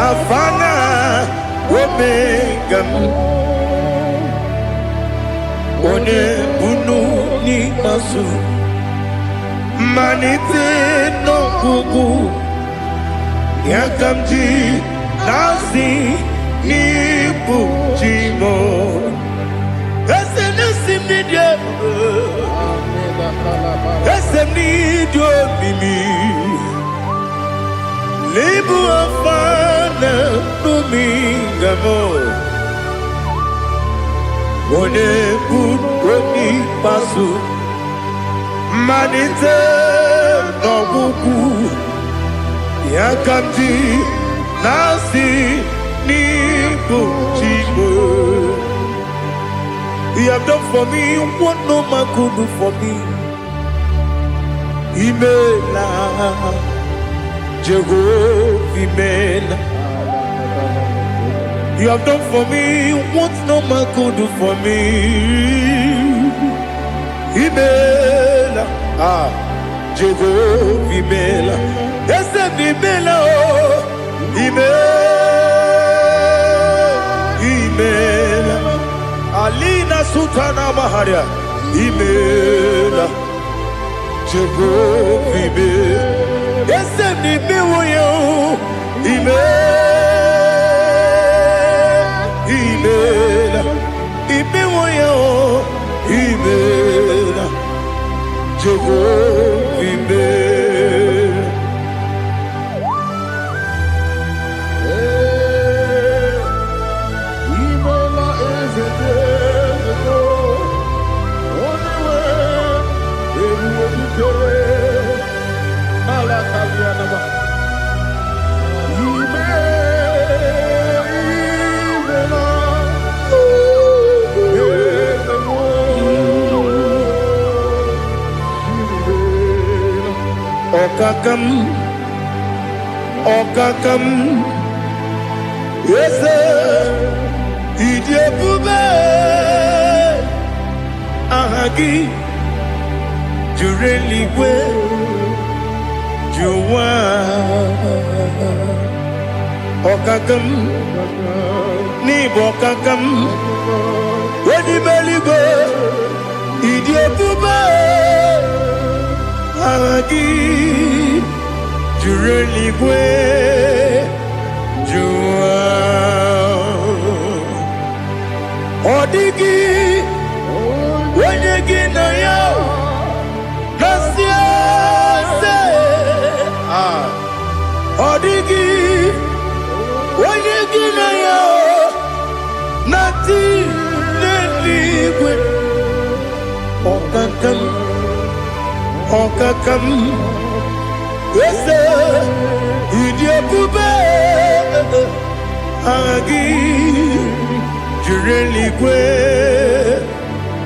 Alfa na Omega m, onye bunu n'ikpeazụ, mmalite n'ọgwụgwụ ya ka m ji na-asị n'ịbụ chi m. Eze na-esi m n'ịdị ebube, eze m n'ịdị omimi, n'ịbụ Alfa na Omega m, onye bụ onye ikpeazụ, mmalite n'ọgwụgwụ ya ka m ji na-asị n'ịbụ chi m. You have done for me what no man could do for me. Imela, Jehovah, Imela. You have done for me what no man could do for me. Imela, ah, Jehovah, Imela. Eze m Imela, oh, Imela, Imela. Alina Sultana Maharia, Imela, Jehovah, Imela. Eze m imewo ya, oh, Imela, Imela, imewo ya, oh, Imela, Jehovah, Imela. Imela eze dị eze, onye nwe ebube dike ala kalianaba. Ime imela eze m, imela. Ọkaka m, ọkaka m, eze, ịdị ebube, aha gị juru eluigwe ju ụwa. Ọkaka m, n'ịbụ ọkaka m, onye ime eluigwe, ịdị ebube, aha gị juru eluigwe ju ụwa. Ọ dịghị onye gị na ya na-asị eze. Ọkaka m, eze, ịdị ebube, aha gị jiri eluigwe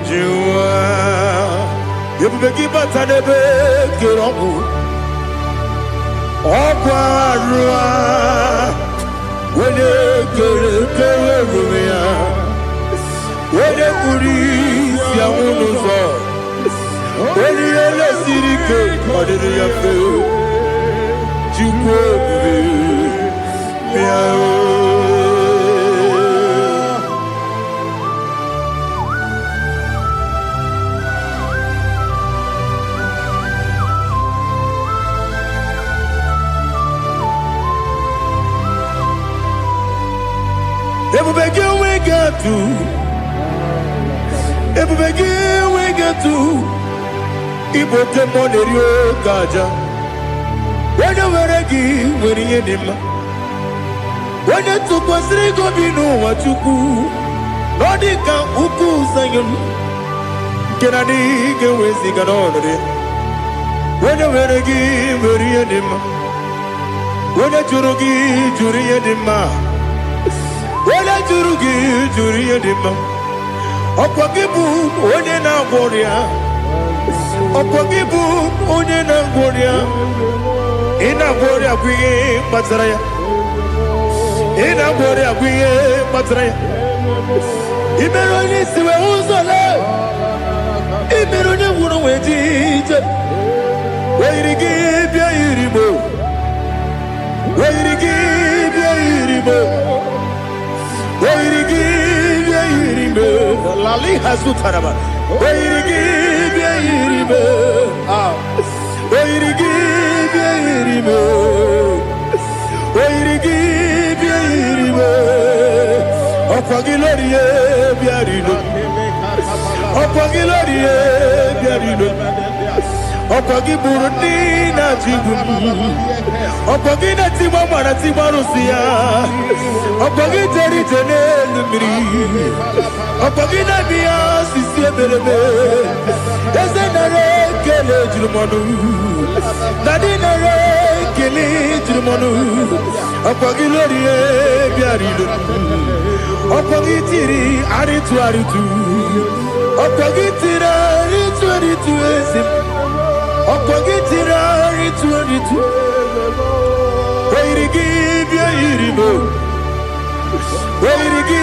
jụwa. Ebube gị bata n'ebe kere ọgwụ ọgwụ arụ a, onye kere kere ebube ya, onye kpuru isi anwụ n'ụzọ, onye ihe lesiri ike ọ dịrị ya mfe. Chukwu ebube, bịa o. Ebube gị enweghị atụ, ebube gị enweghị atụ. Ịbụ oke mmụọ na-eri oke aja. Onye nwere gị nwere ihe dị mma. Onye tụkwasịrị gị obi n'ụwa, Chukwu, na ọ dị ka ukwu Zayọn nke na adịghị ga-eweziga n'ọnọdụ ya. Onye nwere gị nwere ihe dị mma. Onye jụrụ gị jụrụ ihe dị mma. Onye jụrụ gị jụrụ ihe dị mma. Ọkwa gị bụ onye na-agwọ ọrịa, ọkwa gị bụ onye na-agwọ ọrịa. Ị na-agwọ ọrịa bụ ihe kpatara ya. Ị na-agwọ ọrịa bụ ihe kpatara ya. Ị mere onye isi wee ụzọ lee, ị mere onye gwụrụ wee ji ije. Oyiri gị bịa yiri mo, oyiri gị bịa yiri mo, oyiri gị bịa yiri mo. Lali hazutaraba. Oyiri gị bịa yiri mo. Ah. Oyiri gị bịa yiri mo, oyiri gị bịa yiri mo. Ọkwa gị lórí e bịa rilo, ọkwa gị lórí e bịa rilo. Ọkwa gị gburu ndị na-achịgbu m, ọkwa gị na-etigba mara tigba arụsị ya, ọkwa gị jere ije n'elu mmiri, ọkwa gị na-eme ya osisi emereme. Eze, nara ekele juru m ọnụ. Daddy, nara ekele juru m ọnụ. Ọkwa gị lórí e bịara ilo, ọkwa gị tiri arịtụ arịtụ, ọkwa gị tiri arịtụ arịtụ. Eze m, ọkwa gị tiri arịtụ arịtụ. Oyiri gị bịa yiri m, oyiri gị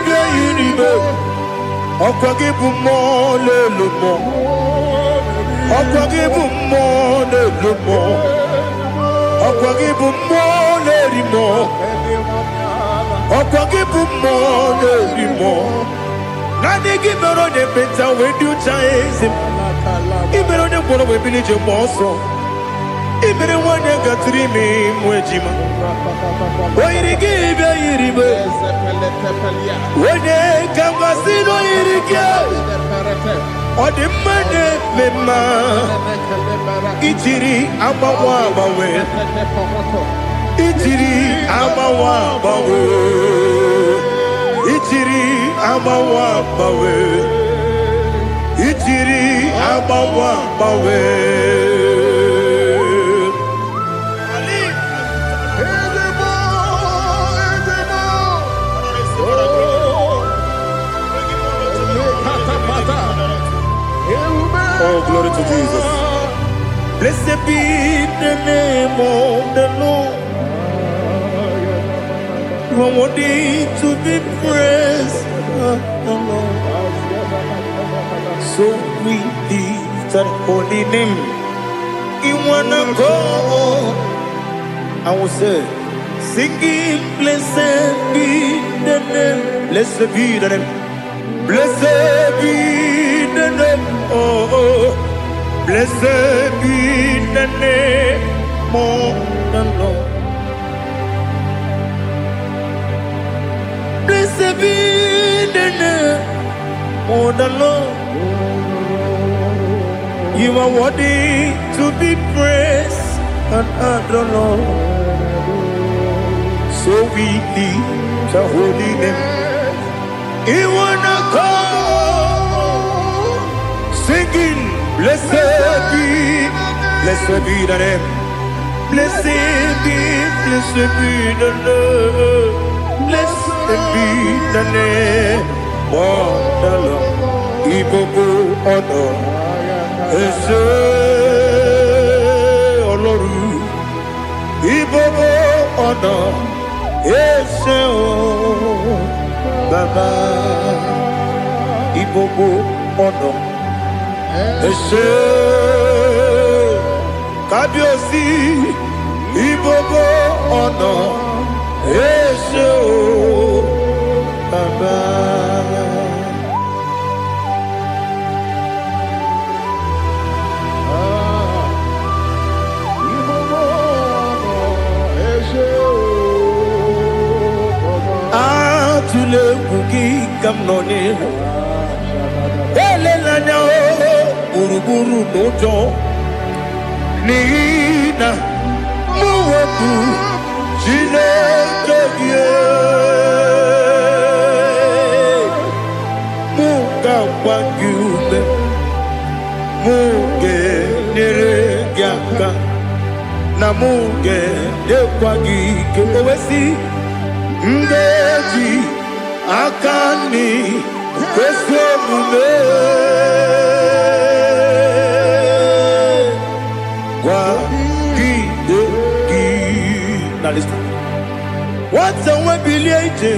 bịa yiri m. Ọkwa gị bụ mmụọ n'elu mmụọ, ọkwa gị bụ mmụọ n'elu mmụọ, ọkwa gị bụ mmụọ na-eri mmụọ, ọkwa gị bụ mmụọ na-eri mmụọ. Naanị gị mere onye ekpenta wee dị ụcha. Eze m, ị mere onye ngwọrọ wee bili ije mgbe ọsọ, ị mere nwanyị gatụrụ ime mụ ejima. O yiri gị bịa yiri m. Onye ka mmasị na o yiri gị, ọ dị mma na-eme mma. Ijiri agbanwe agbanwe, ijiri agbanwe agbanwe, ijiri agbanwe agbanwe, ijiri agbanwe agbanwe. Ezebo, ezebo. Oh, lekatapata. Ewume. Oh, glory to Jesus. Blessed be the name of the Lord. You are worthy to be praised, the Lord. So we lift that holy name. In one accord, I will say, singing, blessed be the name. Blessed be the name. Blessed be the name. Oh. Blessed be the name of the Lord. Blessed be the name of the Lord. You are worthy to be praised and adored, Lord. So we lift the holy name. In one accord, singing, Blessed be, blessed be the name. Blessed be, blessed be the Lord. Blessed be the name of the Lord. Ìgbogbo ọ̀nà ẹ ṣé Ọlọ́run. Ìgbogbo ọ̀nà ẹ ṣé o Bàbá. Ìgbogbo ọ̀nà ẹ ṣé Kábíyèsí. Ìgbogbo ọ̀nà ẹ ṣé o Bàbá. Ìgbogbo ọ̀nà ẹ ṣé o Bàbá. Atụla egwu gị ka m nọ n'ihu. Elela anya o gburugburu n'ụjọ n'ihi na mụ bụ Chineke gị. Mụ ga-agba gị ume, mụ ga-enyere gị aka, na mụ ga-enyekwa gị ike. O wee sị, m ga-eji aka nri kwesị omume kwagide gị. Now listen. Nwata nwe bilie ije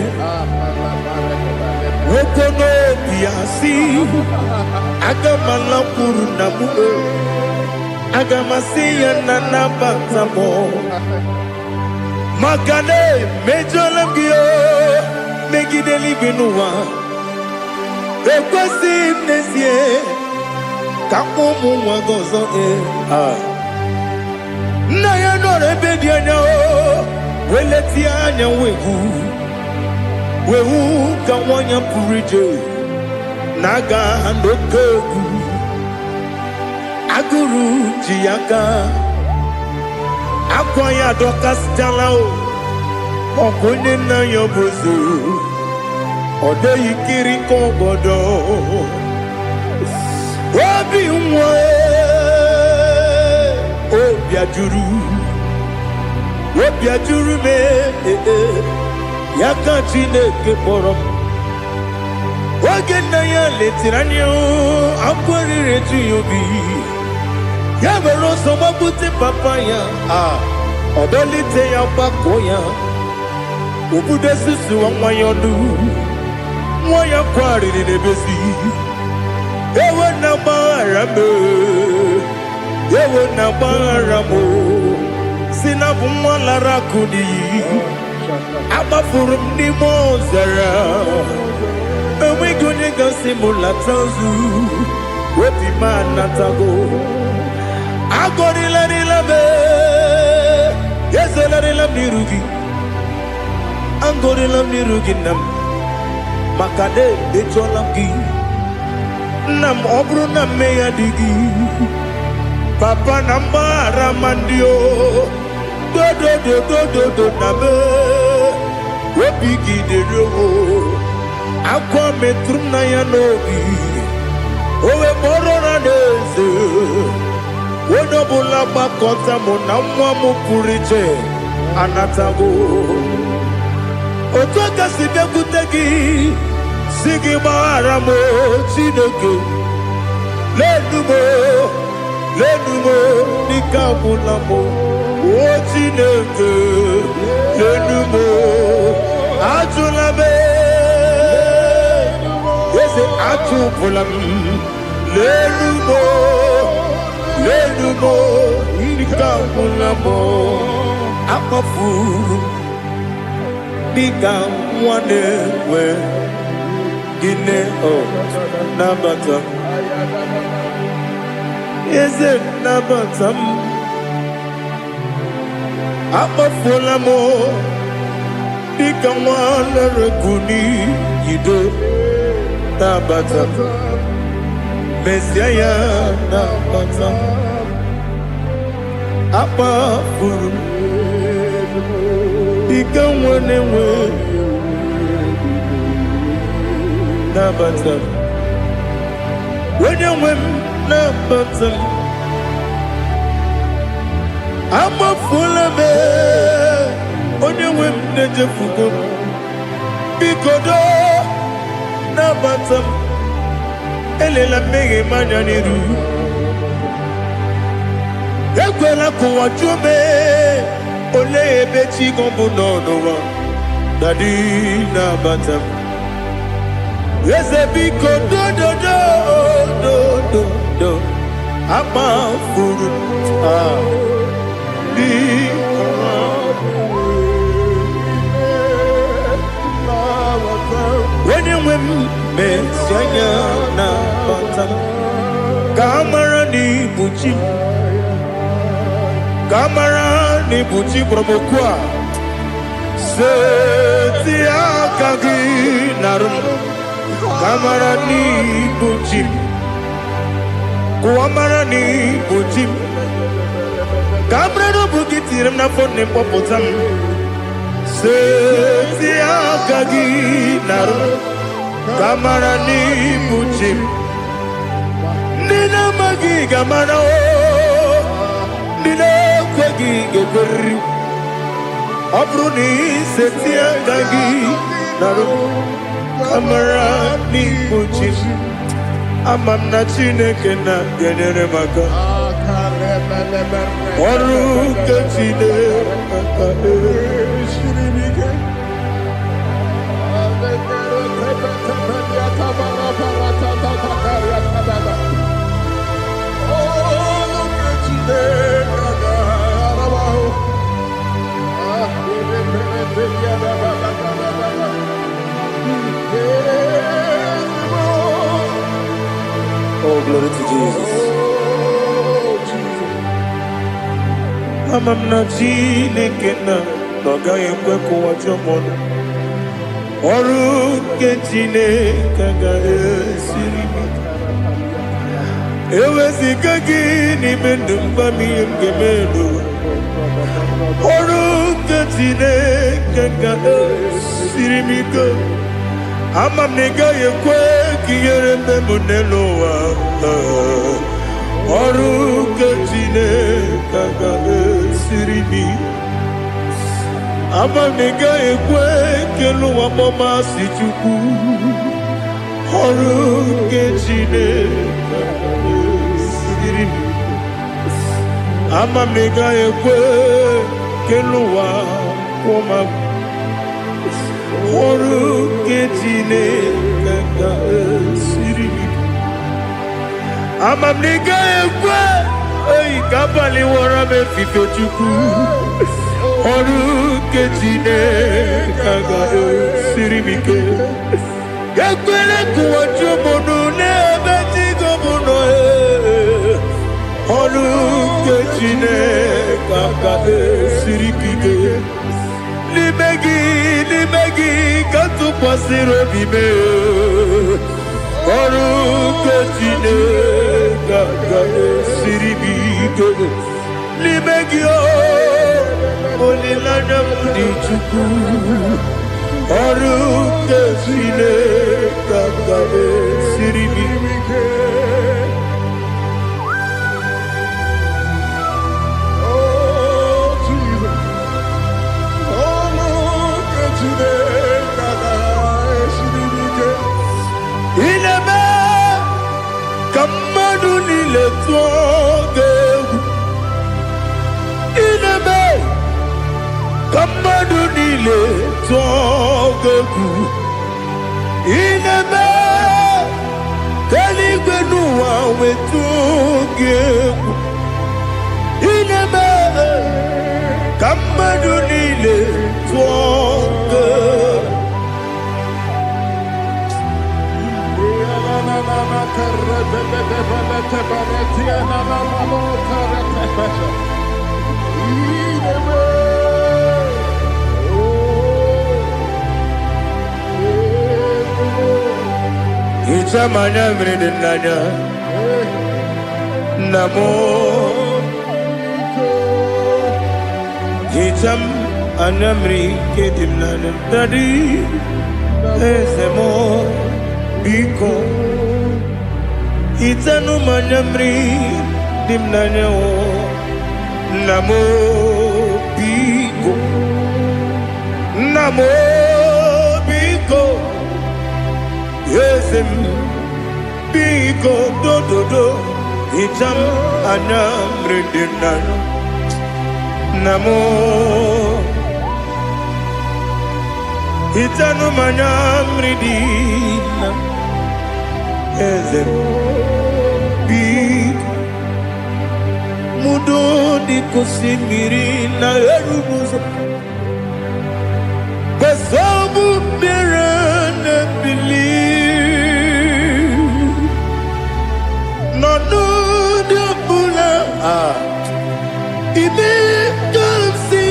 nwoke n'obi ya si aga m alakwuru na m o, aga m asị ya na nabata m maka na emejọla m gị o megide eluigwe n'ụwa ekwesịghị m n'ezie ka mkpọ ụmụ nwa gị ọzọ ee. Ah. Nna ya nọrọ ebe dị anya o wee letie anya wee hụ wee hụ ka nwa ya pụrụ ije na-aga n'oke egwu agụrụ ji ya aka akwa ya adọkasịchala o ọkwa onye nna ya bụ eze ọ dịghị kiri ka ọgọdọ obi nwa obi ajụrụ obi ajụrụ m ee ya ka Chineke kpọrọ m oge nna ya letiri anya akwa riri eju ya obi ya were ọsọ gbagbute papa ya a ọ dọlite ya gbakọọ ya obudo susuwa nwa ya ọnụ nwa ya kwarịrị n'ebezi ewe na gbaghara m ewe na gbaghara m si na bụ nwa lara akụ n'iyi agbafuru m n'ime ọzara enweghị onye gasị m lata ozu obi m anatago agọrịlarịla m ezelarịla m n'iru gị agọrịla m n'iru gị nna m maka na emejọla m gị nna m ọ bụrụ na mmehie dị gị papa na mgbaghara ma ndị o dodododododo na me obi gị dịrị o akwa metụrụ m na ya n'obi o wee kpọrọ na n'eze onye ọbụla gbakọta mụ na nwa m pụrụ iche anatago otu aka si bịakwute gị si gị gbaghara m o, Chineke lenu m o, lenu m o, n'ike agwụla m o. O Chineke lenu m o, ajụla m eze achụpụla m lenu m o, lenu m o, n'ike agwụla m o. Akpọfuru m dịka nwa na-enwe gịnị o nabata m eze nabata m akpọfuola m dịka nwa lere n'iyido nabata m mezie ya nabata m akpafuru m dịka nwa na-enwe nabata m onye nwe m. nabata m. Amafula m, onye nwe m na-echefugo m. Biko doo, nabata m. Elela mmehie m anya n'iru. Ekwela ka ụwa jụọ m, olee ebe chi gị bụ nọ n'ụwa? Daddy, nabata m. Eze, biko, dododo dododo, amafuru m, ah, biko. Onye nwe m, mezi anya nabata m, ka a mara na ibu chi m, ka a mara na ibu chi kpọrọ m okwu a. Seti aka gị narụ m, ka a mara na ibu chi m, ka ụwa mara na ibu chi m, ka a mara na ọ bụ gị tinyere m n'afọ nne mkpọpụta m. Seti aka gị narụ m, ka a mara na ibu chi m. Ndị na-amaghị ga-amara o, ndị na-ekweghị ga-ekweriri. Ọ bụrụ na iseti aka gị narụ m, ka mara n'ibu chi m. Ama m na Chineke na ga-enyere m aka. Ọrụ nke Chineke. Oh, glory to Jesus. Ama m na Chineke na ọ gaghị ekwe ka ụwa jụọ m ọnụ. Ọrụ nke Chineke agaghị esiri m ike. Eweziga gị n'ime ndụ m, gwa m ihe m ga-eme n'ụwa. Ọrụ nke Chineke ga-esiri m ike. Ama m na ị gaghị ekwe ka ihere mme m n'elu ụwa. Ọrụ nke Chineke ga-esiri m ike. Ama m na ị gaghị ekwe ka elu ụwa kpọmasị Chukwu. Ọrụ nke Chineke ga-esiri m ike. Ama m na ị gaghị ekwe ka elu ụwa kwụọ m agwụ. Ọrụ nke Chineke ga-esiri m ike. Ama m na ị gaghị ekwe oyi ka abalị wọrọ m efife. Chukwu, ọrụ nke Chineke ga-esiri m ike. Ekwele ka ụwa jụọ m ọnụ n'ebe chi gị bụ nọ. Ee. Ọrụ nke Chineke ga-esiri m ike. N'ime gị, n'ime gị ka m tụkwasịrị obi m. Ọrụ nke Chineke ga-esiri m ike. N'ime gị o, olileanya m dị. Chukwu, ọrụ nke Chineke ga-esiri m ike. Oh, Jesus. Oh, look at Chineke ga-esiri m ike. Ị na-eme ka mmadụ niile tụọ gị egwu. Ị na-eme ka mmadụ niile tụọ gị egwu. Ị na-eme ka eluigwe n'ụwa wetụọ gị egwu. Ị na-eme ka mmadụ niile tụọ gị egwu. Hichaa m anya mmiri dị n'anya, nna m. Hichaa m anya mmiri nke dị m n'anya. Daddy, eze m, biko. Hichanụ m anya mmiri dị m n'anya o. Nna m o, biko. Nna m o, biko. Eze m, biko, dododo. Hicha m anya mmiri dị m n'anya. Nna m o, hichanụ m anya mmiri dị na eze m, biko. Mudo dịka osimiri na-eru n'ụzọ kwesị mmiri na-ebili n'ọnọdụ ọbụla a ime ka m si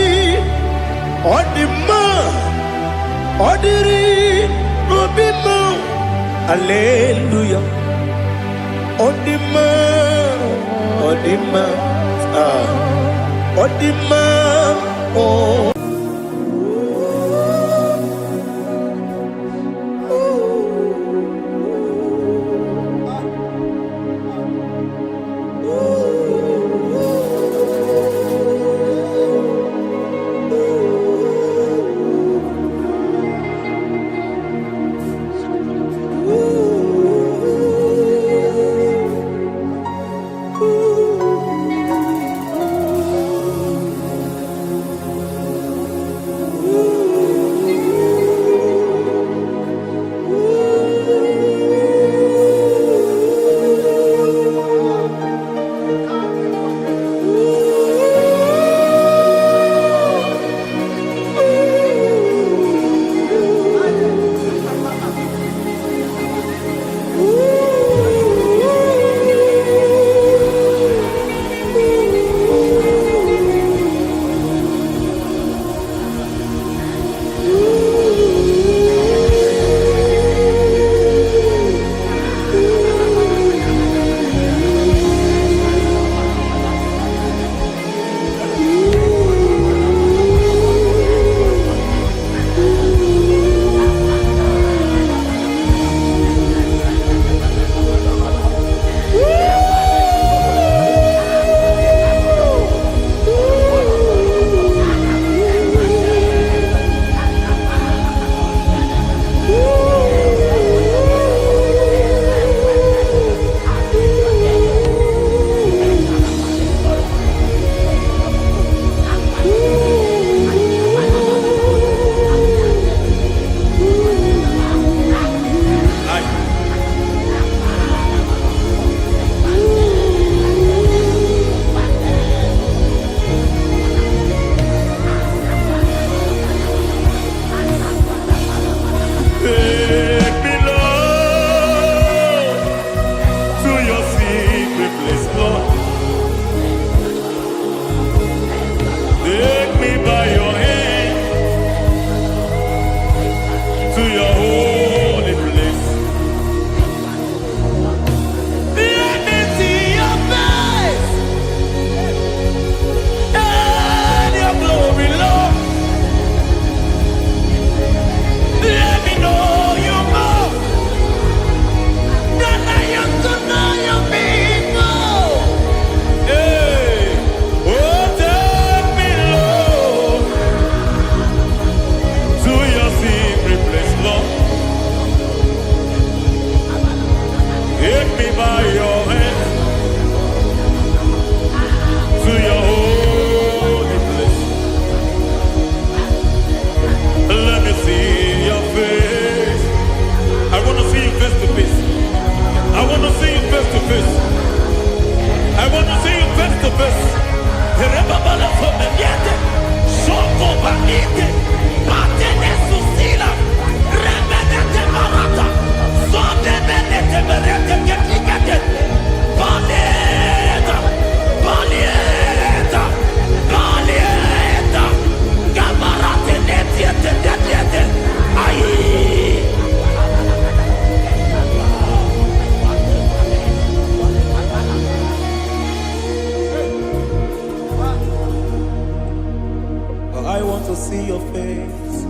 ọ dị mma, ọ dịrị n'obi m. Aleluya, ọ dị mma, ọ dị mma, ah, ọ dị mma, ọ. Take me, Lord, to your secret place, Lord. Take me by your hand to your holy place. Let me see your face and your glory, Lord. Let me know you more than I am to know your people. Hey, oh, take me, Lord, to your secret place, Lord. Take me by your hand to your holy place. Let me see your face. I want to see you face to face. I want to see you face to face. I want to see you face to face. Rebabala fomeniete, shoko banite, batene susila, rebenete barata, sodebenete berete ketikete, baleta, baleta, baleta, gabarate netiete netiete, ayi. I want to see your face.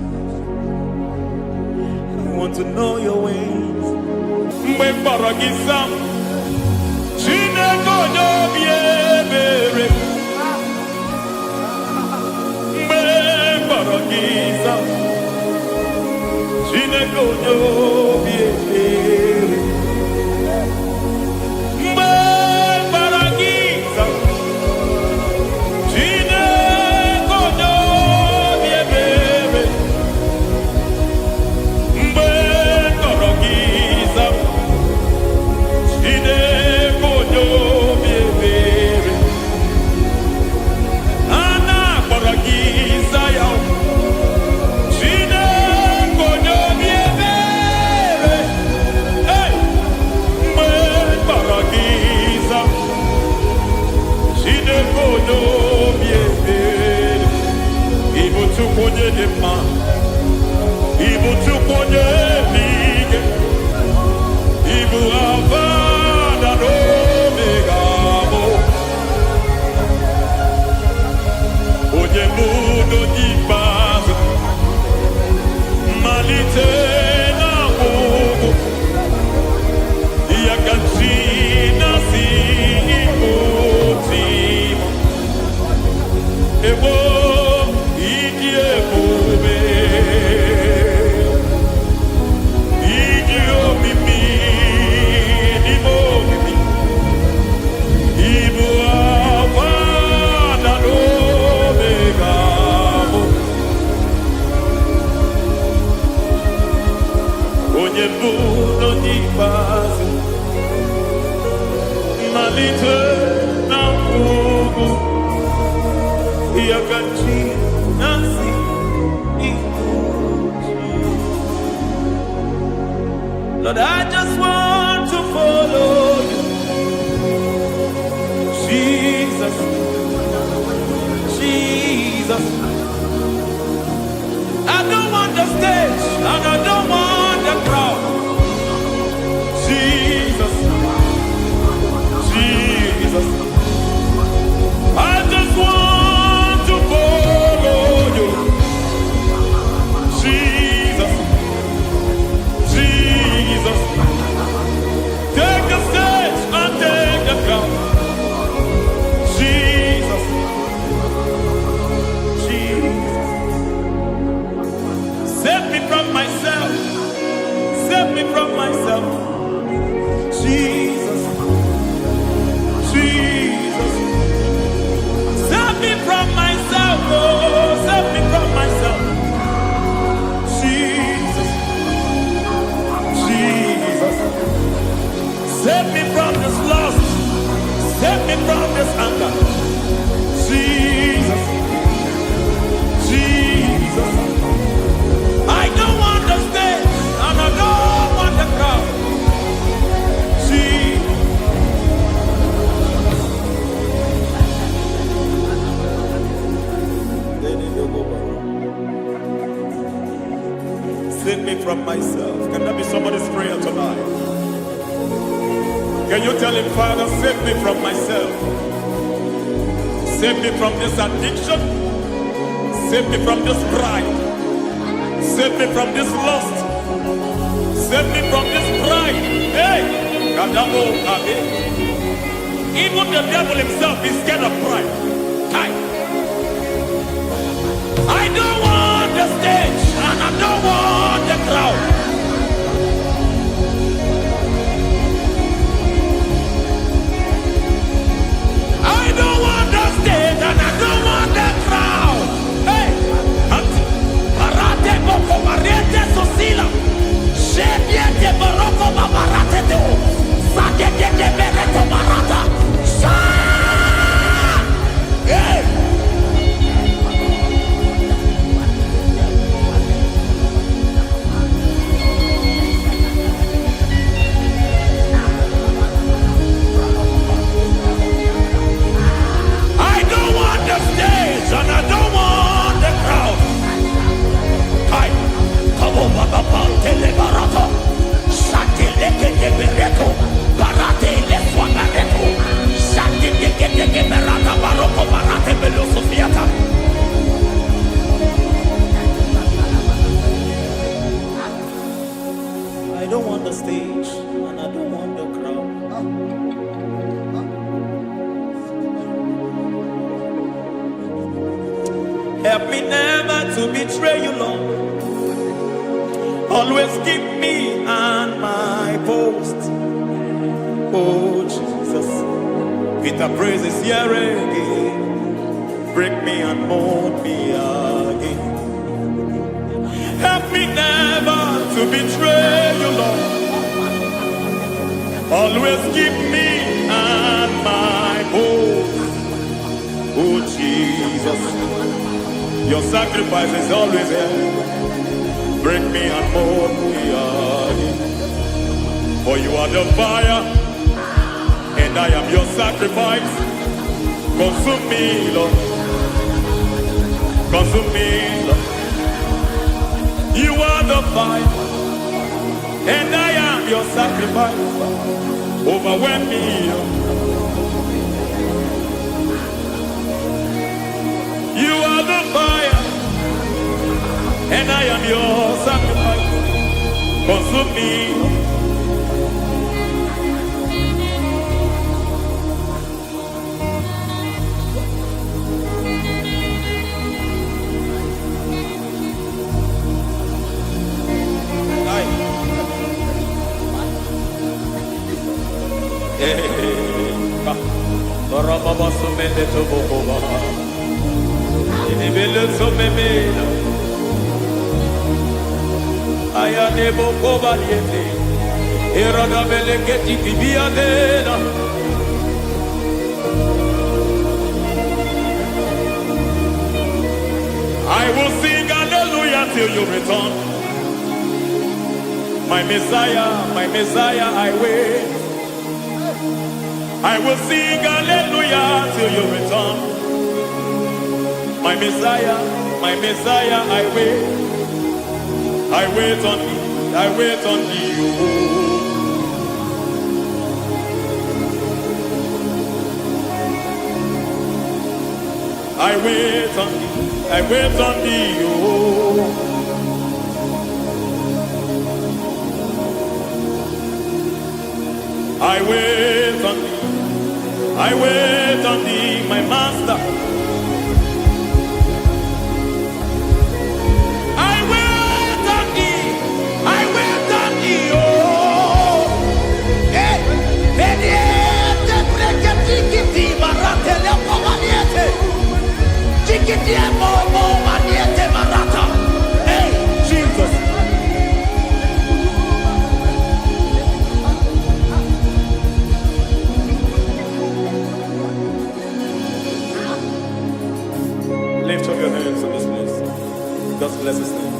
I want to know your ways. Mgbe m kpọrọ gị, zaa m. Chineke onye obi ebere, mgbe m kpọrọ gị za. Chineke onye obi ebere, mgbe m kpọrọ gị za. Chineke onye obi ebere, mgbe m kpọrọ gị za. Chineke onye obi ebere, a na-akpọrọ gị za ya. Chineke onye obi ebere, hey! Mgbe m kpọrọ gị za, Chineke onye obi ebere, ị bụ Chukwu onye dị mma, ị bụ Chukwu onye dị ike, ị bụ Alfa na Omega mụ, onye mbụ na onye ikpeazụ, mmalite na ọgwụgwụ, ya ka chi na-asị ịbụ chi m. Ewo, ịdị ebube, ịdị omimi n'ime omimi, ịbụ Alfa na Omega mụ. Onye mbụ na onye ikpeazụ, mmalite na ọgwụgwụ, ya ka chi na-asị ịbụ chi. Lord, I just want to follow you. Jesus, Jesus. I don't want the stage and I don't want the crowd. Jesus, Jesus. I just want to follow you. Jesus, Jesus. Take the stage and take the crown. Jesus, Jesus. Save me from myself. Save me from myself. Jesus, Jesus. Save me from myself. Oh, save me from myself. Jesus, Jesus. Save me from this lust. Save me from this anger. Jesus, Jesus. I don't want the stage and I don't want the crowd. Jesus. Save me from myself. Can that be somebody's prayer tonight? Can you tell him, Father, save me from myself? Save me from this addiction. Save me from this pride. Save me from this lust. Save me from this pride. Hey, Kadamo Kabe. Even the devil himself is scared of pride. Kai. I don't want the stage and I don't want the crowd. I don't want the stage and I don't want the crowd. Hey, Parate boko mariete sosila. Shebiete baroko babarate teo. Sakete de bereto barata. Sha! Hey! Help me never to betray you, Lord. Always keep me on my post. Oh, Jesus. Peter praises here again. Break me and mold me again. Help me never to betray you, Lord. Always keep me on my post. Oh, Jesus. Your sacrifice is always here. Break me and mold me again. For you are the fire, and I am your sacrifice. Consume me, Lord. Consume me, Lord. You are the fire, and I am your sacrifice. Overwhelm me, Lord. You are the fire, and I am your sacrifice. Consume me, Lord. Aye. Eh, Rababa sumele tobokoba. Inibele sumemela. Ayane bokoba liete. Erada beleketi kibiadena. I will sing hallelujah till you return. My Messiah, I wait. I will sing hallelujah till you return. My Messiah, I wait. I wait on thee, I wait on thee. Oh. I wait on thee, I wait on thee. Oh. I wait on thee, I wait on thee, my master. I wait on thee, I wait on thee, oh. Eh, veniete breketiki maratele pomaniete. Tikiti mo mo maniete marata. Hey, Jesus. Lift up your hands in this place. Just bless his name.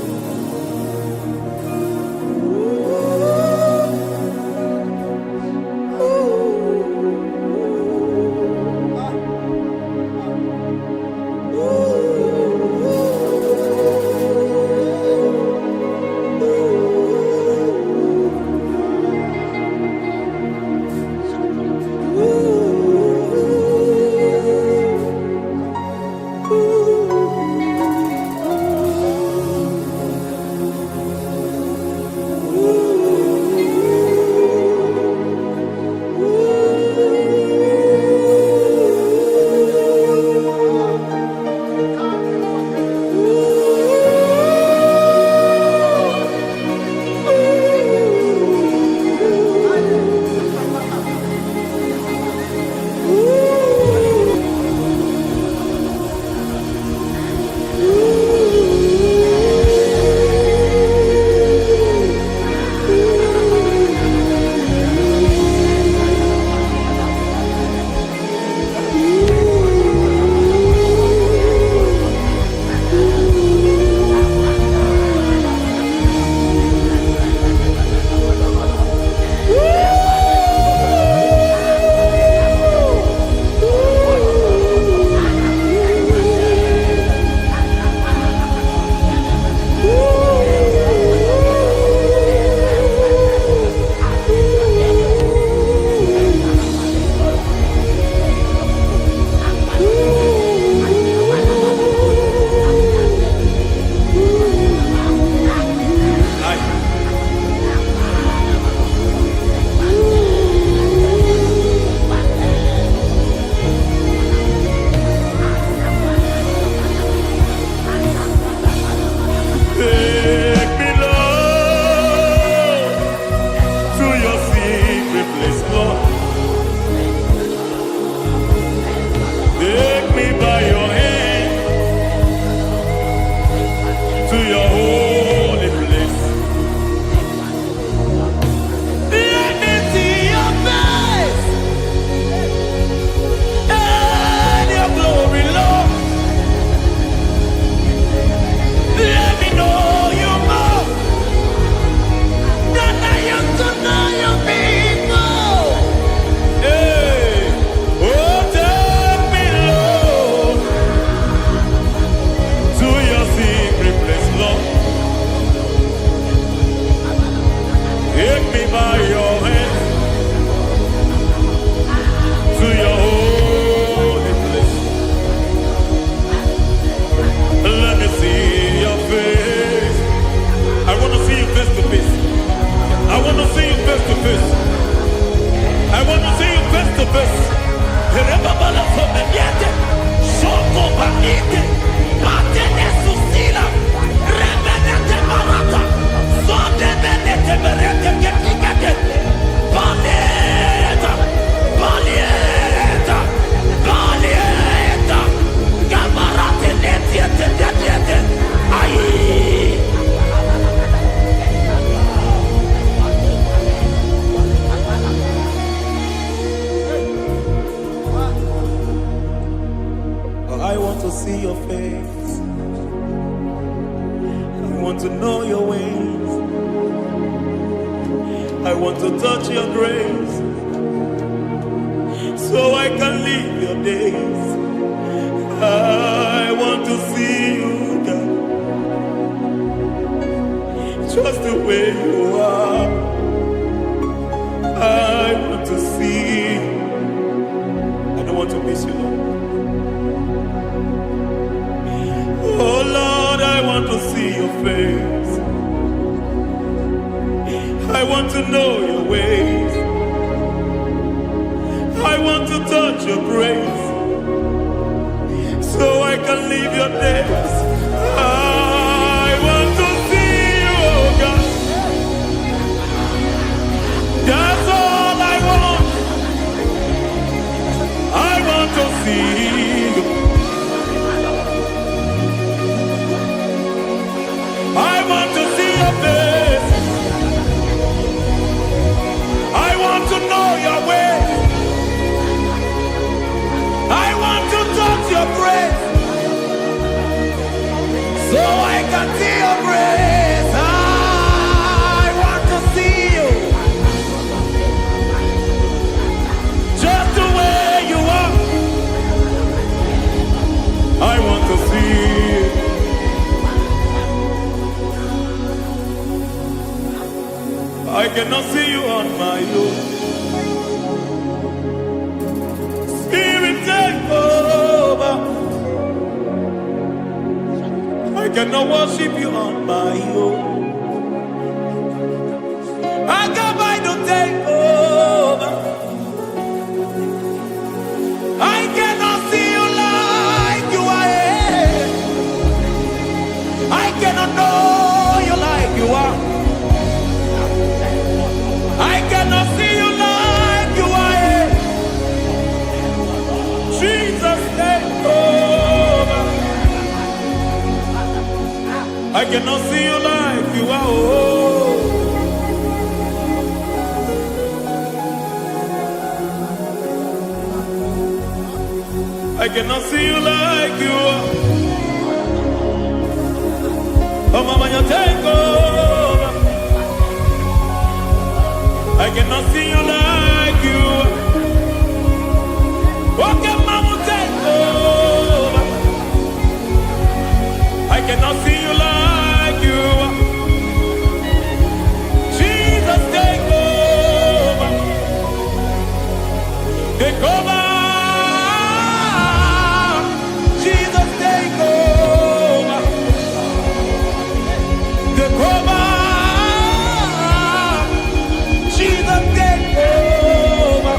face. I want to know your ways. I want to touch your grace so I can live your days. I want to see you, God, just the way you are. I want to see you. I don't want to miss you, Lord. Oh Lord, I want to see your face. I want to know your ways. I want to touch your grace so I can live your days. I want to see you, oh God. That's all I want. I want to see you. I want to see your face. I want to know your ways. I want to touch your grace so I can see your grace. I want to see you just the way you are. I want to see you. I cannot see you on my own. Spirit, take over. I cannot worship you on my own. I got by to take over. I cannot see you like you are. I cannot know you like you are. I cannot see you like you are. Jesus, take over. I cannot see you like you are. Oh. I cannot see you like you are. Oh, mama, you take over. I cannot see you like you are. Okay, mama, take over. I cannot see you like you are. Jesus, take over. Take over. Jesus, take over. Take over. Jesus, take over.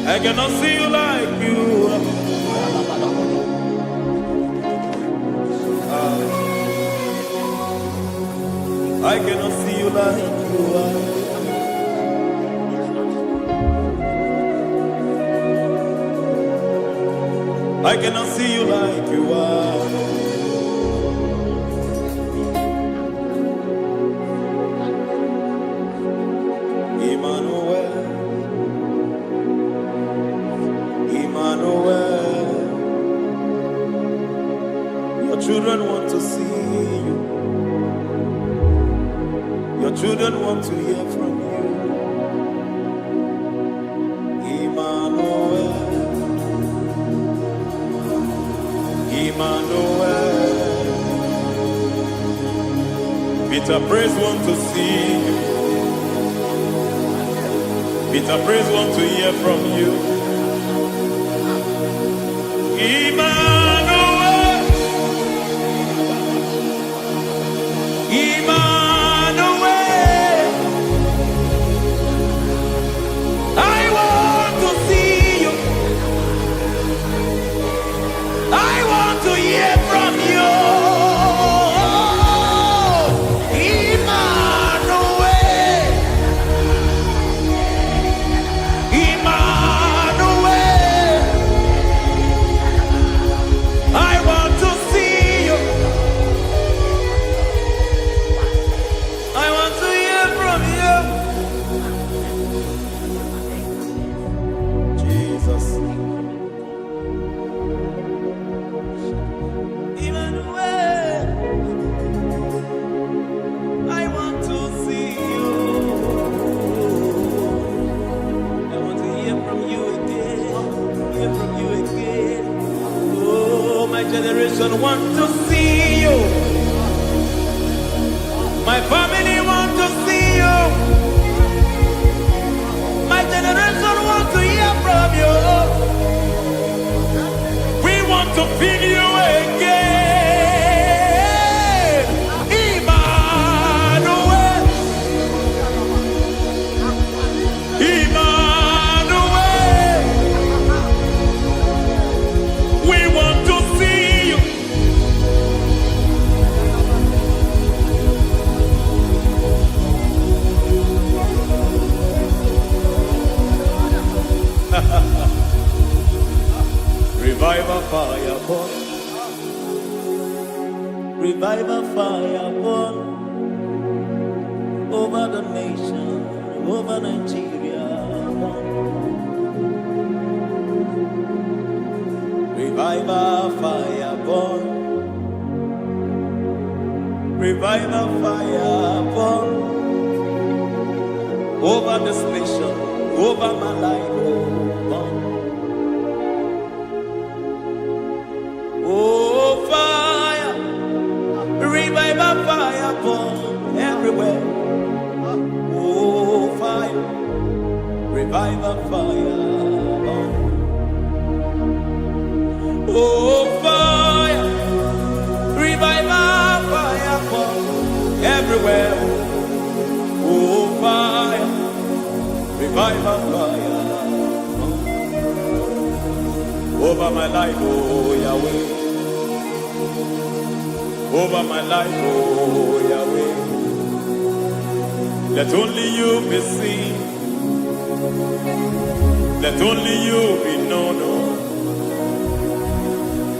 I cannot see you like you are. I cannot see you like you are. I cannot see you like you are. Emmanuel, Emmanuel, your children want to see you. Your children want to hear from you. Emmanuel, Emmanuel. Peter Praise want to see you. Peter Praise want to hear from you. Emmanuel, Emmanuel, I want to see you. I want to hear from you. Emmanuel, Emmanuel, generation want to see you. My family want to see you. My generation want to hear from you. We want to feel you again. Emmanuel. Emmanuel. We want to see you. Revival fire burn. Revival fire burn over the nation, over Nigeria. Burn. Revival fire burn. Revival fire burn over this nation, over my life. Oh, burn. Oh, fire, revival fire burn everywhere. Oh, fire, revival fire burn. Oh, fire, revival fire burn everywhere. Oh, fire, revival fire burn. Over my life, oh Yahweh. Over my life, oh Yahweh. Let only you be seen. Let only you be known. Oh.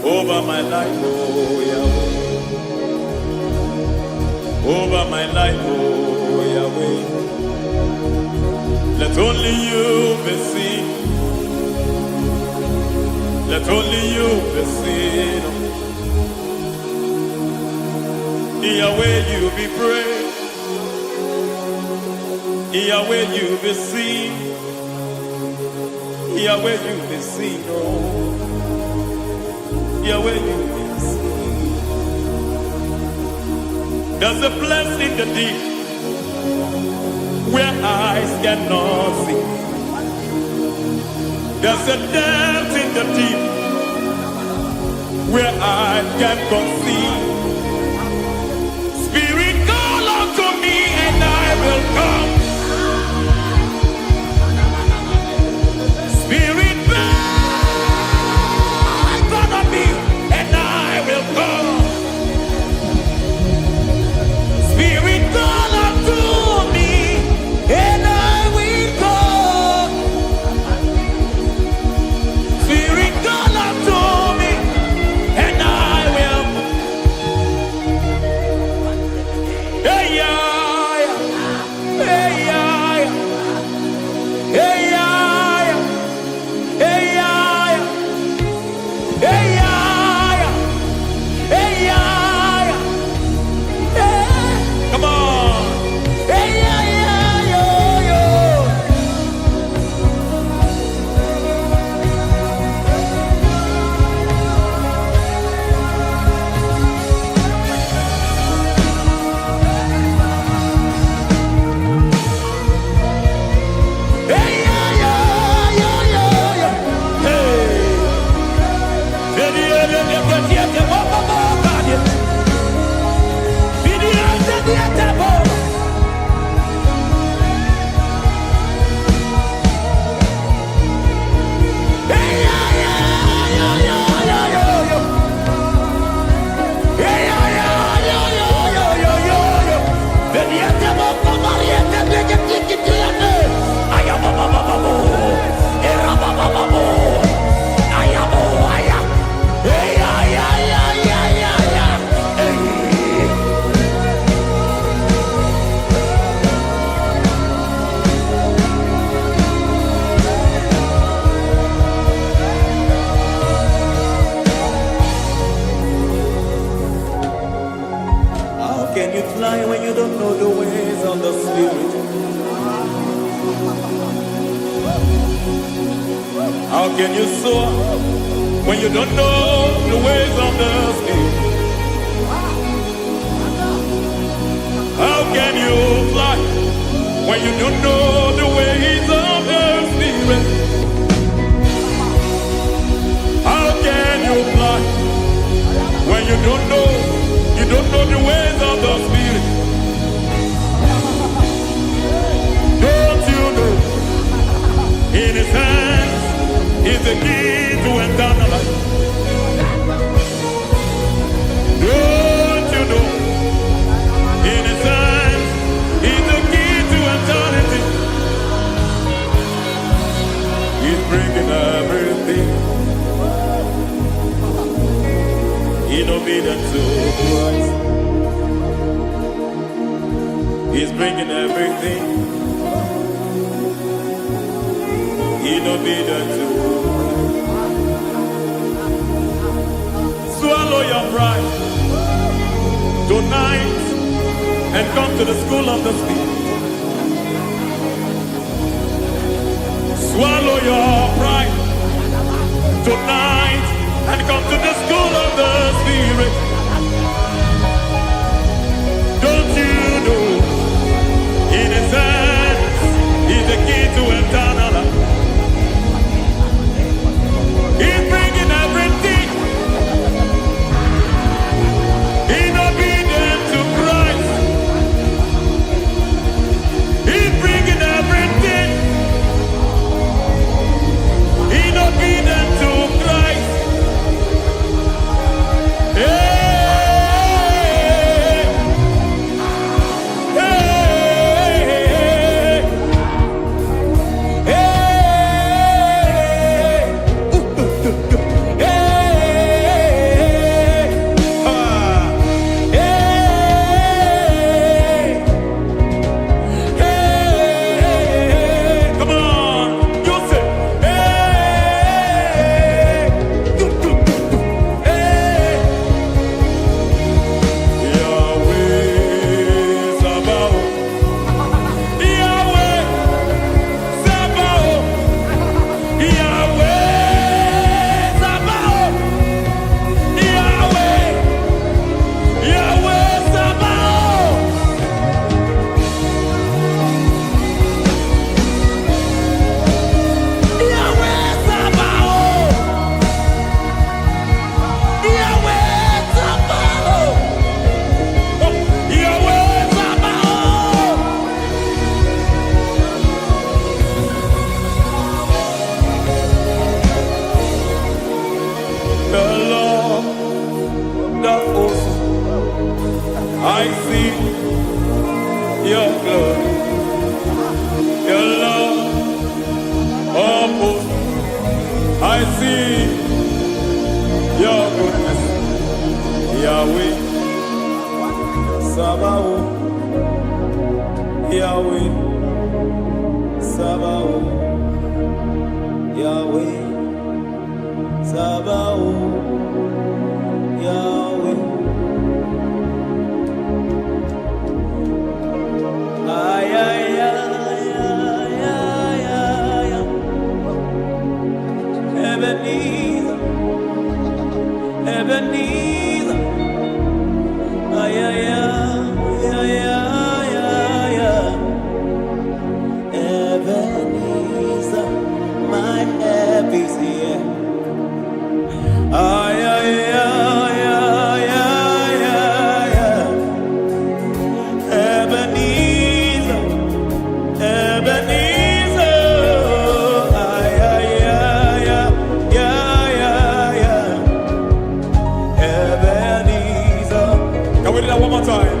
Over my life, oh Yahweh. Over my life, oh Yahweh. Let only you be seen. Let only you be seen. Yahweh, you be praised. Yahweh, you be seen. Yahweh, you be seen. Oh, Yahweh, you be seen. There's a place in the deep where eyes cannot see. There's a depth in the deep where I can conceive. Spirit, call unto me and I will come. Spirit, beckon on me and I will come. Spirit, call unto me and I will come. Spirit, call unto me and I will. Hey, yeah, yeah. Hey, yeah, yeah. Hey, yeah, yeah. Hey, yeah, yeah. Hey, yeah, yeah. Hey, yeah, yeah. Hey. Come on. Hey, yeah, yeah, yo, yo. Hey, yeah, yeah, yo, yo, yo. Hey. Hey, yeah, yeah, yo, yo, yo, yo, yo. Hey, yeah, yeah, yo, yo, yo, yo, yo, yo. Hey, yeah, yeah, yeah, yeah, yeah, yeah. Hey. How can you fly when you don't know the ways of the Spirit? How can you soar when you don't know the ways of the Spirit? don't know the ways of the Spirit? How can you fly when you don't know? You don't know the ways of the Spirit. Don't you know? In His hands is the key to eternal life. Don't you know? In His hands is the key to eternity. He's bringing everything in obedience to Christ. He's bringing everything in obedience to Christ. Swallow your pride tonight and come to the school of the Spirit. Swallow your pride tonight and come to the school of the Spirit. Don't you know? In His hands is the key to eternal life. He's bringing everything in obedience to Christ. He's bringing everything in obedience to Christ. Hey, hey, hey, hey, ah, hey, hey, come on, you say, hey, do, do, do, do, hey. Yahweh Sabaoth, Yahweh Sabaoth, Yahweh Sabaoth, Yahweh, Yahweh Sabaoth. Yahweh Sabaoth, Yahweh Sabaoth, Yahweh Sabaoth. The Lord, the host, I see your glory, your love, of hosts. I see your goodness, Yahweh Sabaoth, Yahweh Sabaoth, Yahweh Sabaoth, Yahweh. Ay, ay, ay, ay, ay, ay, ay. Ebenezer, Ebenezer, ay, ay, ay, ay, ay, ay, ay. Ebenezer, my help is here. Ay, ay, ay, ay, ay, ay, ay. Ebenezer, Ebenezer, ay, ay, ay, ay, ay, ay, ay. Ebenezer. Can we do that one more time?